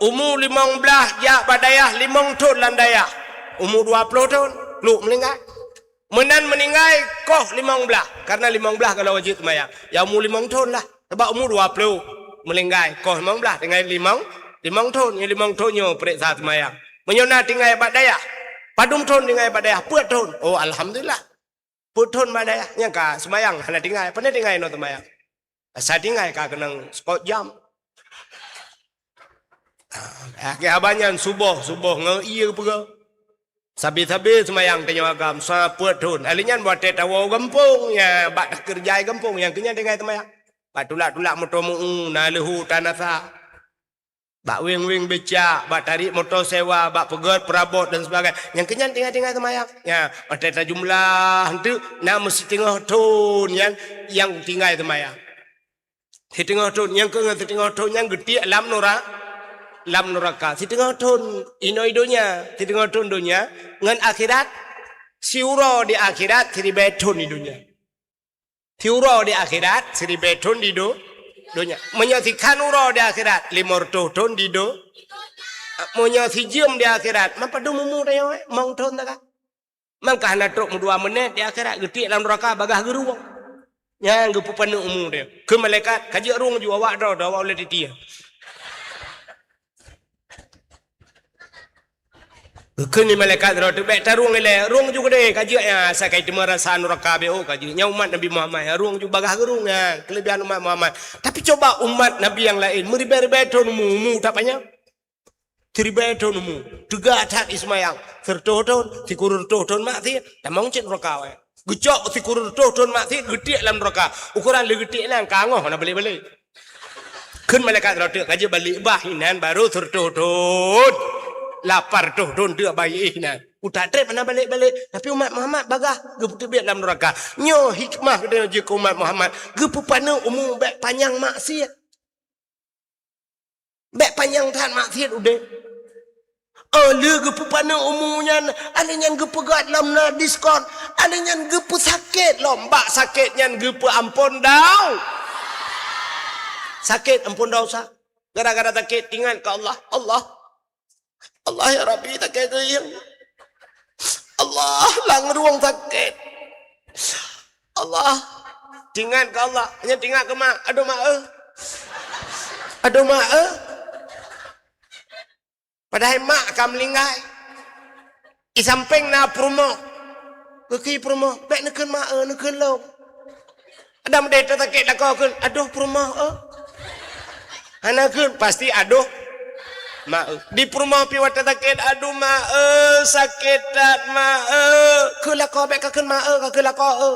umu limong blaih jak bak dayah, limong thon lam dayah. Umu dua ploh thon, pluek meuninggai. Meunan meuninggai koh limong blaih, karena limong blaih ka lheueh wajéb seumayang. Ya umu limong thon lah, sabab umu dua ploh meuninggai, koh limong blaih, tinggai limong, limong thon, nyoe limong thon nyoe peuriksa seumayang. Meunyoe na tinggai bak dayah, padum thon tinggai bak dayah, peuet thon. Oh, alhamdulillah. Peuet thon bak dayah, nyang ka seumayang hana tinggai, pane tinggai nyoe seumayang. Asai tinggai ka keunong seukôt jam. Ah, akhé haba nyan suboh, suboh ngon ie geupeugah. Sabe-sabe seumayang tanyoe agam, sa peuet thon. Ahli nyan watée tawoe gampông, ya, bak takeureuja gampông, nyang keu nyan tinggai seumayang. Bak tulak-tulak moto meu-u, na leuhu tanasa. Bak weng-weng becak, bak tarék moto sewa, bak peugét peurabot dan sebagainya. Nyang keu nyan tinggai-tinggai seumayang. Ya, watée tajumlah, enteuk na meusiteungoh thon nyan nyang tinggai seumayang. Siteungoh thon, nyang keu ngon siteungoh thon nyan geutiek lam nura-, lam nuraka. Siteungoh thon inoe donya, siteungoh thon donya ngon akhirat, siuroe di akhirat siribée thon di donya. Siuroe di akhirat siribée thon di do-, donya. Meunyoe sikhan uroe di akhirat, limong reutôh thon di do-, meunyoe sijeuem di akhirat, man padum umu tanyoe, limong thon taga. Man ka hana trok meudua meunét di akhirat, geutiek lam nuraka bagaih geurueng. Nyan geupeupaneuk umu dia. Kheun malaikat, "Ka jeuet rueng ju awak droe, droe awak ulée titie." Geukheun lé malaikat droe teuh, "Bék tarueng ilée, rueng ju keudeh, ka jeuet nyan, asai ka jiteumé rasa nuraka B O ka jeuet. Nyan umat Nabi Muhammad, rueng ju bagaih geurueng nyan, keuleubihan umat Muhammad. Tapi coba umat Nabi nyang laén, meuribée-ribée thon umu, umu that panyang." Siribée thon umu, teuga that jiseumayang, sireutôh thon, sikureueng reutôh thon maksiet, tamong cit nuraka wae. Geucok sikureueng reutôh thon maksiet, geutiek lam nuraka. Ukoran lé geutiek nyan ka angoh hana balek-balek. Kheun malaikat droe teuh, "Ka jeuet balek bah inan baru sireutôh thon. Lapan reutôh thon teuh bayeue inan. Utak treb hana balek-balek, tapi umat Muhammad bagaih geupeubiet lam nuraka." Nyoe hikmah geutanyoe jeuet keu umat Muhammad, geupeupaneuk umu bék panyang maksiet. Bèk panyang that maksiet udép. Oh, lheueh geupeupaneuk umu nyan, akhé nyan geupeugöt lom na diskon, akhé nyan geupeusakét lom. Bak sakét nyan geupeuamphon dau-, sakét amphon desya. Gara-gara sakét, ingat keu Allah. Allah, Allah ya Rabbi, sakét keuieng. Allah, lam rueng sakét. Allah, ingat keu Allah. Hanya ingat keu mak. Aduh mak eh. Aduh mak eh. Padahai mak ka meuninggai. Di sampéng na peurumoh. Keuki peurumoh, bèk neukheun ma eu, neukheun lôn. Adak meudeh tasakét lakoe kheun, "Adoh peurumoh eu." Hana kheun, pasti adoh ma eu. Di peurumoh pih watèe sakét, "Adoh ma eu, sakét that ma eu." Kheun lakoe, bèk kakheun ma eu, kakheun lakoe eu.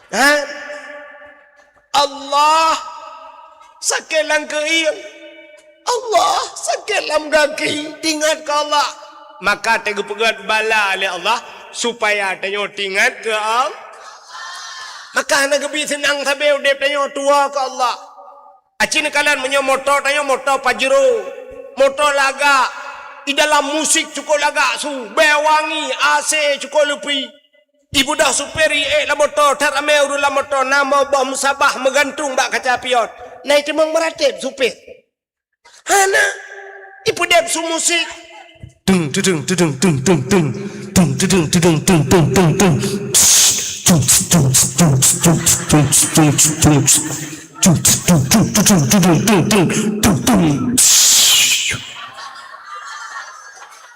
Ha? Allah, sakét lam keuieng. Allah, sakét lam gaki. Ingat keu Allah. Maka teugeupeugöt bala lé Allah supaya tanyoe ingat keu Allah. Maka hana geubi seunang sabe udép tanyoe tuwoe keu Allah. Aci neukalon meunyoe moto tanyoe moto Pajero, moto lagak, di dalam musik cukôp lagak su, bèe wangi, A C cukôp leupie. Ibeudôh supir iék lam moto, that ramé ureueng lam moto, na boh musabah meugantung bak kaca pion. Na iteumeung meuratéb supir. Hana. Ipeudeb su musik. Tung, tudung, tudung, tung, tung, tung. Tung, tudung, tudung, tung, tung, tung, tung. Tung, tung, tung, tung, tung, tung, tung, tung, tung. Tung, tung, tung, tung, tung, tung, tung, tung, tung, tung.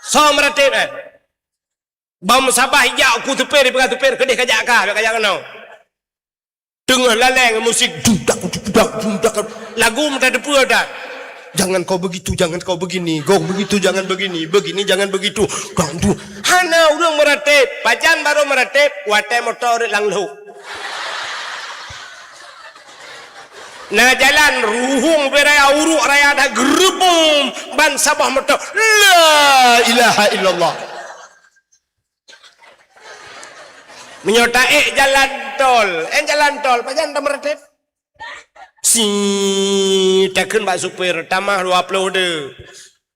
Soe meuratéb, eh? Bak musabah ijak u keu supir, ipeugah supir, "Keudeh kajak kah, bèk kajak keunoe." Teungoh laleng musik, dudak, dudak, dudak. Lagu meuteupeue that. "Jangan kau begitu, jangan kau begini. Kau begitu, jangan begini. Begini, jangan begitu." Kang tu. Hana ureueng meuratéb. Pajan barô meuratéb, watèe moto rhot lam lhok. Na jalan ruhueng bèe raya, uruek raya that, geureubum ban saboh moto. La ilaha illallah. Meunyoe taék jalan tol, eh, jalan tol, pajan tameuratéb? Si, takheun bak supir, "Tamah dua ploh deuh."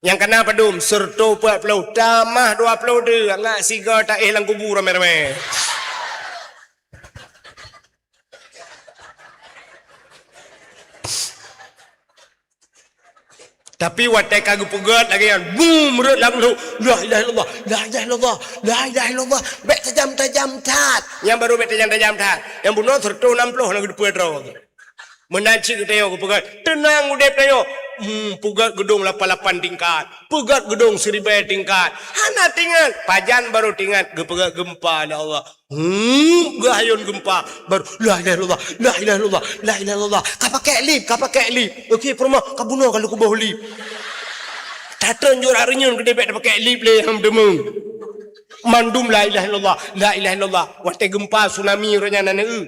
Nyang kana padum, "Sireutoh peuet ploh." "Tamah dua ploh deuh, ngat sigoe taéh lam kubu ramé-ramé." Tapi watèe ka geupeugöt lagèe nyan, bum, rhot lam lhok, "La ilaha illallah, la ilaha illallah, la ilaha illallah." Bèk tajam-tajam that. Nyang barô bèk tajam-tajam that. Nyang bunoe sireutoh nam ploh na geuteupeue droe. Meunan cit geutanyoe geupeugöt, teunang udép tanyoe. Hmm, peugöt geudong lapan lapan tingkat, peugöt geudong siribèe tingkat. Hana tingat, pajan barô tingat geupeugöt geumpa lé Allah. Hmm, geuhayôn geumpa. Baru, "La ilaha illallah, la ilaha illallah, la ilaha illallah." Ka pakèk lip, ka pakèk lip. Oke, peurumoh, ka bunoe ka lôn kuboh lip. Tateueng jurang reunyeun keudeh bèk tapakèk lip lé, hana meuteumé. Mandum la ilaha illallah, la ilaha illallah. Watèe geumpa tsunami uroe nyan na neu.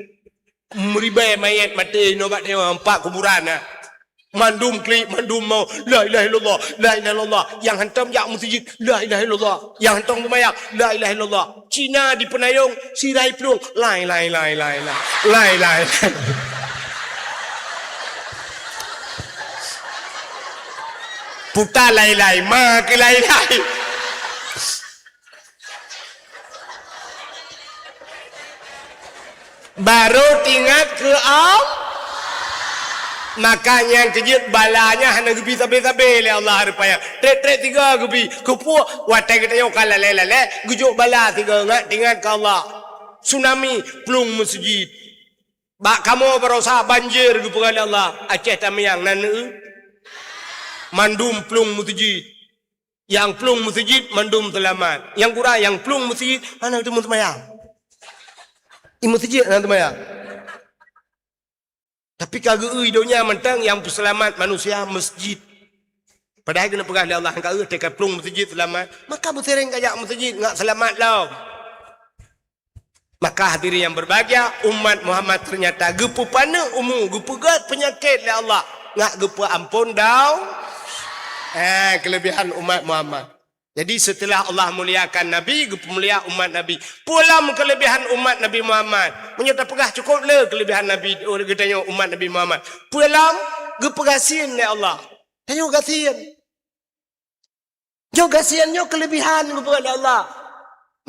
Meuribèe manyét maté inoe bak teuma, empat kuburan na. Mandum klik, mandum mo, "La ilaha illallah, la ilaha illallah." Nyang hantom jak meuseujid, "La ilaha illallah." Nyang hantom seumayang, "La ilaha illallah." Cina di Peunayong, sira i plueng, "Lai, lai, lai, lai, lai. Lai, lai, lai." Puta lai, lai, ma keu lai, lai. Baru tingat keu Allah. Maka nyang keujeuet bala nyan hana geubi sabe-sabe lé Allah, rupanya. Trép-trép sigoe geubi. Keupeue? Watèe geutanyoe ka lalè-lalè, geujok bala sigoe, ngat tingat keu Allah. Tsunami, plueng meuseujid. Bak kamoe barosa banjir geupeugah lé Allah, Aceh Tamiang na neu. Mandum plueng meuseujid. Nyang plueng meuseujid mandum seulamat. Nyang gura nyang plueng meuseujid hana teuma seumayang. I meuseujid hana seumayang. Tapi ka geu-eu i donya mantong nyang peuseulamat manusia meuseujid. Padahai keuneuk peugah lé Allah, ka geu-eu teuka plueng meuseujid seulamat, maka beuseuréng kajak meuseujid ngat seulamat lom. Maka hadirin yang berbahagia, umat Muhammad ternyata geupeupaneuk umu, geupeugöt peunyakét lé Allah, ngat geupeuamphon dau-, eh, kelebihan umat Muhammad. Jadi setelah Allah muliakan Nabi, geupeumulia umat Nabi. Peue lom kelebihan umat Nabi Muhammad? Meunyoe tapeugah cukôp le kelebihan Nabi, oh, geutanyoe umat Nabi Muhammad. Peue lom? geupeugasien lé Allah. Tanyoe gasien. Nyoe gasien, nyoe keulebihan geupeugah lé Allah.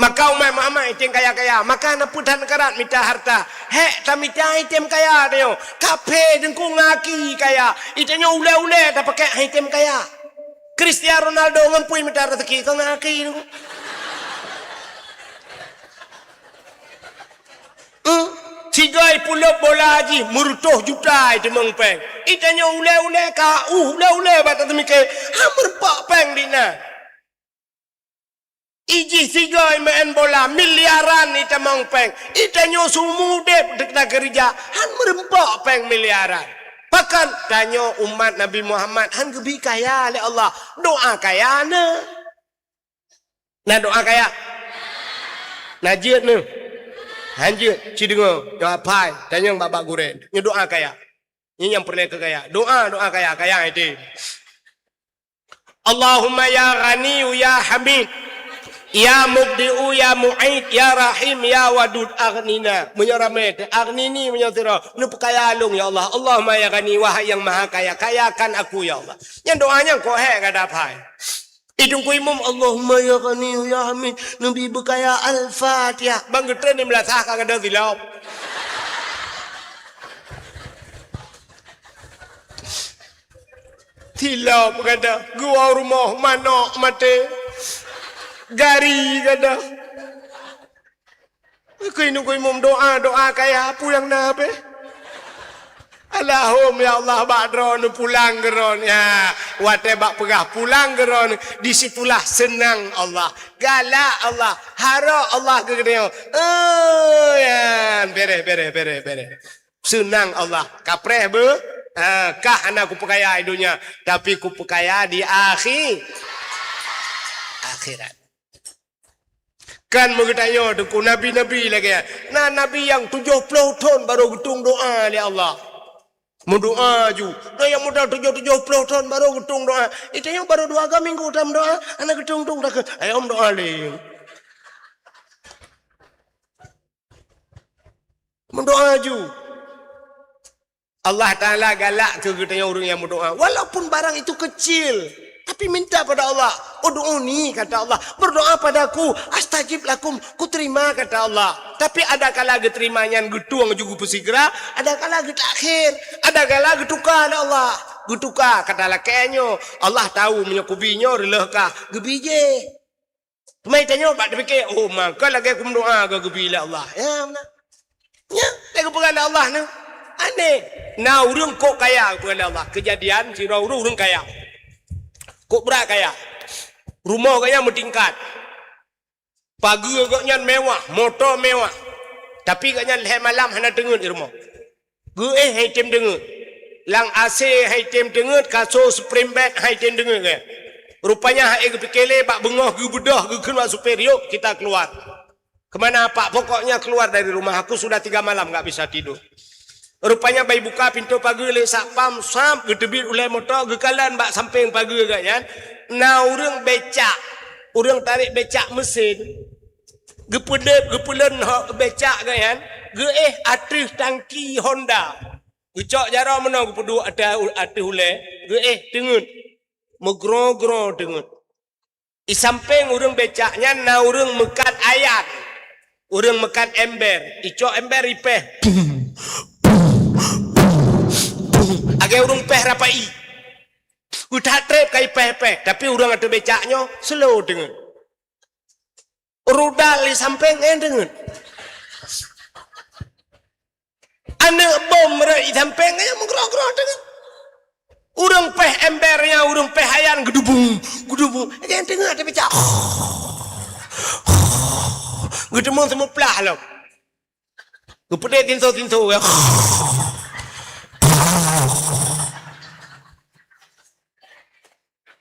Maka umat Muhammad item kaya-kaya, maka na peue that neukarat mita harta. Hék tamita item kaya tanyoe. Kaphé deungku ngaki kaya. Itanyoe ulée-ulée tapakée item kaya. Cristiano Ronaldo ngon peue mita raseuki keu ngaki deungku. Hmm? Sigoe pulop bola jih meureutôh juta itamong péng. Itanyoe ulée-ulée ka uh ulée-ulée bak tateumike, han meureumpok péng di na. Ijih sigoe meu'en bola miliaran itamong péng. Itanyoe seumeu udeb deuek na keureuja han meureumpok péng miliaran. Pakon tanyoe umat Nabi Muhammad han geubi kaya lé Allah. Doa kaya na. Na doa kaya? Na jeuet neuh? Han jeuet, ci deungoe, nyoe apai, tanyong bak-bak gurée. Nyoe doa kaya. Nyoe nyang peureulée keu kaya. Doa, doa kaya, kaya item. Allahumma ya Ghaniyu ya Hamid, ya Mubdi'u ya Mu'id, ya Rahim ya Wadud aghnina. Meunyoe ramé teuh, aghnini meunyoe sidroe, neupeukaya lôn ya Allah. Allahumma ya Ghani, wahai nyang maha kaya, kayakan aku ya Allah. Nyan doa nyan kok hék gata apai. Idong ku imum, Allahumma ya Ghani ya Hamid, neubi beukaya. Al-Fatihah. Bang geutreun di meulasah ka gadôh silop. Silop gadôh, geuwoe rumoh manok maté. Gari gadôh. Keu indong ku imum doa, doa kaya peue nyang na beh. Allahumma ya Allah bak droeneuh pulang keu droeneuh. Ya, watée bak peugah pulang keu droeneuh, di situlah seunang Allah. Galak Allah, harok Allah keu geutanyoe. Oh, ya, bereh, bereh, bereh, bereh. Seunang Allah. Kapreh beu, ha, kah hana kupeukaya di donya, tapi kupeukaya di akhi-, akhirat. Kan meugeutanyoe teungku nabi-nabi lagée nyan. Na nabi nyang tujoh ploh thon barô geutueng doa lé Allah. Meudoa ju. Na nyang muda tujoh, tujoh ploh thon barô geutueng doa. Itanyoe barô dua ga minggu tameudoa, hana geutueng-tueng takheun. Ayo meudoa lé. Meudoa ju. Allah Taala galak keu geutanyoe ureuëng nyang meudoa. Walaupun barang itu kecil, tapi minta pada Allah. "Ud'uni," kata Allah, "berdoa padaku, astajib lakum," kuterima, kata Allah. Tapi ada kala geuterima nyan geutueng ju geupeusigra, ada kala geutakhir, ada kala geutuka lé Allah. Geutuka kata lakée nyoe, Allah tahu meunyoe kubi nyoe reuloh kah, geubi jéh. Teuma tanyoe bak teupike, "Oh, maka lagée kumeudoa ka geubi lé Allah." Ya, meunan. Ya, lagée geupeugah lé Allah nyoe. Aneh. Na ureuëng kok kaya geupeugah lé Allah. Keujadian sidroe ureuëng, ureuëng kaya. Kok brat kaya. Rumoh gobnyan meutingkat. Pageue gobnyan mewah, moto mewah. Tapi gobnyan lhée malam hana teungeut di rumoh. Geuéh han item teungeut. Lam AC han item teungeut, kasô spring bed han item teungeut geuéh. Rupanya han ék geupike lé bak beungoh geubeudôh geukheun bak supir, "Yuk, kita keluar." "Kemana, Pak?" "Pokoknya keluar dari rumah, aku sudah tiga malam nggak bisa tidur." Rupanya ban ibuka pintoe pageue lé satpam, sab, geuteubiet ulée moto, geukalon bak sampéng pageue gobnyan, na ureuëng becak, ureuëng tarek becak meusén. Geupeudeb, geupeulon hok becak gobnyan, geuéh ateueh tangki Honda. Geucok jaroe meunoe geupeuduek ateueh, ateueh ulée, geuéh teungeut. Meugroe-groe teungeut. Di sampéng ureuëng becak nyan na ureuëng meukat ayan. Ureuëng meukat ember. Icok ember ipéh. Pum, pum, pum, pum. Lagée ureuëng péh rapai. Geutat treb ka ipéh-péh. Tapi ureuëng ateueh becak nyoe slow teungeut. Rudal di sampéng nyan teungeut. Aneuëk bom rot di sampéng nyan meugroe-groe teungeut. Ureuëng péh ember nyan, ureuëng péh ayan geudubung, geudubung. Nyan teungeut ateueh becak. Geuteumong seumeuplah lom. Geupeudeh tinso-tinso.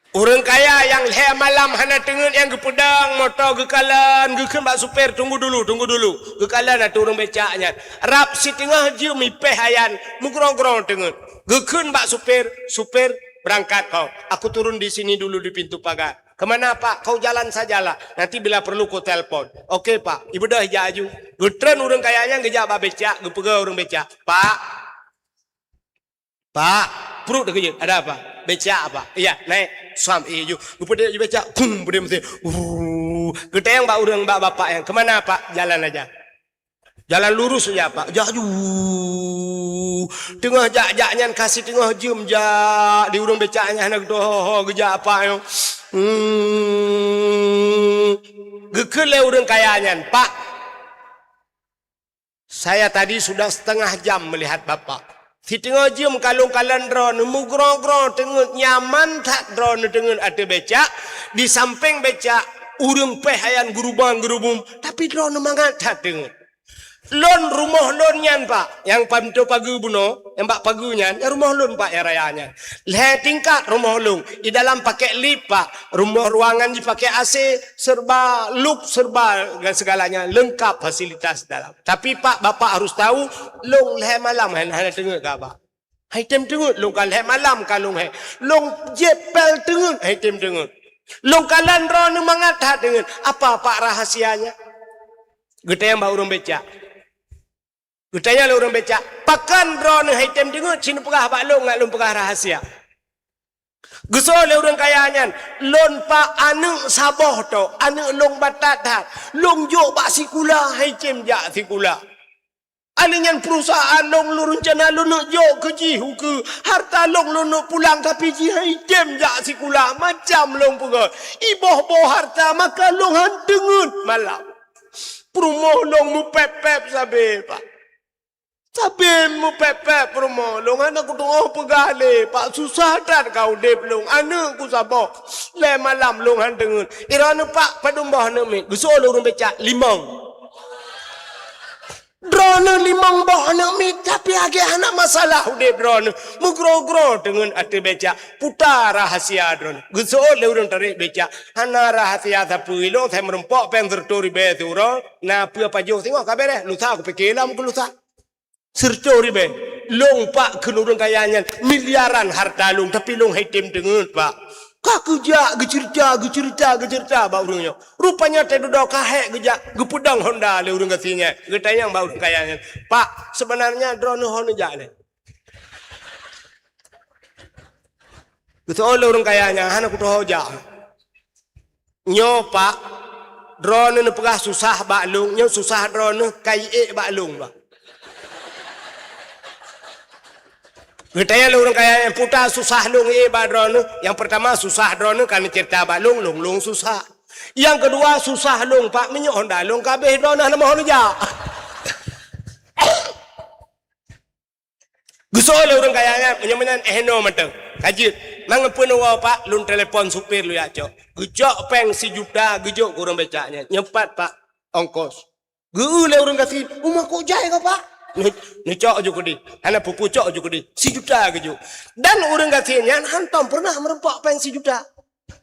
Ureuëng kaya nyang lhée malam hana teungeut nyang geupeudong moto geukalon, geukheun bak supir, "Tunggu dulu, tunggu dulu." Geukalon ateueh ureuëng becak nyan. Rab siteungoh jeuem ipéh ayan, meugroe-groe teungeut. Geukheun bak supir, "Supir, berangkat kau. Aku turun di sini dulu di pintu pagar." "Kemana, Pak?" "Kau jalan sajalah. Nanti bila perlu kau telepon." "Oke, Pak." Ibeudôh ijak aju. Geutreun ureuëng kaya nyan geujak bak becak, geupeugah ureuëng becak, "Pak, Pak, Pruet teukeujot, "Ada apa?" "Becak, Pak." "Iya, naik." Sam, eh, ju. Geupeudeh ju becak, kum, peudeh mesin. Uh, geutanyong bak ureuëng, bak bapak nyan, "Kemana, Pak?" "Jalan aja." "Jalan lurus aja, Pak." Jak ju. Teungoh jak-jak nyan ka siteungoh jeuem jak di ureuëng becak nyan hana geutoho-ho geujak apa nyoe. Hmm. Geukheun lé ureuëng kaya nyan, "Pak, saya tadi sudah setengah jam melihat Bapak. Siteungoh jeuem ka lôn kalon droeneuh, mugroe-groe teungeut, nyaman that droeneuh teungeut ateueh becak, di sampéng becak ureuëng péh ayan geuruban-geurubum, tapi droeneuh mangat that teungeut." "Lôn, rumoh lôn nyan, Pak, nyang pintoe pageue bunoe, nyang bak pageue nyan, nyan rumoh lôn, Pak, nyang raya nyan. Lhée tingkat rumoh lôn, di dalam pakai lip, Pak, rumoh ruangan jipakai A C, serba luk, serba dan segalanya lengkap fasilitas dalam. Tapi, Pak, Bapak harus tahu, lôn lhée malam hana, hana teungeut keu Abah." "Hai tem teungeut, lôn ka lhée malam ka lôn hée. Lôn jieb pél teungeut, hai tem teungeut. Lôn kalon droeneuh mangat that teungeut. Apa, Pak, rahasianya?" Geutanyong bak ureuëng becak. Geutanyong lé ureuëng becak, "Pakon droeneuh hai tem teungeut, ci neupeugah bak lôn, ngat lôn peugah rahasia." Geuseuôt lé ureuëng kaya nyan, "Lôn, Pak, aneuëk saboh tok, aneuëk lôn batat that. Lôn jok bak sikula, hai tem jak sikula. Aneuëk nyan perusahaan lôn, lôn reuncana lôn neuk jok keu jih ukeue. Harta lôn, lôn neuk pulang, tapi jih hai tem jak sikula, macam lôn peugah. Iboh-boh harta, maka lôn han teungeut malam. Peurumoh lôn meupép-pép sabé, Pak. Sabé meupép-pép peurumoh lôn, hana kutu'oh peugah lé, Pak. Susah that ka udeb lôn, aneuëk ku saboh. Lhée malam lôn han teungeut. Droeneuh, Pak, padum boh aneuëk miet?" Geuseuôt lé ureuëng becak, "Limong." Droeneuh limong boh aneuëk miet, tapi lagée hana masalah udeb droeneuh. Mugroe-groe teungeut ateueh becak, puta rahasia droeneuh. Geuseuôt lé ureuëng tarek becak, "Hana rahasia sapeue, ilôn sai meurumpok péng sireutôh ribée siuroe, na peue pajoh singoh ka béréh, lusa kupike lom keu lusa." "Sireutôh ribée, lôn, Pak," kheun ureuëng kaya nyan, "miliaran harta lôn, tapi lôn hai tem teungeut, Pak. Ka geujak geuceurita, geuceurita, geuceurita bak ureuëng nyoe. Rupanya teududoe ka hék geujak, geupeudong honda lé ureuëng gasien nyan." Geutanyong bak ureuëng kaya nyan, "Pak, seubeunarnya droeneuh ho neujak lé?" Geuseuôt lé ureuëng kaya nyan, "Hana kutuho jak." "Nyoe, Pak, droeneuh neupeugah susah bak lôn, nyoe susah droeneuh ka iék bak lôn, Pak." Geutanyong lé ureuëng kaya nyan, "Peue susah lôn iék bak droeneuh?" "Nyang peurtama, susah droeneuh ka neuceurita bak lôn, lôn, lôn susah. Nyang keudua, susah lôn, Pak, minyeuk honda lôn ka abéh, droeneuh hana meuho neujak." Geuseuôt lé ureuëng kaya nyan, "Meunyoe meunan, eh, noe mantong. Ka jeuet. Mangat peue neuwoe, Pak, lôn telepon supir lôn jak cok." Geucok péng sijuta geujok keu ureuëng becak nyan. "Nyoe pat, Pak, ongkos." Geu-eu lé ureuëng gasien, "Uma kok jai kah, Pak?" Neu-, neucok ju keudeh. Hana peue-peue, cok ju keudeh. Sijuta geujok. Dan ureuëng gasien nyan hantom peureunah meurumpok péng sijuta.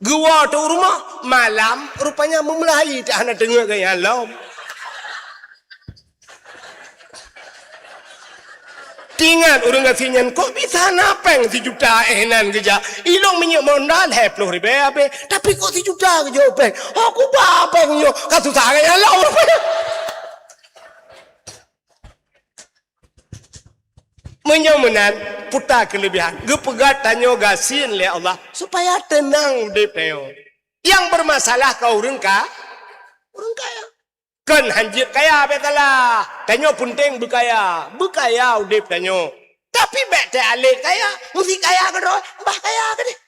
Geuwoe teuk u rumoh, malam rupanya meumulai tak hana teungeut gaya lom. Teuingat ureuëng gasien nyan, "Kok bisa na péng sijuta eh nan geujak? Ilôn minyeuk honda lhée ploh ribée abéh, tapi kok sijuta geujok péng? Ho kuba péng nyoe, ka susah gaya lom rupanya." Meunyoe meunan, puta keuleubihan. Geupeugah tanyoe gasien lé Allah supaya teunang udeb tanyoe. Nyang beurmasalah ka ureuëng ka, ureuëng kaya. Kon hanjeuet kaya bék salah. Tanyoe peunteng beukaya. Beukaya udeb tanyoe. Tapi bék teualek kaya. Meusi kaya keudroe, bah kaya keudeh.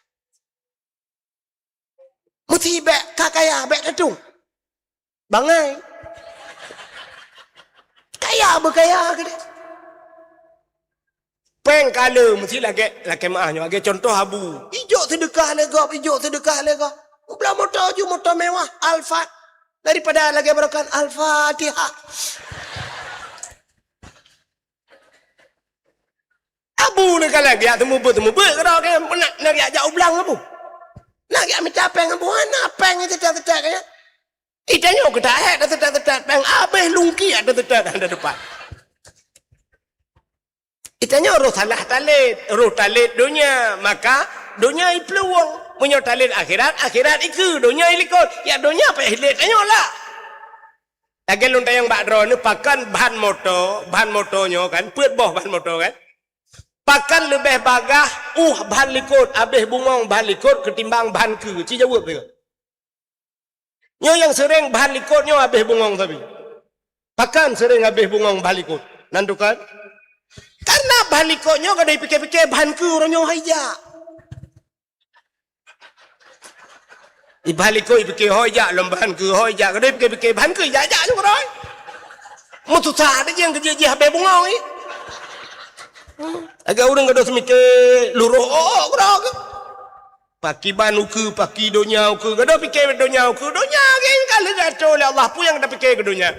Meusi bék ka kaya, bék teutung. Bangai. Kaya beukaya keudeh. Péng ka le, meusi lagée, lakée meuáh nyoe, lagée contoh abu. Ijok seudeukah lé gob, ijok seudeukah lé gob. Ublang moto ju, moto mewah, Alphard. Daripada lagée barokan Al-Fatihah. Abu ni kan lagée teumeubeut-teumeubeut keudroe, nak, nak jak ublang abu. Nak jak mita péng abu, hana péng teutat-teutat kaya. Itanyoe keutak hék teutat-teutat péng, abéh lungki teutat ada depan. Itanyoe roh salah talét, roh talét donya, maka donya iplueng. Meunyoe talét akhirat, akhirat ikeue, donya ilikot. Ya donya payah ilét tanyoe lah. Lagée lôn tanyong bak droeneuh, pakon ban moto, ban moto nyoe kan, peuet boh ban moto kan. Pakon leubeh bagah Uh, ban likot, abéh bungöng ban likot keutimbang ban keue. Ci jaweueb lé. Nyoe nyang seuréng ban likot nyoe abéh bungöng sabe. Pakon seuréng abéh bungöng ban likot? Nan tukon? Karena ban likot nyoe gadôh pike-pike ban keue uroe nyoe hai jak. Iban likot ipike hôi jak, lom ban keue hôi jak, gadôh pike-pike ban keue jak-jak nyoe keudroe. Meususah até jih nyang keujeuet jih abéh bungöng i. Lagèe ureueng gadôh seumike luroh, oh, oh, keudroe. Pakiban ukeue, paki donya ukeue, gadôh pike donya ukeue, donya geuh ka lheueh geuatur lé Allah, peue nyang tapike keu donya?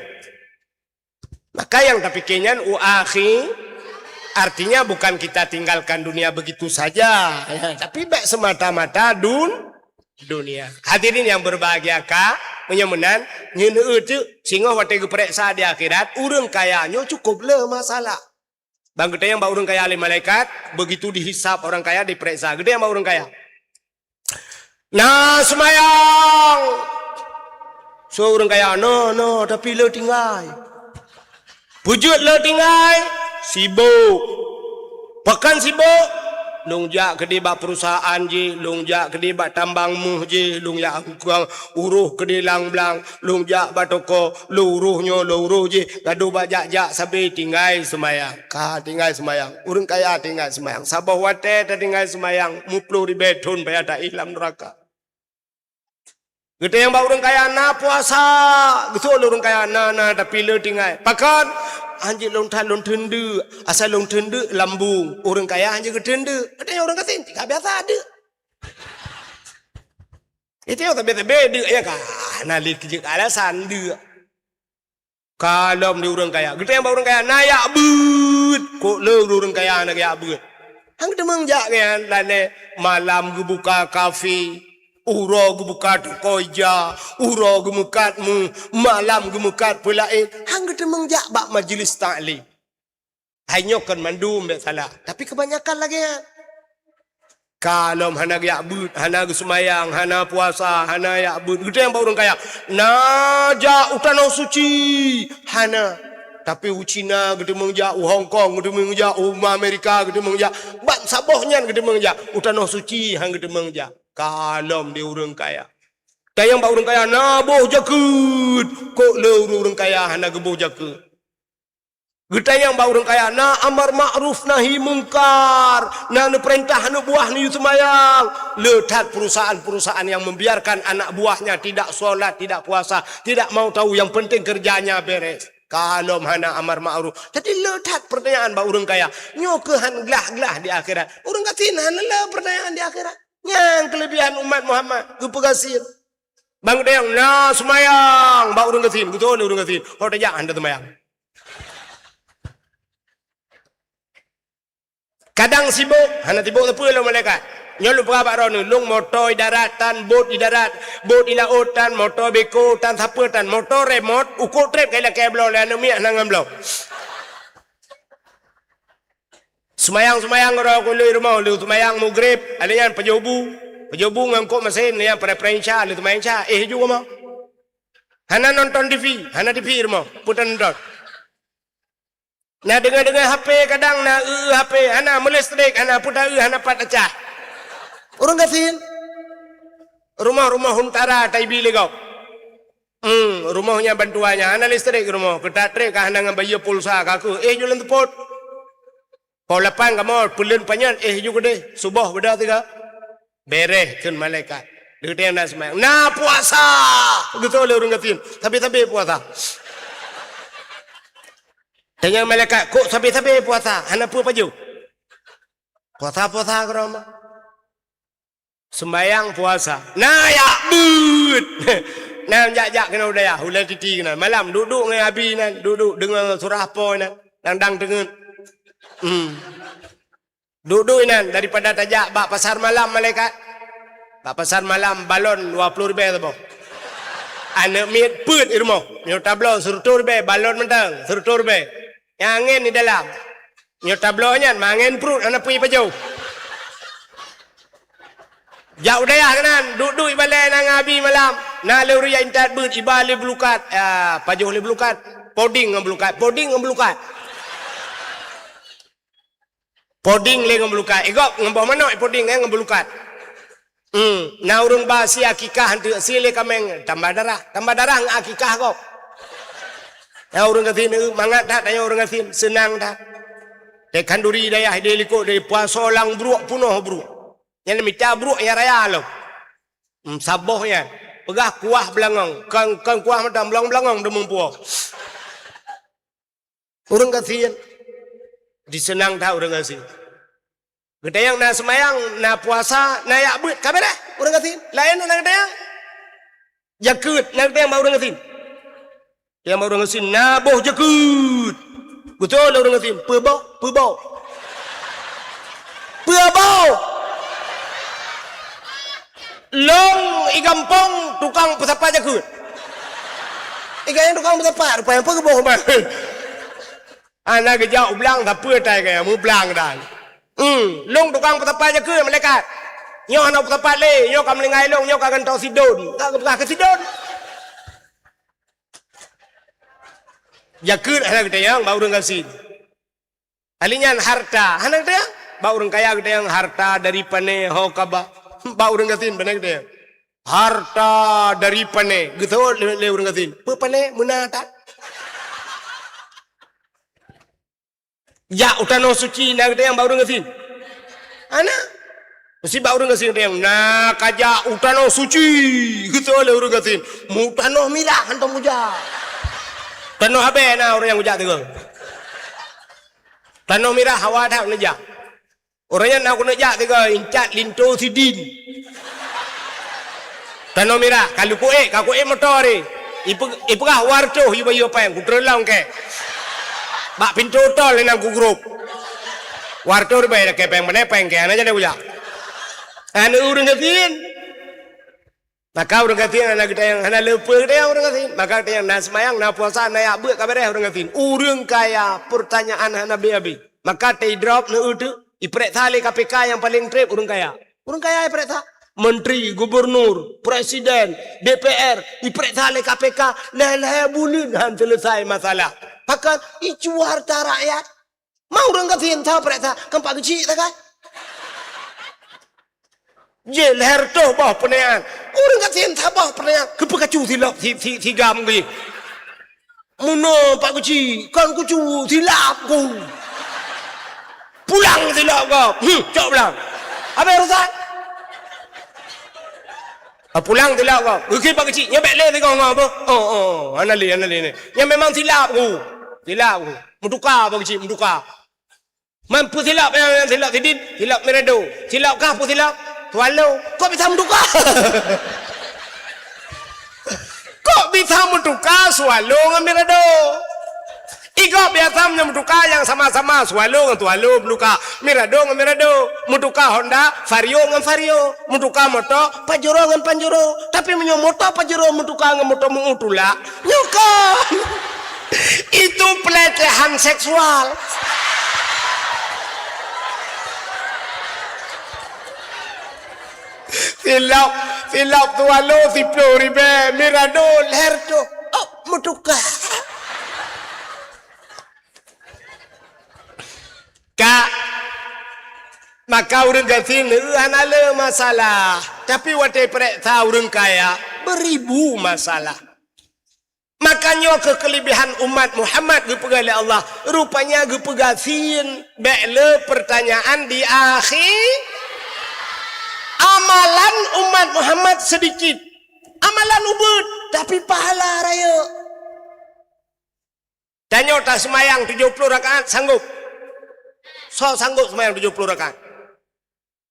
Maka nyang tapike nyan u akhi, artinya bukan kita tinggalkan dunia begitu saja, ya, tapi bèk semata-mata dun-, dunia. Hadirin yang berbahagia, ka, meunyoe meunan, nyoe eu teuk, singoh watèe geupareksa di akhirat, ureueng kaya nyoe cukôp le masalah. Ban geutanyong bak ureueng kaya lé malaikat, begitu dihisab orang kaya, dipareksa. Geutanyong bak ureueng kaya, "Na seumayang?" Soe ureueng kaya, "Na, na, tapi le tinggai." "Peue jeuet le tinggai?" "Sibok." "Pakon sibok?" "Lôn jak keudéh bak perusahaan jih, lôn jak keudéh bak tambang méuh jih, lôn jak uroh keudéh lam blang, lôn jak bak toko, lôn uroh nyoe, lôn uroh jih, gadôh bak jak-jak sabe tinggai seumayang." Ka tinggai seumayang. Ureueng kaya tinggai seumayang. Saboh watèe tatinggai seumayang, muploh ribèe thôn payah taéh lam neuraka. Geutanyong bak ureueng kaya, "Na puasa?" Geuseuôt lé ureueng kaya, "Na, na, tapi le tinggai." "Pakon?" "Hanjeuet lôn that lôn theun deuk, asai lôn theun deuk lambông." Ureueng kaya hanjeuet geutheun deuk. Geutanyong ureueng gasien, "Ka biasa deuk." Itu nyang sabe-sabe deuk, ya ka. Na lé keujeuet alasan deuk. Ka lom di ureueng kaya. Geutanyong bak ureueng kaya, "Na jak beuet?" Kok le ureueng kaya hana jak beuet. Han geuteumeung jak nyan, lagèe malam geubuka kafe, uroe geubuka toko ija, uroe geumeukat méuh, malam geumeukat peulaén. Han geuteumeung jak bak majlis taklim. Hai nyoe kon mandum bèk salah, tapi kebanyakan lagèe nyan. Ka lom hana geujak beuet, hana geuseumayang, hana puasa, hana jak beuet. Geutanyong bak ureueng kaya, "Na jak u tanoh suci?" "Hana." Tapi u Cina geuteumeung jak, u Hong Kong geuteumeung jak, u Amerika geuteumeung jak, ban saboh nyan geuteumeung jak, u tanoh suci han geuteumeung jak. Ka lom di ureueng kaya. Tanyong bak ureueng kaya, "Na boh jakeuet?" Kok le ureueng kaya hana geuboh jakeuet. Geutanyong bak ureueng kaya, "Na amar ma'ruf nahi mungkar, na neupeurintah aneuk buah neuyue seumayang." Le that perusahaan-perusahaan yang membiarkan anak buahnya tidak sholat, tidak puasa, tidak mau tahu, yang penting kerjanya beres. Ka lom hana amar ma'ruf. Jadi le that pertanyaan bak ureueng kaya. Nyoe keuh han glah-glah di akhirat. Ureueng gasien hana le pertanyaan di akhirat. Nyan kelebihan umat Muhammad, geupeugasien. Ban geutanyong, "Na seumayang?" Bak ureueng gasien, geutanyong lé ureueng gasien, "Ho tajak hana seumayang?" Kadang sibok, hana sibok sapeue lom malaikat. Nyoe lôn peugah bak droeneuh, lôn moto i darat tan, bot i darat, bot i laôt tan, moto beko tan, sapeue tan, moto remot, ukeue trép ka ilakèe bloe lé aneuk miet hana ngon bloe. Seumayang-seumayang keudroe keu lheueh rumoh, lheueh seumayang Maghrib, lheueh nyan pajoh bu. Pajoh bu ngon kok meusén, lheueh nyan preh-preh Isya, lheueh seumayang Isya, éh ju rumoh. Hana nonton T V, hana T V rumoh, peue tanonton? Na deungoe-deungoe H P kadang, na eu-eu H P, hana meulistrik, hana peue ta-eu, hana pat tacah. Ureueng gasien. Rumoh-rumoh huntara taibi lé gob. Hmm, rumoh nyan bantuan nyan, hana listrik rumoh, keu ta trép ka hana ngon bayeue pulsa ka keuh, éh ju lam seupôt. Poh lapan kamoe, peuleuen panyöt, éh ju keudeh, suboh beudôh sigoe. Beres kheun malaikat. Geutanyong na seumayang. Na puasa! Geutanyong lé ureueng gasien. Sabe-sabe puasa. Tanyong malaikat, "Kok sabe-sabe puasa? Hana peue pajoh?" Puasa-puasa keudroe mah. Seumayang puasa. Na jak beuet. Na jak-jak keunoe u dayah, Ulang Titi keunan. Malam duek-duek ngon abi nan, duek-duek deungoe surah po nan, dang-dang teungeut. Hmm. Duek-duek inan, daripada tajak bak pasar malam malaikat. Bak pasar malam balon dua ploh ribèe saboh. Aneuk miet peuet i rumoh. Nyoe tabloe seureutôh ribèe, balon mantong seureutôh ribèe. Nyang angén di dalam. Nyoe tabloe nyan meuangén pruet hana peue pajoh. Jak u dayah keunan, duek-duek ibalèe na ngon abi malam. Na lé ureueng jak intat beuet, iba lé beulukat. Ya, pajoh lé beulukat. Poding ngon beulukat, poding ngon beulukat. Poding lé ngon beulukat. Igob ngon boh manok ipoding, eh, ngon beulukat. Hmm, na ureuëng ba sie akikah anteuk sie lé kaméng, tambah darah. Tambah darah ngon akikah gob. Na ureuëng gasien, eh, mangat that tanyoe ureuëng gasien, seunang that. Di khanduri dayah di likot di puasa lam bruek punoh bruek. Nyang mita bruek nyang raya lom. Hmm, saboh nyan. Peugah kuah beulangong. Kon, kon kuah mantong, beulangong-beulangong deungon puwoe. Ureuëng gasien. Diseunang that ureuëng gasien. Geutanyong na seumayang, na puasa, na jak beuet, ka beureh ureuëng gasien. Laén na geutanyong. Jakeuet na geutanyong bak ureuëng gasien. Tanyong bak ureuëng gasien, na boh jakeuet. Beutôi lé ureuëng gasien, peue boh, peue boh. Peue boh. Lôn i gampông tukang peusapat jakeuet. I gaya tukang peusapat, rupanya peue geuboh man. Hana geujak u blang sapeue tai gaya, mublang dan. Hmm, lôn tukang peusapat jakeuet malaikat. Nyoe hana peusapat lé, nyoe ka meuninggai lôn, nyoe ka gantoe sidon. Ka geupeugah keu sidon. Jakeuet hana geutanyong bak ureuëng gasien. Ahli nyan harta, hana geutanyong. Bak ureuëng kaya geutanyong harta dari pane ho kaba. Bak ureuëng gasien pane geutanyong. Harta dari pane, geuseuôt lé, lé ureuëng gasien. Peue pane? Meuna that. Jak u tanoh suci na geutanyong bak ureuëng gasien. Hana. Meusti bak ureuëng gasien geutanyong, na ka jak u tanoh suci, geuseuôt lé ureuëng gasien. Mu tanoh mirah hantom mujak. Tanoh abée na ureuëng nyang mujak teungoh. Tanoh mirah hawa that neujak. Ureuëng nyan na keuneuk jak tiga incat linto sidin. Tanoh mirah, ka lheueh kuék, ka kuék moto tadi. Ipe-, ipeugah wartoh iba-iba péng, kutreulong kèe. Bak pintoe tol inong kugrôp. Wartoh ribèe lakèe péng, pane péng kèe, hana jadi kujak. Aneuk ureuëng gasien. Maka ureuëng gasien hana geutanyong, hana le peue geutanyong ureuëng gasien. Maka geutanyong na seumayang, na puasa, na jak beuet ka beureh ureuëng gasien. Ureuëng kaya, peurtanyaan hana abéh-abéh. Maka teidrop neu teuk, ipeuriksa lé K P K nyang paleng treb ureuëng kaya. Ureuëng kaya ipeuriksa. Menteri, gubernur, presiden, D P R, ipeuriksa lé K P K, lhèe-lhèe buleuen han seuleusai masalah. Pakon? Icu harta rakyat. Ma ureuëng gasien sa peuriksa, kan Pak Geuchik sagai. Jih lhèe reutôh boh peunayaan. Ureuëng gasien saboh peunayaan. Keupeue kacu silop si, si, si gam geuh. Meunoe Pak Geuchik, kon kucu silap ku. Pulang silop gob. Hmm, cok pulang. Habéh urusan. Ah, pulang silop gob. Geukheun Pak Geuchik, nyoe bèk lé sigoe ngon apa? Oh, oh, hana lé, hana lé. Nyan memang silap ku. Silap ku. Meutuka Pak Geuchik, meutuka. Man peue silop, eh, silop sidin, silop Mirado. Silop kah peue silop? Swallow. Kok bisa meutuka? Kok bisa meutuka Swallow ngon Mirado? Igob biasa meunyoe meutuka nyang sama-sama Swallow ngon Swallow meutuka, Mirado ngon Mirado, meutuka Honda, Vario ngon Vario, meutuka moto, Pajero ngon Pajero. Tapi meunyoe moto Pajero meutuka ngon moto meu-u tulak, nyoe kon. Itu pelecehan seksual. Silop, silop Swallow siploh ribèe, Mirado lhèe reutôh. Oh, meutuka. Ka, maka ureuëng gasien, eh, hana le masalah. Tapi watèe peuriksa ureuëng kaya, beuribu masalah. Maka nyoe keuh keulebihan umat Muhammad geupeugah lé Allah, rupanya geupeugah sien bèk le peurtanyaan di akhé. Amalan umat Muhammad seudikit. Amalan ubeut, tapi pahala rayeuk. Tanyoe taseumayang tujoh ploh rakaat, sanggôp? Soe sanggôp seumayang tujoh ploh rakaat?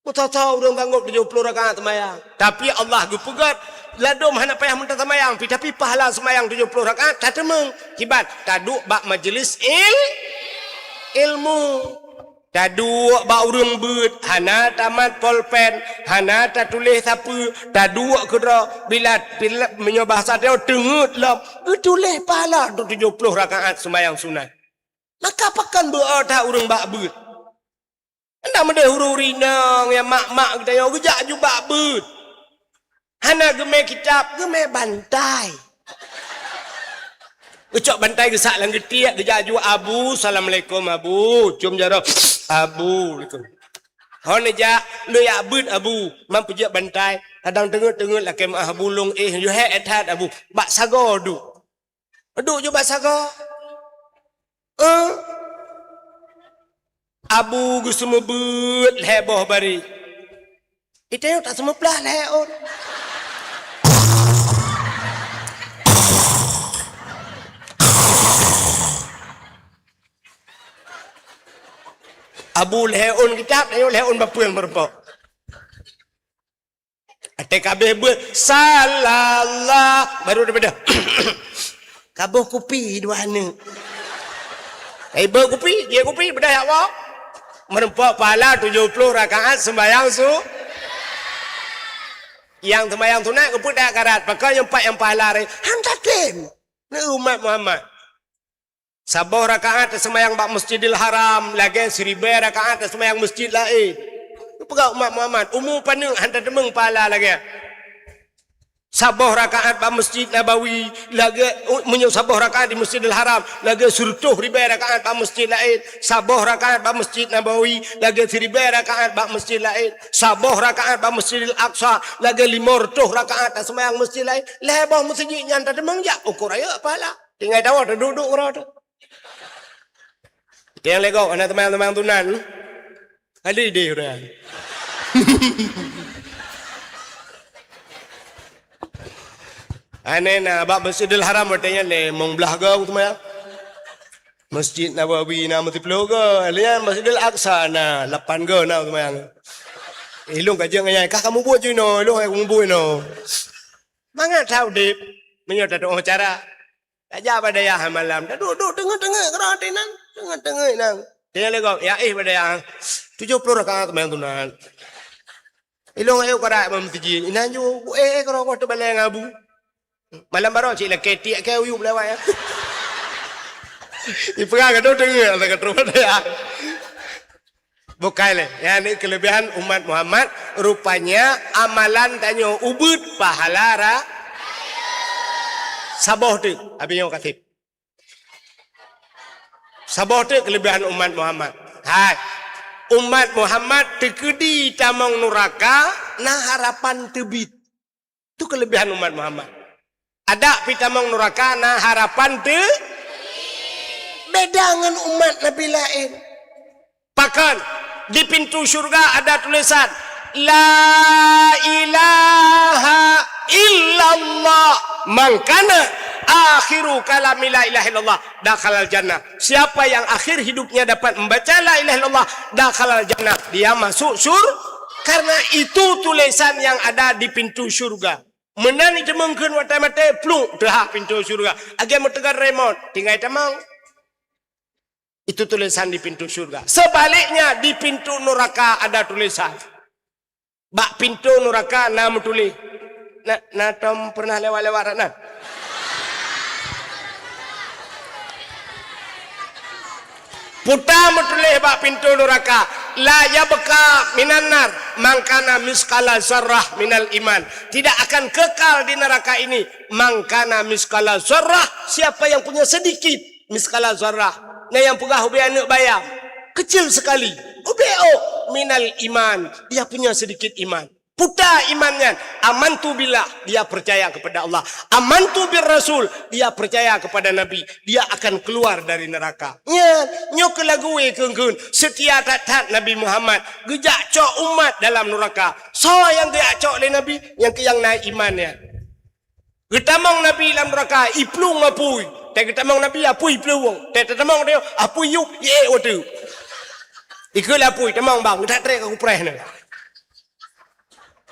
Beutôi-toi ureuëng sanggôp tujoh ploh rakaat seumayang. Tapi Allah geupeugah, ladôm hana payah meutaseumayang pih, tapi pahala seumayang tujoh ploh rakaat tateumeung. Kiban? Taduek bak majeulis il-, ilmu. Taduek bak ureuëng beuet, hana tamat polpen, hana tatuléh sapeue, taduek keudroe, bila, bila meunyoe bahasa tanyoe teungeut lom, geutuléh pahala tujoh ploh rakaat seumayang sunat. Maka pakon beu-o that ureuëng bak beuet. Anda meudeh ureuëng inong nyang mak-mak geutanyoe geujak ju bak beuet. Hana geumè kitab, geumè bantai. Geucok bantai geusak lam geutiek, geujak ju, "Abu, assalamualaikum, Abu." Cium jaroe. Abu, gitu. Hon jak, lôn jak beuet Abu, man peujeuet bantai. Kadang teungeut-teungeut lakée meu'ah Abu lôn, eh, yue hék that Abu. Bak sagoe duek. Duek ju bak sagoe. Eh. Abu geuseumeubeuet lhée boh bari. Ita nyoe tak seumeublah lhée ôn. Abu lhée ôn kitab, ayo lhée ôn bapeueng meureumpok. Até kabeh beuet, salallah, baru daripada kaboh kupi dua aneuk. Ai beuet kupi, jeuet kupi, beudah yak woe. Meureumpok pahala tujoh ploh rakaat sembahyang su-, nyang sembahyang sunat geupeudak karat, pakon nyang pat nyang pahala ré. Han tatem. Ni umat Muhammad. Saboh rakaat taseumayang bak Masjidil Haram lagée siribée rakaat taseumayang masjid laén. Peugah umat Muhammad, umu paneuk han tateumeung pahala lagée. Saboh rakaat bak Masjid Nabawi lagée, meunyoe saboh rakaat di Masjidil Haram lagée sireutôh ribée rakaat bak masjid laén. Saboh rakaat bak Masjid Nabawi lagée siribée rakaat bak masjid laén. Saboh rakaat bak Masjidil Aqsa lagée limong reutôh rakaat taseumayang masjid laén. Lhée boh meuseujid nyan tateumeung jak ukur rayeuk pahala. Tinggai tawoe teuduek-duek uroe teuh. Tiang legok, hana teumanyong-teumanyong tunan. Ada idéh ureueng. Aneh na, bak Masjidil Haram watée nyan limong blah goe teumanyong. Masjid Nabawi na meusiploh goe, lian Masjidil Aqsa na lapan goe na teumanyong. Ilong ka jeuet ngon nyan, kah kamu buet jih no, ilong kamu buet no. Mangat that udeb, meunyoe tatuoh cara. Tajak bak dayah malam, taduek-duek teungeut-teungeut keudroe teuh nan, teungeut-teungeut nan. Teuingat lé gob, ya éh bak dayah, tujoh ploh rakaat teumanyong sunat. Ilong ayo karat bak meuseujid, inan ju, eh, eh, keudroe goh teubalée ngon Abu. Malam baroe cit lakée tiek keu uyueb lewat ya. Ipeugah gadoh teungeut asa ka troh bak dayah. Bukai lé. Nyan ni keulebihan umat Muhammad. Rupanya amalan tanyoe ubeuet pahala ra-, saboh teuk. Abi nyoe kaseb. Saboh teuk keulebihan umat Muhammad. Hai. Umat Muhammad teukeudi tamong nuraka na harapan teubiet. Tu keulebihan umat Muhammad. Adak pih tamong nuraka na harapan teu beda ngon umat Nabi laén. Pakon di pintu syurga ada tulisan, "La ilaha illallah, man kana akhiru kalami la ilaha illallah." Dakhalal jannah. Siapa yang akhir hidupnya dapat membaca la ilaha illallah, dakhalal jannah, dia masuk syur-, karena itu tulisan yang ada di pintu syurga. Meunan jiteumeung kheun watée maté, pluk, teuhah pintoe syeuruga. Lagée meuteuga remote, tinggai tamong. Itu tulisan di pintu syurga. Sebaliknya, di pintu nuraka ada tulisan. Bak pintu nuraka na meutuléh. Na, na tom pernah lewat-lewat rat na? Puta meutuléh bak pintu nuraka, "La yabqa minan nar man kana misqala zarrah minal iman." Tidak akan kekal di neraka ini man kana misqala zarrah, siapa yang punya sedikit misqala zarrah. Nah, nyang peugah ubé aneuëk bayam, kecil sekali, ubé ôk, minal iman, dia punya sedikit iman. Puta iman nyan, amantu billah, dia percaya kepada Allah. Amantu bir rasul, dia percaya kepada Nabi. Dia akan keluar dari neraka. Nyan, nyoe keuh lagu kheun-kheun, seutia that-that Nabi Muhammad, geujak cok umat dalam nuraka. Soe nyang geujak cok lé Nabi? Nyang keu nyang na iman nyan. Geutamong Nabi lam nuraka, iplueng apui. Tée geutamong Nabi, apui iplueng. Tée tatamong teuh, apui yup, iék watée. Ikeu lé apui, tamong bang, that trek ka kupreh nyoe.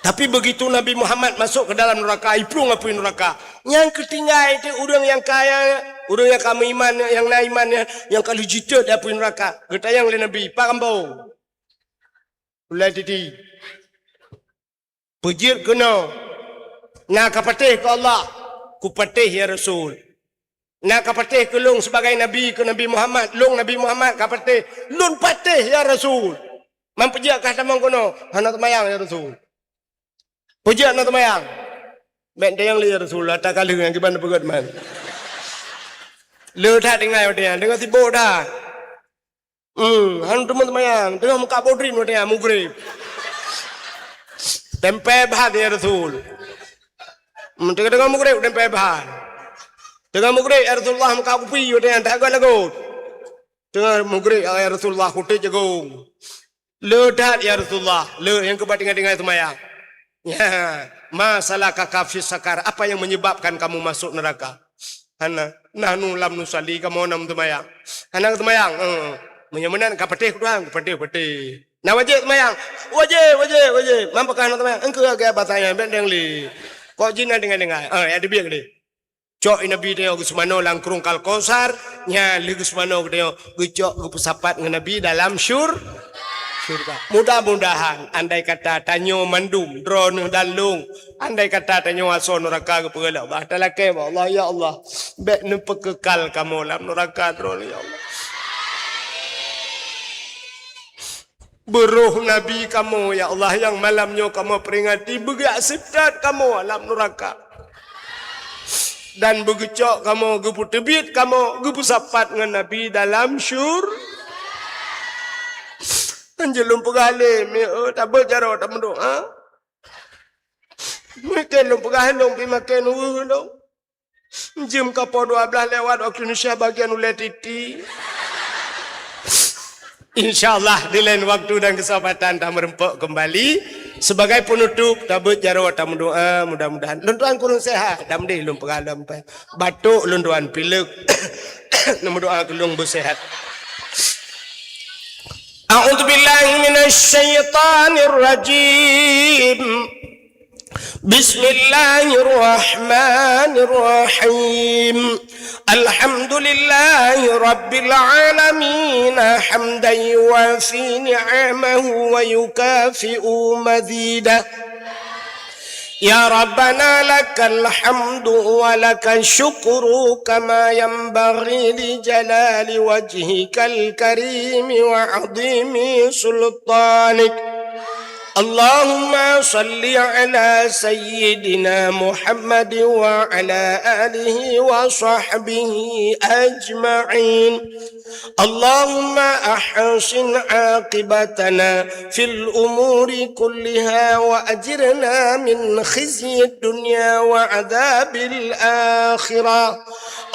Tapi begitu Nabi Muhammad masuk ke dalam neraka, iplueng apui neraka. Nyang keutinggai teuh ureuëng nyang kaya, ureuëng nyang ka meuiman, nyang na iman, nyang ka lheueh jiteuet di apui neraka. Geutanyong lé Nabi, "Pak Ambo, ulai titi." Peujeuet keunoe, na ka patéh keu Allah, kupatéh ya Rasul. Na ka patéh keu lôn sibagai nabi keu Nabi Muhammad, lôn Nabi Muhammad ka patéh, lôn patéh ya Rasul. Man peujeuet kah tamong keunoe, hana teumayang ya Rasul. Peujeuet hana teumayang. Bék tanyong lé ya Rasul, ata ka lheueh nyang kiban peugét man. Le that tinggai watée nyan, deungon sibok that. Hmm, han teuma seumayang, teungoh meukat bodrin watèe nyan, mugreb. Teumpèe bhah, ya Rasul. Hmm, teungoh-teungoh mugreb, teumpèe bhah. Teungoh mugreb, ya Rasulullah, meukat kupi watèe nyan, that göt lagot. Teungoh mugreb, ya Rasulullah, kutéb jagong. Le that, ya Rasulullah, le nyang keubat tinggai-tinggai seumayang. Ya, ma salakaka fis saqar, apa yang menyebabkan kamu masuk neraka? Hana, nahnu lam nusalli, kamoe hana seumayang. Hana seumayang, eh. Meunyoe meunan ka patéh ku Tuhan, ku patéh-patéh. Na wajéb seumayang? Wajéb, wajéb, wajéb. Man pakon hana seumayang? Engkeu lagèe basa nyan, bèk deng lé. Kok jih na tinggai-tinggai. Eh, ya teubiet lé. Cok Nabi tanyoe geuseumanoe lam krueng Al-Kautsar, nyan lheueh geuseumanoe geutanyoe geucok geupeusapat ngon Nabi dalam syur-, syurga. Mudah-mudahan andai kata tanyoe mandum, droeneuh dan lôn, andai kata tanyoe asoe nuraka geupeugah lé Allah, talakèe bak Allah, "Ya Allah, bèk neupeukeukai kamoe lam nuraka droeneuh, ya Allah." Beuroh Nabi kamoe, ya Allah, nyang malam nyoe kamoe peringati, beugeuseutôt kamoe lam nuraka. Dan beugeucok kamoe, geupeuteubiet kamoe, geupeusapat ngon Nabi dalam syur-, Anjeut lôn peugah lé, mi-, eh, tabeuet jaroe, tameudoá. Mungken lôn peugah lôn pih maken weueh lôn. Jeuem ka poh dua blaih lewat waktu Indonesia bagian ulèe titi. Insya Allah, di lain waktu dan kesempatan tameureumpok kembali. Sebagai penutup, tabeuet jaroe, tameudoá, mudah-mudahan lôn tuan kureueng sehat. Dam deh lôn peugah lom pai. Batuk lôn tuan, pilek. Neumeudoá keu lôn beusehat. A'udzubillahi minasyaitonirrajim. Bismillahirrahmanirrahim. Alhamdulillahi rabbil alamin, hamdan yuwafi ni'amahu wa yukafi'u mazidah. Ya Rabbana, lakal hamdu wa lakash syukru kama yanbaghi li jalali wajhikal karimi wa 'azimi sultanik. Allahumma shalli ala sayyidina Muhammad wa ala alihi wa sahbihi ajma'in. Allahumma ahsin aqibatana fil umuri kulliha wa ajirna min khizyid dunya wa adzabil akhirah.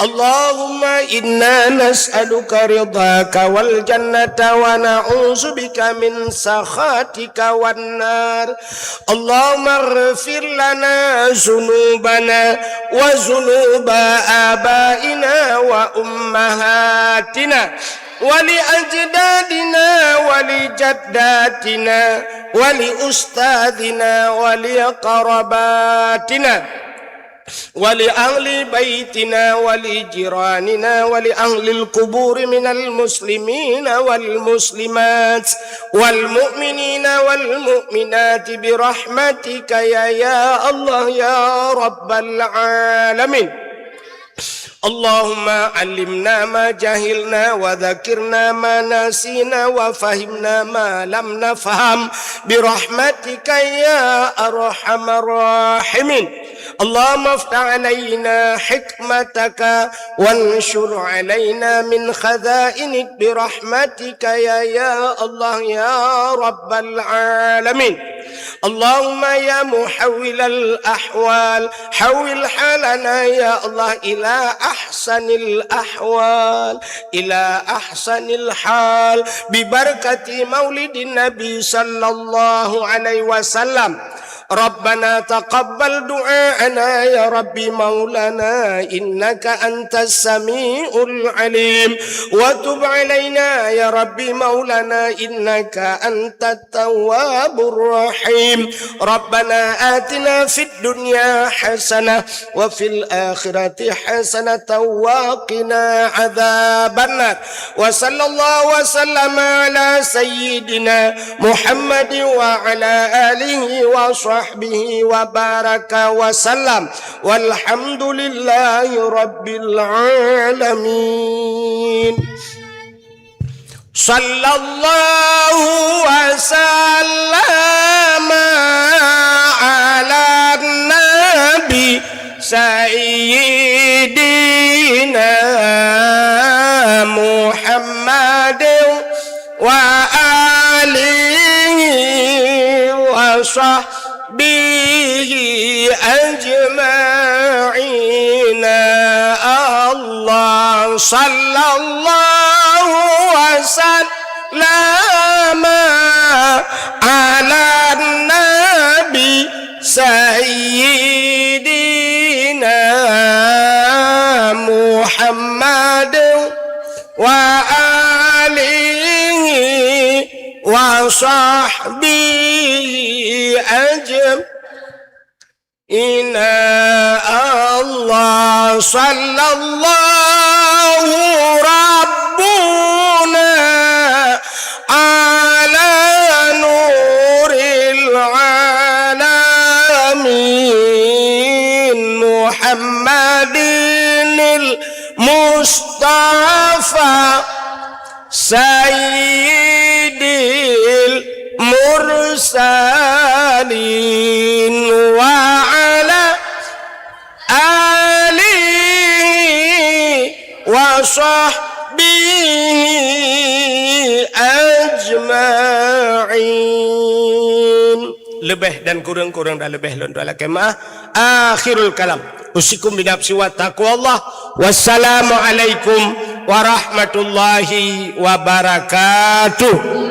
Allahumma inna nas'aluka ridhaka wal jannata wa na'udzubika min sakhatika wan nar. Allahumma ighfir lana dzunubana wa dzunuba abaina wa ummahatina wa li ajdadina wa li jaddatina wa li ustadzina wa li qarabatina wa li ahli baitina wa li jiranina wa li ahlil quburi minal muslimina wal muslimat wal mu'minina wal mu'minati bi rahmatika ya, ya Allah, ya Rabbal alamin. Allahumma 'allimna ma jahilna wa dzakirna ma nasina wa fahimna ma lam nafham bi rahmatika ya arhamar rahimin. Allahumma iftah 'alaina hikmataka wansyur 'alaina min khazainik bi rahmatika ya, ya Allah, ya Rabbal alamin. Allahumma ya muhawwilal ahwal, hawwil halana ya Allah ila ahsanil ahwal, ila ahsanil hal, bi barakati maulidin Nabi sallallahu alaihi wasallam. Rabbana taqabbal du'aana ya Rabbi maulana innaka antas samiul alim, wa tub alaina ya Rabbi maulana innaka antat tawwabur rahim. Rabbana atina fid dunya hasanah wa fil akhirati hasanatan wa qina adzabannar. Wa sallallahu wa sallama ala sayyidina Muhammad wa ala alihi wa sahbihi wa baraka wa sallam. Walhamdulillahi rabbil alamin. Sallallahu wa sallama ala nabi sayyidina Muhammadin وصحبه أجمعين. الله، صلى الله وسلم على النبي سيدنا محمد وآله وصحبه أجمعين. الله، صلى الله ربنا على نور العالمين محمد المصطفى سيد المرسلين وعلى آله وصحبه أجمعين. Leubeh dan kureueng, kureueng dan leubeh lôn tuan lakée meu'ah. Akhirul kalam. Usikum binafsi wa taqwallah. Wassalamualaikum warahmatullahi wabarakatuh.